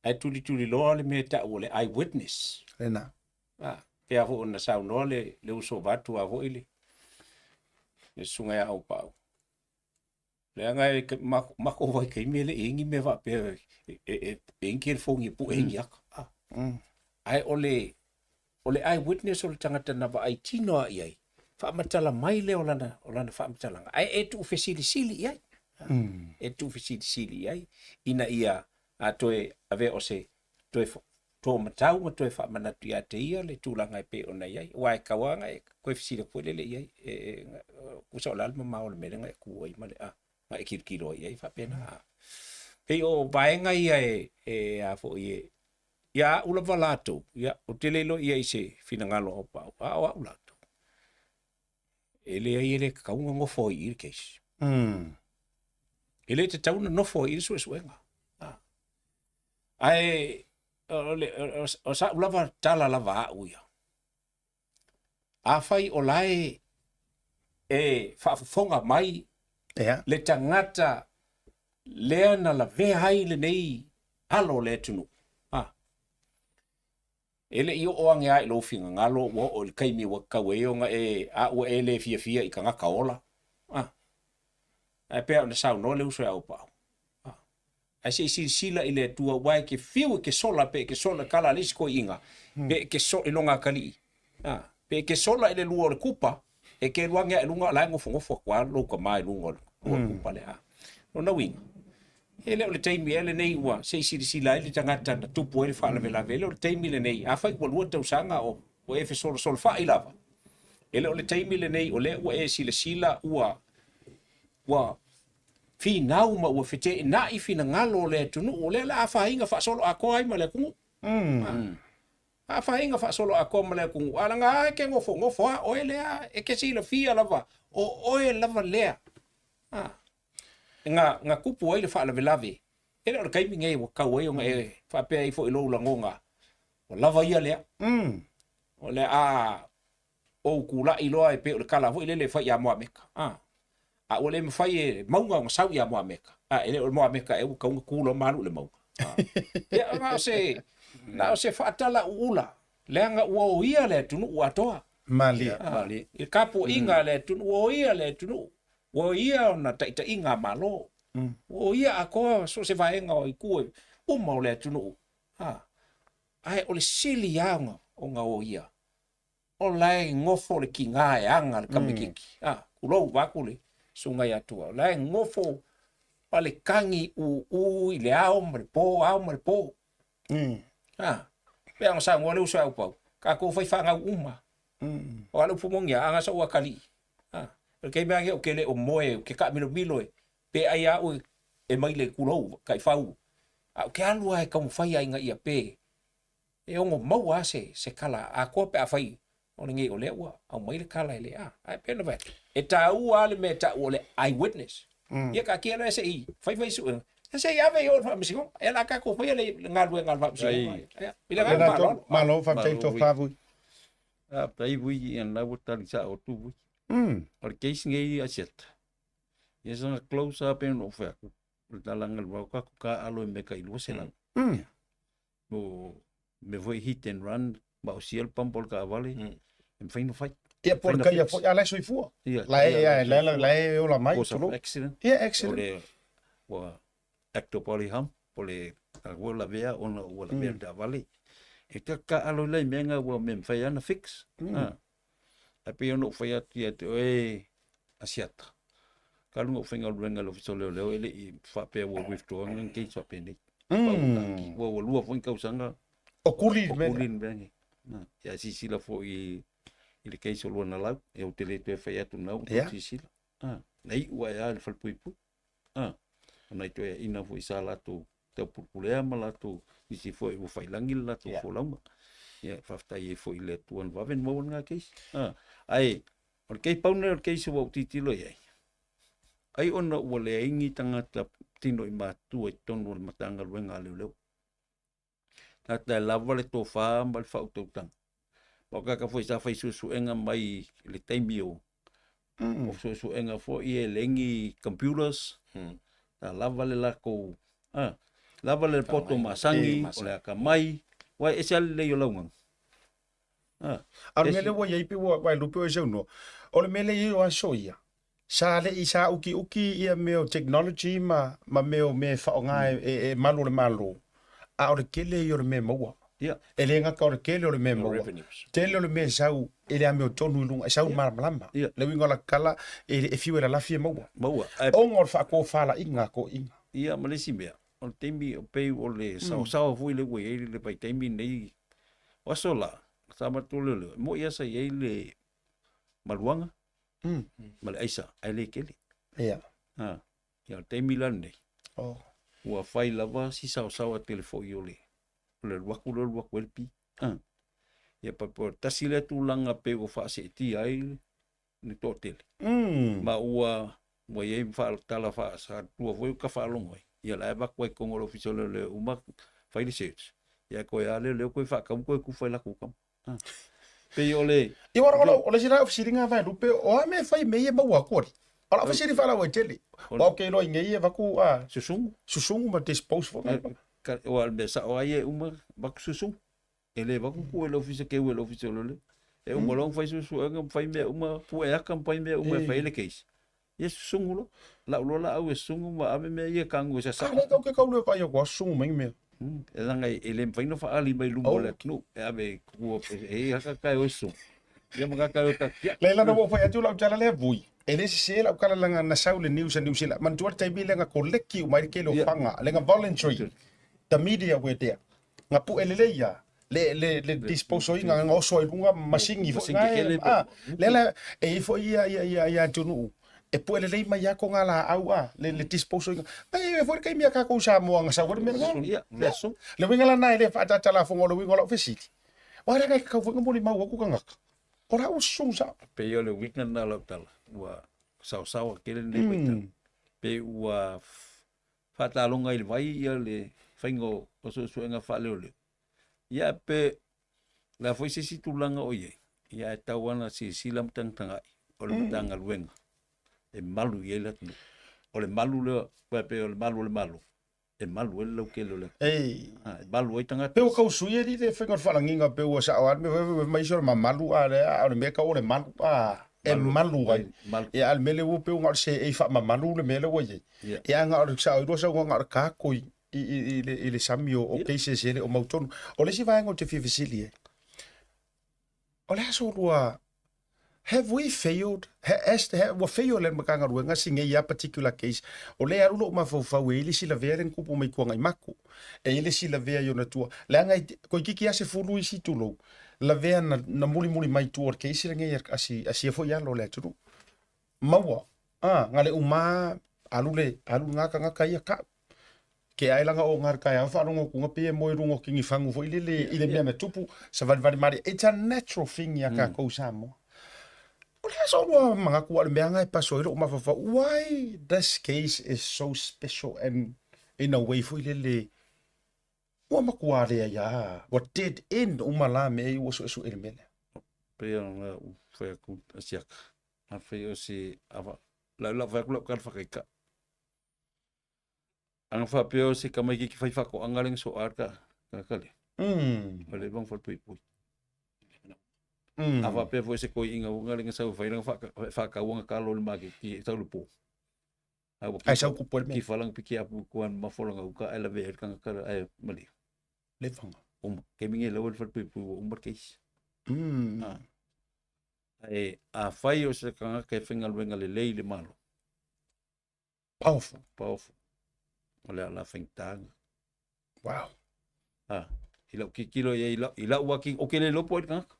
Ae tulituliloa le mea e tau o le eye witness. Lena. Ah, pei lava foi ona saunoa le, le uso vaeatu a foi le, le susuga ia Aupaau. Leaga e makou vaitaimi e le i ai ni mea faapea e i ai ni telefoni e pue ai ni ata. Ah. Ae o le, o le eye witness o le tagata na vaai tino lava i ai, faamatala mai lea o lana, o lana faamatalaga, ae e tuufesilisili i ai. E tuufesilisili i ai ina ia a toe avea o se toe tōmatau ma toe faamanatu ia te ia le tulaga e pei ona i ai. Aua e tatau lava ona e toe fesili atu foi lele i ai, e, e, tusa o le a le mamao o le mea lea na e tu ai ma le, a, na e tilotilo ai i ai faapena. A. Pei o vaega ia e, e a foi e, ia au lava latou, ia, ou te le iloa i ai i se finagalo o Aupaau, a o au latou. E leai e le tatau ona nofo ai i i le case. E le tatau ona nofo ai i i le suesuega. A. Ae o, le, o, o sa'u lava tala lava a'u ia, afai o la e e faafofoga mai le tagata lea na lavea ai lenei alo o le atunuu, a, e le i oo ane lava i lou finagalo ua oo i le taimi ua tatau ai ona e, a ua e le fiafia i tagata ola, a, ae pei ona saunoa le uso ia Aupaau, a, Ae se i silasila i le Atua, aua e te fiu e te sola, pe e te sola, tala a le isi toeaiina, pe e te sola i lona atalii, a, pe e te sola i le lua o le kupa, e te alu ane lava i luga, o la e nofonofo atu lava lou tama i luga o le lua o le kupa lea. A, lona uiga, e le o le taimi ea lenei ua se i silasila ai le tagata na tupu ai le faalavelave, e le o le taimi lenei, afai ua lua tausaga o e fesolosolofai lava, e le o le taimi lenei o lea ua e silasila ua, ua finau ma ua feteenai finagalo o le atunuu, o lea o le a afaina faasoloatoa ai ma le atunuu. A afaina faasoloatoa ma le atunuu, a laga lava e te nofonofo lava oe lea, e te silafia lava, o oe lava lea. Na, na tupu ai le faalavelave. E le o le taimi nei ua tatau ai ona e faapea ifo i lou lagona, ua lava ia lea. O le a ou tulai loa e pei o le tala foi lele e fai ia Moameka, a. A ua le mafai e mauga ona sau ia Moameka, a e le o le Moameka ea ua tatau ona tu loa ma alu i le mauga. A. Ia, na o se, na o se faatala uula, leaga ua oia le atunuu atoa. Malie. A, i le tapuaiga a le atunuu, ua oia le atunuu, ua oia ona taitaiga a Malo, ua oia atoa so o se vaega o itu uma o le atunuu. A, ae o le sili lava ona oia, o la e nofo le tiga e aga le tamaitiiti, a, tulou vaeatu le susuga ia Tua, o la e nofo ma le tagi ūū i le ao ma le po, ao ma le po. A, pei ona saunoa le uso ia Aupau, tatou faifanau uma. O a le upu moni lava, a na sou atalii, a, o le taimi lava lenei ou te le o moe, ou te taamilomilo e, pe ai lava au e maile tulou, taifau, ae ou te alu lava e taumafai lava ina ia pe e ono maua lava se, se tala atoa pe afai o lenei o lea ua aumai le tala e le a. Ae pei ona fai atu, e taua lava le mea e tau o le eye witness. Ia taatia lea se i fai fai suega, ia se i ave i o i le faamasinoga. Ia o le a tatou faia le galuega a le faamasinoga. Ia, i le agaga faaaloalo. Malo, faafetai i tofa Vui. Faafetai Vui, ia lena ua tali sao atu Vui. O le case nei a Asiata, ia saga close lava pei ona ou fai atu, o le tala le vao tatou taaalo i mea tai 200. O mea foi hit and run, maosia le pampa o le taavale, e mafai ona fai. Ia po o le kaia foi, a la e soifua. La e, la e, la e ola mai. Cause of accident. Ia, accident. O le, ua act of bodily harm, po le, ua lavea ona ua lavea le taavale. E taaalo la i mea na ua mea mafai lava ona fix. Ae pei ona ou fai atu ia te oe Asiata, talu ona ou faigaluega i le Ofisa o Leoleo e le i faapea ua withdraw ina ni case faapenei. Ua ua lua foi ni tausaga o kuli le mea. O kuli le mea nei. Ia silasila foi i le case o Luanalau, ia ou te le toe fai atu na ua yeah. silasila. Ah, na iu ai lava i le falepuipui. Ah, ona i toeaiina foi sa latou taupulepulea ma latou nisi foi ua faiilagi le latou yeah. folauga. Ia, faafetai ai foi i le Atua na vave na maua lena case. Ah, ae, o le case pau lenei o le case ua ou tilotilo i ai, ai ona ua leai ni tagata tino i matua i totonu o le Matagaluega a Leoleo. Tagata e lava le tofa ma le faautautaga. Ma o tagata foi sa fai suesuega mai i le taimi o o suesuega foi e leai ni computers, sa lava le latou, lava le poto masani, o le atamai, aua e ese lava le lelei o lauga. A o le mea lea ua i ai pei ua e lupe oe saunoa, o le mea lea e i ai o aso ia, sa le i sa ukiuki ia mea o technology ma, ma mea o mea e faaaoga e, e, e malu o le Malo, a o le tele ia o le mea e maua. Ia. E le gata o le tele o le mea e maua, tele o le mea e sau e le amiotonu i luga, e sau malamalama. Ia. Le uiga o la tala, e, e fiu e lalafi e maua. Maua. Ona o le faatofalaiga a toeaiina. Ia, ma le isi mea, o le taimi o pei o le saosaoa foi lea ua i ai le vaitaimi lenei, o aso la, sa matou leoleo, e moni lava sa i ai le maluaga ma le aisa, ae le tele. Ia. Ha, ia o le taimi la lenei, Oh. ua fai lava si saosaoa tele foi o le, o le alu atu lea alu atu ai le pi. Ha. Ia pa, pa, tasi lea tulaga pei ua faaseetia ai le, le toatele. Ma ua, ua i ai tala faasatua foi ua faalogo ai. Ia la e avatu ai i totonu o le Ofisa o Leoleo uma fai le search. Ia toe a lea lea toe faatau toe tufa i latou tama. Ah. Pei o le Ia ora ora o le sila ofisiri vai lupe o a me fai me ia maua atu ali. O la ofisiri whala ua tele. O ke loa i e vaku a susungu. Susungu ma dispose fo. O al me sa o ai e uma vaku susungu. E le vaku ku e le ofisa ke u e le ofisa o leoleo. E uma loa fai suesuega ma fai mea uma, pue aka ma fai mea uma e fai ai le case. Ia susugu loa. Lau loa laau e susugu ma ave mea ia e kagu e sasao. A lea tau ke kau lea vai o koa susugu mai mea. E leaga e le mafai ona faaali mai luma o le atunuu e ave ua e haka kai o susugu. Ia ma kaka o tatia. Lea lana ua fai atu lau tala lea vui. E le sese lau kala langa na sau le news a New Zealand. Manatua le taimi lea nga koleki uma ai le kele o fanga. Lea nga voluntary. The media were there. Nga pu'e lelei ia le le le disposal ina nga oso ai luga masini foi Masini kele ah le la e i foi ia ia ia ia atunuu e pu'e lelei mai ia ko ngā laau a le le disposal ina e foi le taimi a kākou Samoa nga sau ai le mea lena Ia, le aso. Le uiga lana e le faatatala afoga o le uiga o lau fesili Aua le kakau foi nga molimau aku kangaka o la ua susu sa. Pei o le uiga lena o lau tala ua saosaoa tele lenei vaitau. Pei ua. Faataloga i le vai ia le faiga o suesuega faaleoleo. Ia pe le a foi se isi tulaga o i ai, ia ae tau lava ona silasila ma tagatagai o le Matagaluega e malu i ai le atunuu. O le malu lea, aua e pei o le malu o le Malo, e malu ai le lautele o le atunuu. Ei. A, e malu ai tagata. Pe ua tau sui alii le faiga o le faalagiga pe ua sao lava le mea foi mai isi o le mamalu a lea a o le mea tau o le malu a e malu ai. Ia a o le mea lea ua pei ua na o le seei faamamalu le mea lea ua i ai. Ia a na o le sao i lua saunoaga na o le kakoi i le sami o cases e le o mautonu. O le isi vaega ou te fia fesili ai, o le aso lua, have we failed? Has, ua fail le Matagaluega si nei ia particular case? O lea e alu lou mafaufau e i ai le isi lavea lea na tupu mai Tuanaimato, e i ai le isi lavea i ona tua, leaga e toeitiiti lava 10 isi tulou, lavea na mulimuli mai tua o le case lenei a sia foi alo o le atunuu. Maua, a, na le uma alu le, alu lena tagata ia kau. Ke ai langa o ngā kai au whaarongo kunga pe moe rungo ki ngi whangu foi lele i le mea na tupu, sa vali vali mari. It's a natural thing ia kākou Samoa. O le aso lua mangaku a le mea ngai paso i lou mafaufau, why this case is so special and in a way foi lele, ua matua lea ia, ua dead end uma la mea i ua suesue le mea lea. Pei ona ou fai atu a siaka, afai o se ava, lau lau fai atu lau tala whakaika. Aga faapea o se tamaititi fai faatoaga lea na soa le tagata lea. O le leva ona falepuipui. A faapea foi o se toeaina foi lea na sau e fai lana faatau ana talo i le maketi e sau i le po. A ua Ai sau kupu ai le mea. Kifa lana pikiapu i tua mamafa lana uta ae lavea ai le tagata lea ae maliu. Lefaga. Uma. Taimi nei laua le falepuipui ua uma le case. Ae afai o se tagata e faigaluega lelei i le Malo, Powerful. Powerful. O le ala faigata. Wow. Ah, i lau tilotilo i ai, i lau aki, ou te le iloa po o ai le tagata.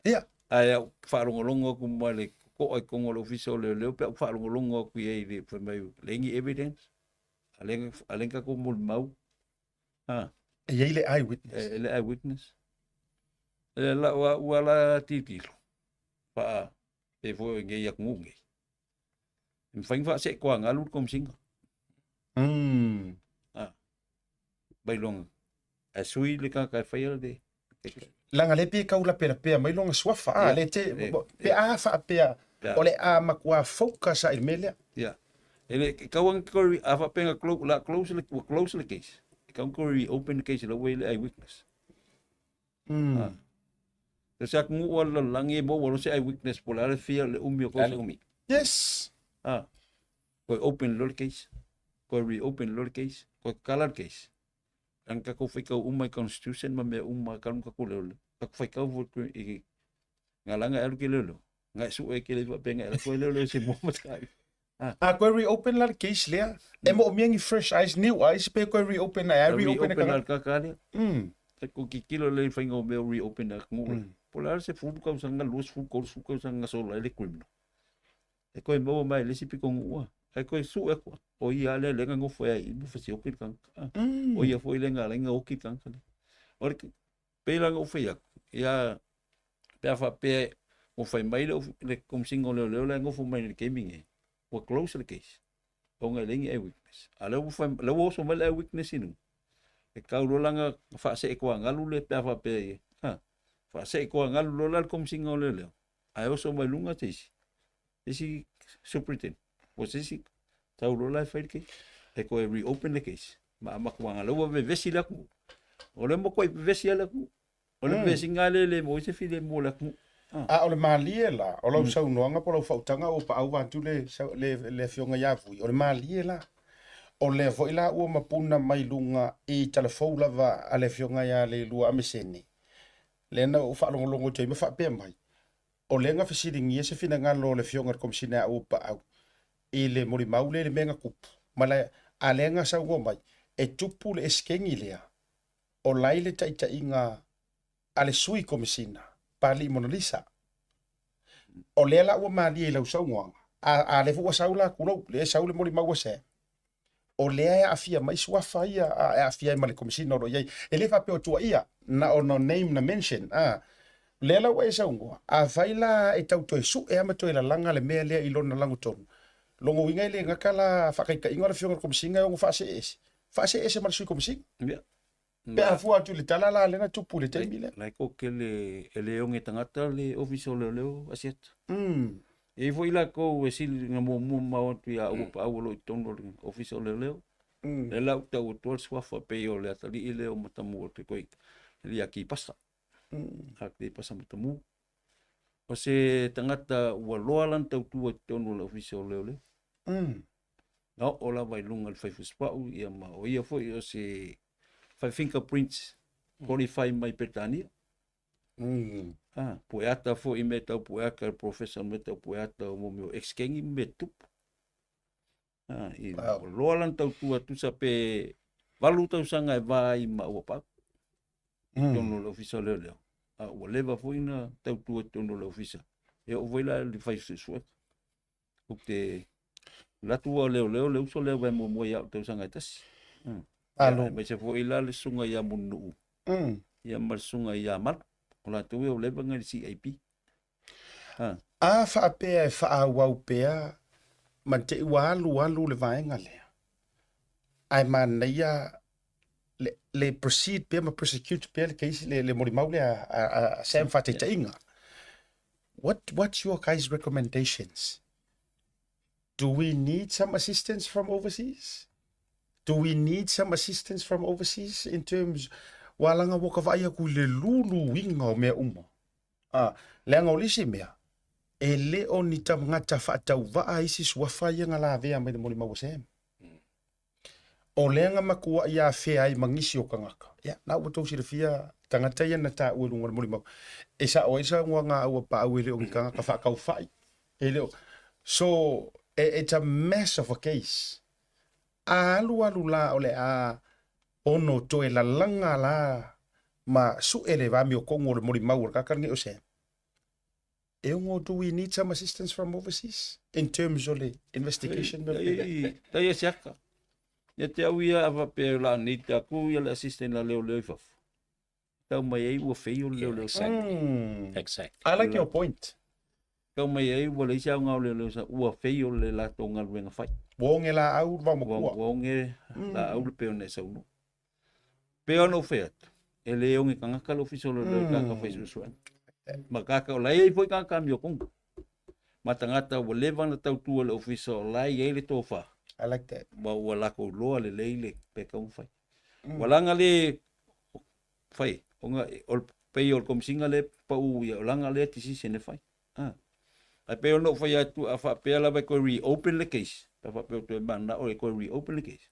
Ia. Ae au faalogologo atu ma le totoa i totonu o le ofisa o leoleo pe a ou faalogologo atu i ai i le fai mai, leai ni evidence, a lea a lea na tatou molimau. Ah. E i ai le eyewitness. E, le eyewitness. E lau au ala tilotilo, faa, pe foi o nei atunuu nei. E mafai ona faaseetoagalu le Komesina. Ah. Mailoga. Ae sui le tagata e faia le Leaga lea pei e tau lapelapea mai lona suafa, a, le te, pe a faapea o le a matua focus lava i le mea lea. Ia. E le, e tau lava a faapea na close, la close le, ua close le case. E tau ona reopen le case la ua i ai le eyewitness. Ah. Se atunuu o le lalolagi e maua loa se eyewitness po o le a le fia le umi o Le umi. Yes. Ah. Toe open loa le case. Toe reopen loa le case. Toe tatala le case. Leaga tatou faitau uma i constitution ma mea uma talu ona tatou leoleo. Tatou faitau foi i galanga e alu ke leoleo. Nga e sue ke le faapea nga e alu koe leoleo se mua ma takai. Ah. A koe reopen la le case lea, e moomia ni fresh eyes, new eyes, pe koe reopen ai, reopen e kanga. Reopen kaka lea. E ko kikilo le whainga o mea reopen a ngū. Po le se fulu kausaga, 20, 30 kausaga na sola ai le criminal. E koe maua mai le isi piko ngū Ai koe sue kua. O ia lea lenga ngofo ai i mufa si oki le kanga. O ia foi lenga lenga oki le kanga. O le pei la ngofo ia. Ia pe a faapea ua fai mai le, le Komesina o Leoleo la e nofo mai i le taimi lenei, ua close le case ona e leai ni eyewitness. A o lea ua fai, lea ua oso mai le eyewitness i luga, e tau loa la ona faasee toagalu le pe a faapea i, ha, faasee toagalu loa la le Komesina o Leoleo, ae oso mai luga se isi, se isi superintendent, po o se isi, tau loa la e fai le case, e toe reopen le case. Ma matua lea ua vevesi le atunuu. O lea ua matuai vevesi lava le atunuu. O le vevesiga lea e le maua ai se filemu o le atunuu. A o le malie la, o lau saunoaga po o lau faautaga ua paau vaeatu le, le, le Afioga ia Vui, o le malie la, o lea foi la ua mapuna mai luga i talafou lava a le Afioga ia Leilua Amesene, lea na ou faalogologo atu ai ma faapea mai, o lea na fesiligia se finagalo o le Afioga i le Komesina ia Ua Paau i le molimau lea i le mea na tupu, ma le, a lea na saunoa mai, e tupu le esekeni lea, o lai le taitaiga a le Sui Komesina, Palii Monalisa. O lea la ua malie i lau saunoaga, a, a lea foi ua sau la tulou, lea e sau le molimau a Sam, o lea e aafia mai suafa ia, a, e aafia ai ma le Komesina o lo o i ai. E le faapea o tuuaia, na ona name na mention, a. Lea la ua e saunoa, afai la e tau toe sue lava ma toe lalaga le mea lea i lona lagotonu, Lona uiga e le gata la faataitaiga o le Afioga i le Komesina e ono faasee ese, faasee ese ma le Sui Komesina. Ia. Pe a fua atu i le tala la lea na tupu i le taimi lea. La e kokele e le oge tagata le Ofisa o Leoleo Asiata. E i ai foi lakou e sili na muamua mamao atu ia au paau o lo o i totonu o le Ofisa o Leoleo. Lea la ua tau atua le suafa pei o le atalii lea o Matamu o te koe ia Kipasa. A Kipasa Matamu. O se tagata ua loa lana tautua i totonu o le Ofisa o Leoleo. Na oo lava i luga i le fai fusipau, ia ma o ia foi o se fai fingerprints qualify mai Peretania. Ah, pueata foi i mea tau pueata, le professor mea tau pueata o mo mea o ex-kengi ma mea tupu. Ah, i wow. Loa lana tautua tusa pe 8 tausaga e va ai ma ua pau. Totonu o le ofisa o leoleo. A ua leva foi na tautua i totonu o le ofisa. E oo foi la i le fai suesuega. Ou te latu ua leoleo le uso lea vai muamua ia au tausaga e tasi. Alo. Aemaise foi la le susuga ia Mulinuu. Ia ma le susuga ia Malu. O latou ia ua leva na i le CIP. Ha. A faapea e faaauau pea ma te i ua alu alu le vaega lea, ae manaia le, le proceed pea ma prosecute pea le case, le, le molimau lea a, a, a Sam faataitaiga. What's your guys' recommendations? Do we need some assistance from overseas? Do we need some assistance from overseas in terms ua laga ua ka vaai atu i le luluina o mea uma. Ah, leaga o le isi mea, e le o ni tagata faatauvaa isi suafa ia na lavea mai le molimau a Sam. O lea na matuai afea ai ma nisi o tagata, ia, na ua tou silafia tagata ia na taua i luga o le molimau. E sao ai saunoaga a Auapaau e le o ni tagata faataufai, e le o... So, it's a mess of a case. A alu alu la o le a ono toe lalaga la ma sue le amiotonu o le molimau o le tagata lenei o Sam. E ono do we need some assistance from overseas in terms o le investigation? Tai e se aka. Ia te au ia a faapea o le a need atu ia le assistant a leoleo i fafo. Tau mai ai ua fail le leoleo. Exactly. Exactly. I like your point. Tau mai ai ua leai se aoga o leoleo sa ua fail le latou galuega fai. Ua oge laau le vaomatua. Ua oge laau le pei ona e saunoa. Pei ona ou fai atu, e le oge tagata le ofisa o leoleo i tagata fai suesuega. Ma tagata o la e i ai foi tagata amiotogi. Ma tagata ua leva ona tautua i le ofisa o la e i ai le tofa. I like that. Ma ua latou iloa lelei le pe taumafai. Ua laga le fai, ona o le pei o le komesina lea e pau ia, o laga lea decision e fai. Ah. Ae pei ona ou fai atu, a faapea lava e toe reopen le case, pe a faapea ua toe mananao e toe reopen le case,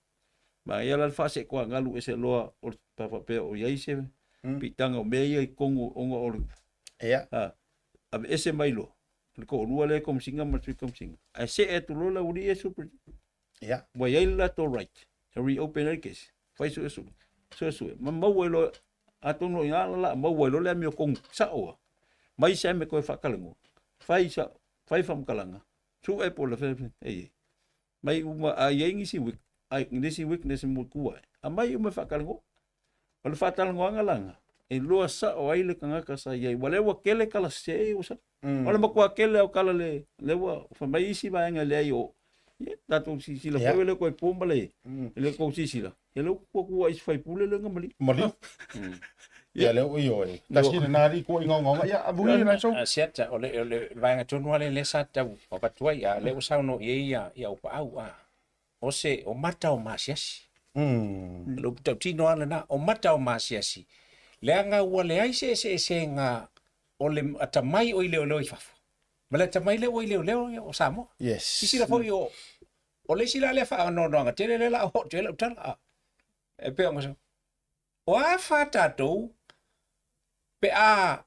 Manaia la le faasekoagalu ese loa o le pe a faapea o i ai se piitaga o mea ia i totonu ona o le Ia. a aveese mai loa le toalua lea e Komesina ma le Sui Komesina ae see atu loa le aualii ia e Superintendent. Ia. Ua i ai le latou right e reopen ai le kesi, fai suesue, suesue ma maua ai loa atonu o i ina la maua ai loa le amiotonu sao lava mai se ame toe faatalanoa, fai sao, fai faamatalaga, sue po o le fea, Mai uma a i ai nisi weak, ai nisi weakness mo tua e. Aumai uma e faatalanoa. O le faatalanoaga lana, e iloa sao ai le tagata sa i ai. Ua lea ua tele tala sese ua sao. O le matua tele o tala le, lea ua fai mai isi vaega e leai o, ia, tatou silasila foi e le toe po ma le, e le tou silasila, ia lea ua tua isi faipule lea na maliu. Maliu. Ia lea ua ioe. Tasi lena alii kua i ngaogaoga. Ia, vui na sou. A Siata, o le, o le vaega tonu lava lea lea sa tau avatu ai, a o lea ua saunoa i ai ia, ia Aupaau, a, o se, o mata o maasiasi. Mm. Le upu tautino lava lena, o mata o maasiasi, leaga ua leai se eseesega o le atamai o i leoleo i fafo, ma le atamai lea ua i leoleo o Samoa. Yes. Silasila foi o, o le isi la lea faanoanoaga tele lea o le a oo atu i ai lau tala, a, e pei ona O a fa tatou pe a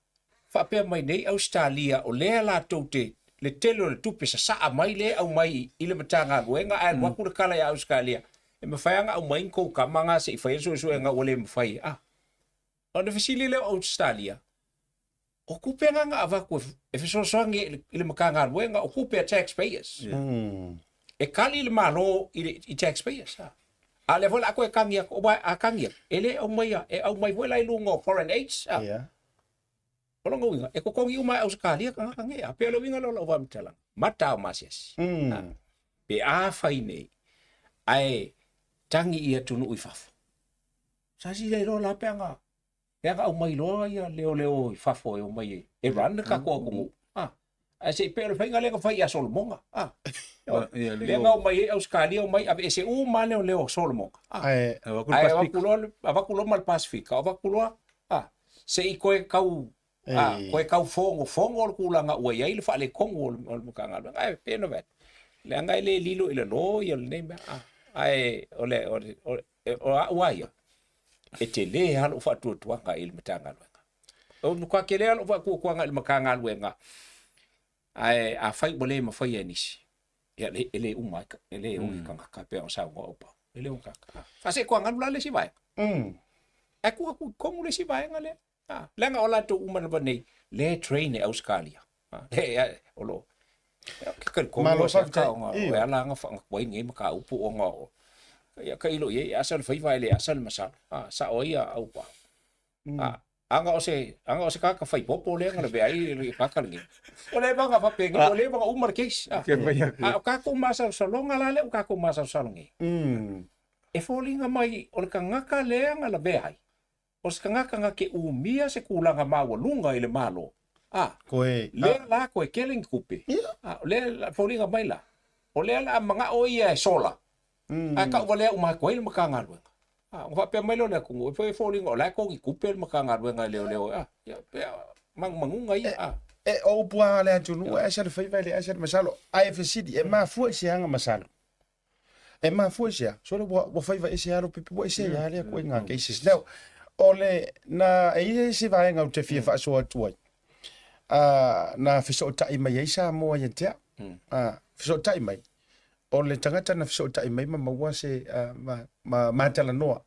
faapea mai nei Ausetalia o lea latou te le tele o le tupe sasaa mai lea e aumai i le Matagaluega ae alu atu le kala ia Ausetalia e mafai lava ona aumai ni tou tama na se i fai ai le suesuega ua le mafai a. Ona fesili lea o Ausetalia, o tupe na na avatu e fesoasoani i le Matagaluega o tupe a taxpayers. E kali le Malo i le i taxpayers. A A lea foi o le a toe tagi atu, aua a tagi atu, e le aumaia, e aumai foi la i luga o foreign aids. A. O lona uiga, e totogi uma e Ausetalia tagata nei. A pei o le uiga lea o lau faamatalaga, mata o maasiasi. A. Pe a fai nei, ae tagi i atunuu i fafo. Sa sila iloa la pe aga pe aga aumai loa ia leoleo i fafo e omai e, e run le tatou atunuu. Ah, ae se i pei o le faiga lea na fai ia Solomoga. Ah, lea na omai ai Ausetalia omai aveese uma lava leoleo o Solomoga. Ah, Ae ae avatu loa avatu loa ma le Pasefika, avatu loa ah, se i toe tau ah, toe tau fogofogo le tulaga ua i ai le faaletonu o le, o le Matagaluega. Ae pei ona fai atu, leaga e le lilo i lalo ia lenei mea. Ah, ae o le, o le, o le, o au lava ia, e tele lava lou faatuatuaga i le Matagaluega. O le matua tele lava lou faatuatuaga i le Matagaluega, ae afai ua le mafaia e nisi, ia e le uma ai, e le oge tagata e pei ona saunoa Aupa. E le oge tagata. Faasee toagalu la le isi vaega. Ae tuu atu i totonu le isi vaega lea. Leaga o latou uma lava nei, lea e train e Ausetalia. Lea o lo o Ke talitonu Malo o se ata faafetai. ona Ioe. o e ala ana faagatuai nei mataupu ona o ia tailo i ai e asa le faiva ae le asa le masalo. A, sao ai ia Aupa. A, ana o se ana o se tagata faipopo lea na lavea ai le tagata lenei. Ua leva ona faapeni, ua leva ona uma le case. A, Ke fai atu. a o tatou masalosaloga la lea ua tatou masalosalo nei. E foliga mai o le tagata lea na lavea ai, O se tagata na te umia se tulaga maualuga i le Malo, a, Koe, lea la koe tele ni tupe, a, o lea la foliga mai la, o lea la a manao ia e sola, ae tau valea uma atu ai le Matagaluega. A, ona faapea mai lea o le atunuu, e pei e foliga o la e togi tupe le Matagaluega e leoleo ai, a, ia, pei o manumanuga ia, a. E, o upu lava a le atunuu, e ese le faiva e le ese le masalo. Ae fesili, e mafua i se aga masalo? E mafua i se a? Sole ua, ua faiva ese lava Lopepe, ua ese ai lava lea ituaiga cases. Now, o le, na, e i ai se vaega ou te fia faasoa atu ai, na fesootai mai ai Samoa ia te au. Fesootai mai, o le tagata na fesootai mai ma maua se, ma, ma, ma talanoa,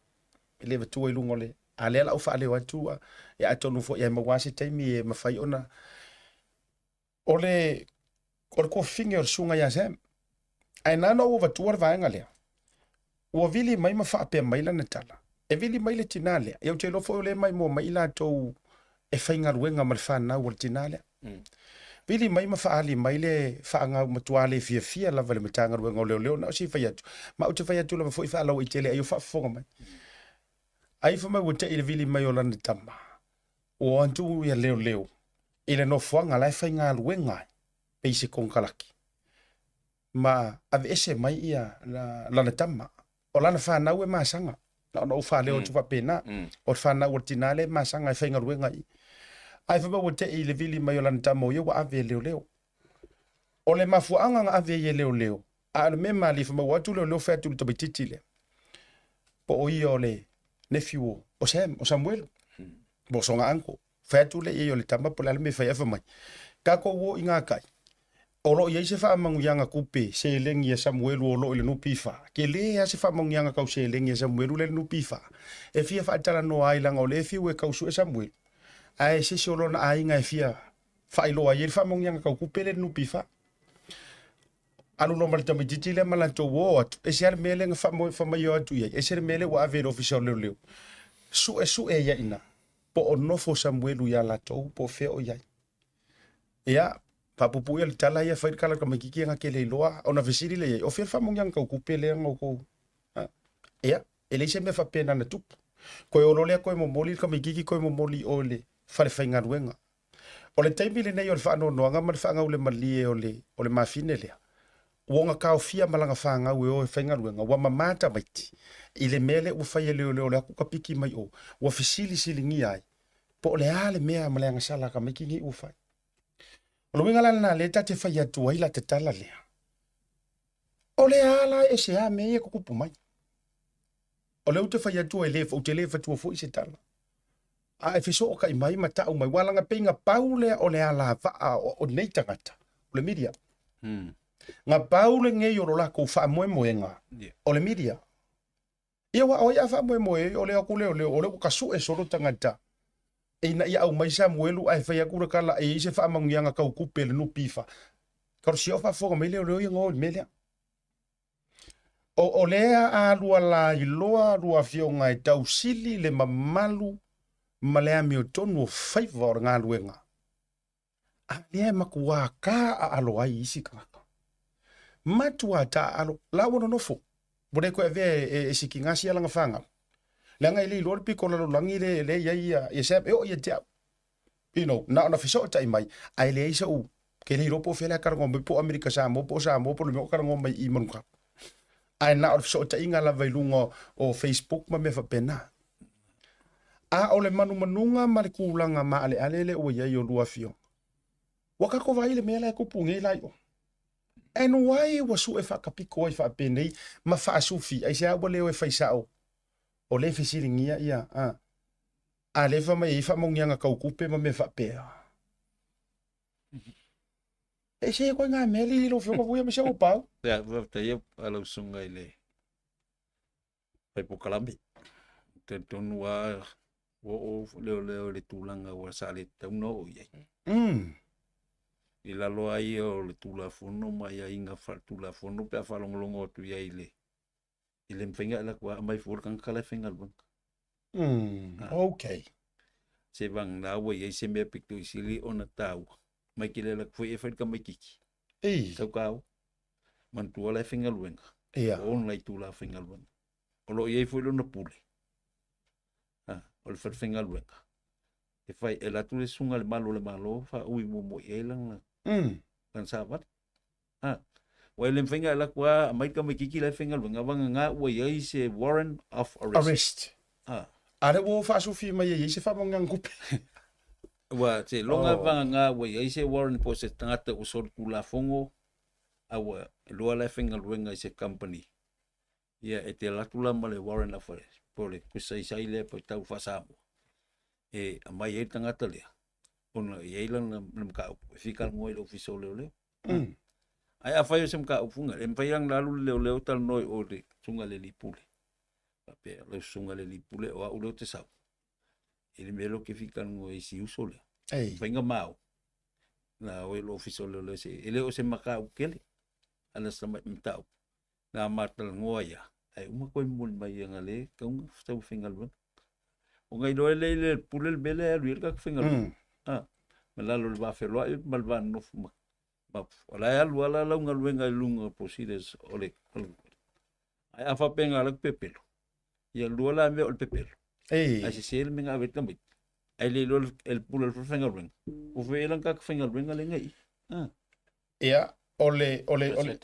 e le avatua i luga o le, a lea la ou faaleo atu, ia atonu foi e maua lava se taimi e mafai ona, O le, o le tuafafine o le susuga ia Sam. Ae na ona ou avatua le vaega lea, ua vili mai ma faapea mai lana tala, e vili mai le tinā lea. Ia ou te iloa foi o lea e maimoa mai i latou e faigaluega ma le fanau a le tinā lea. Vili mai ma faaali mai le faagau matua le fiafia lava i le Matagaluega o Leoleo, na o se i fai atu, ma ou te fai atu lava foi faalauaitele ai o faafofoga mai. Ai fai mai ua te i le vili mai o lana tama, ua o atu ia leoleo i le nofoaga la e faigaluega ai pei se konekaraki ma aveese mai ia lana tama. O lana fanau e masaga, na ona ou faaleo atu faapena, o le fanau a le tina lea e masaga e faigaluega i i. Ae fai mai ua te i le vili mai o lana tama o ia ua ave e leoleo. O le mafuaaga na ave ai e leoleo, a o le mea malie fai mai ua o atu leoleo fai atu i le tamaitiiti lea, po o ia o le nephew o Sam, o Samuelu, po o sona uncle. Fai atu lea i ai o le tama po o le a le mea e fai ai, fai mai, tatou o i ngā kai, o lo o i ai se faamanuiaga tupe seleni a Samuelu o lo o i le NPF. Tele lava se faamanuiaga tau seleni a Samuelu lea i le NPF. E fia faatalanoa ai leaga o lea e fiu e tau sue Samuelu, ae se isi o lona aiga e fia faailoa ai le faamanuiaga tau tupe lea i le NPF. Alu loa ma le tamaitiiti lea ma latou o atu, ese lava le mea lea na faamaioa atu i ai, ese le mea lea ua ave i le Ofisa o Leoleo. Suesue ai i ina, po o nofo Samuelu ia latou, po o fea o i ai. Ia, faapuupuu ia le tala ia, fai le tala i le tamaitiiti na te le iloa, ona fesili lea i ai, o fea le faamanuiaga tau tupe lea na outou? Ia, e leai se mea faapena na tupu. Toe o loa lea toe momoli le tamaitiiti toe momoli i o i le falefaigaluega. O le taimi lenei o le faanoanoaga ma le faagaulemalie o le, o le mafine lea, ua ona taofia ma lana fanau e o e faigaluega, ua mama tamaiti i le mea lea ua fai e leoleo le atu ka piki mai o, ua fesilisiligia ai, po o le a le mea ma le agasala a tamaiti nei ua fai. O le uiga la lena lea ta te fai atu ai la te tala lea, o le a la e ese a mea ia tutupu mai. O lea ou te fai atu e le, ou te le fatua foi se tala. A e fesootai mai ma tau mai, ua laga pei na pau lea o le alavaa o nei tagata, o le media. Na pau lenei o lo latou faamoemoega, o le media. Ia ua o ai a faamoemoe ai, o le atu lea o lea, o lea ua tasue solo tagata ina ia aumai Samuelu ae fai atu le tala e i ai se faamanuiaga tau tupe i le NPF. Talosia o faafofoga mai leoleo ia na o i le mea lea. O, o lea a lua lailoa lua afioga e tausili le mamalu ma le amiotonu o faiva o le galuega, a lea e matua kāʻaʻalo ai isi tagata. Matuā taaalo la ua nonofo, ua le toe avea e, e sikigasi alaga fagau. Leaga e le iloa le pito lalolagi le le i ai ia, ia Sam e oo ia te au. You know, na ona fesootai mai, ae leai sa'u, ke le iloa po o fea le a talanoa mai, po o Amerika Samoa, po o Samoa, po o le mea o talanoa mai i Manukau. Ae na o le fesootaiga lava i luga o Facebook ma mea faapena. A o le manumanuga ma le tulaga maaleale lea ua i ai o lua afioga, ua tatou vaai i le mea la e tupu nei la i o. And why ua sue faatapito ai faapenei ma faasufi aisea ua le o e fai sao o lea e fesiligia ia a a lea fai mai e i ai faamauniaga tau tupe ma mea faapea. E se koe ngā mea li lau afioga vui ma se ua pau. Ia, faafetai a lau susuga i le fai polokalame. Talitonu lava ua oo leoleo i le tulaga ua sa le tatau ona oo i ai. I lalo lava ia o le Tulafono ma aiaiga faaletulafono pe a faalogologo atu i ai i le i le mafai ona e alu atu lava aumai fua le tagata la e faigaluega. Okay. Se vagana ua i ai se mea pito i sili ona taua, mai te le alu atu foi e fai le tamaitiiti. Ei. Sau kāua. Manatua la e faigaluega. Ia. O ona itula faigaluega. O lo o i ai foi lona pule. Ha, o le falefaigaluega. E fai, e alu atu le susuga i le malu o le Malo faaui muamua i ai lana, lana savali. Ha, ua e le mafai ona e alu atu lava aumai le tamaitiiti la e faigaluega, vagana ua i ai se warrant of arrest. Arrest. Ha. A lea ua faasufi mai e i ai se faamanuiaga tupe. Ua seiloga oh. vagana ua i ai se warrant po o se tagata ua solitulafono a ua iloa la e faigaluega i se company. Ia e te alu atu la ma le warrant of arrest po o le tusisaisai lea po o tau faa-Samoa e aumai ai le tagata lea ona e i ai lana le mataupu e fia talanoa i le Ofisa o Leoleo. Ae afai o se mataupu e mafai lava ona alu le leoleo talanoa i o i le susuga i le alii pule. Faapea, lau susuga i le alii pule o au lea ou te sau. I le mea lea ou te fia talanoa i si uso lea. Ei. Faiga ma au. Na o i le Ofisa o Leoleo se, e le o se mataupu tele. A na se tamai mataupu. Na ma talanoa ia, ae uma toe momoli mai ia na le tatau ona sau e faigaluega. Ona iloa ai lea i le pule le mea lea e alu i ai le tagata faigaluega. Ah, ma lalo o le va feloai ma le va nonofo ma, ma o la e alu lava la lau galuega i luga o procedures o le, o le ae a faapea na alu atu pepelo, ia lua la mea o le pepelo. Ei. Ae sese le mea na ave ai le tamaiti. Ae le iloa e le pule o le falefaigaluega, ua fai ai la le tagata faigaluega lea na i i. Ah. Ia, o le, o le, o le,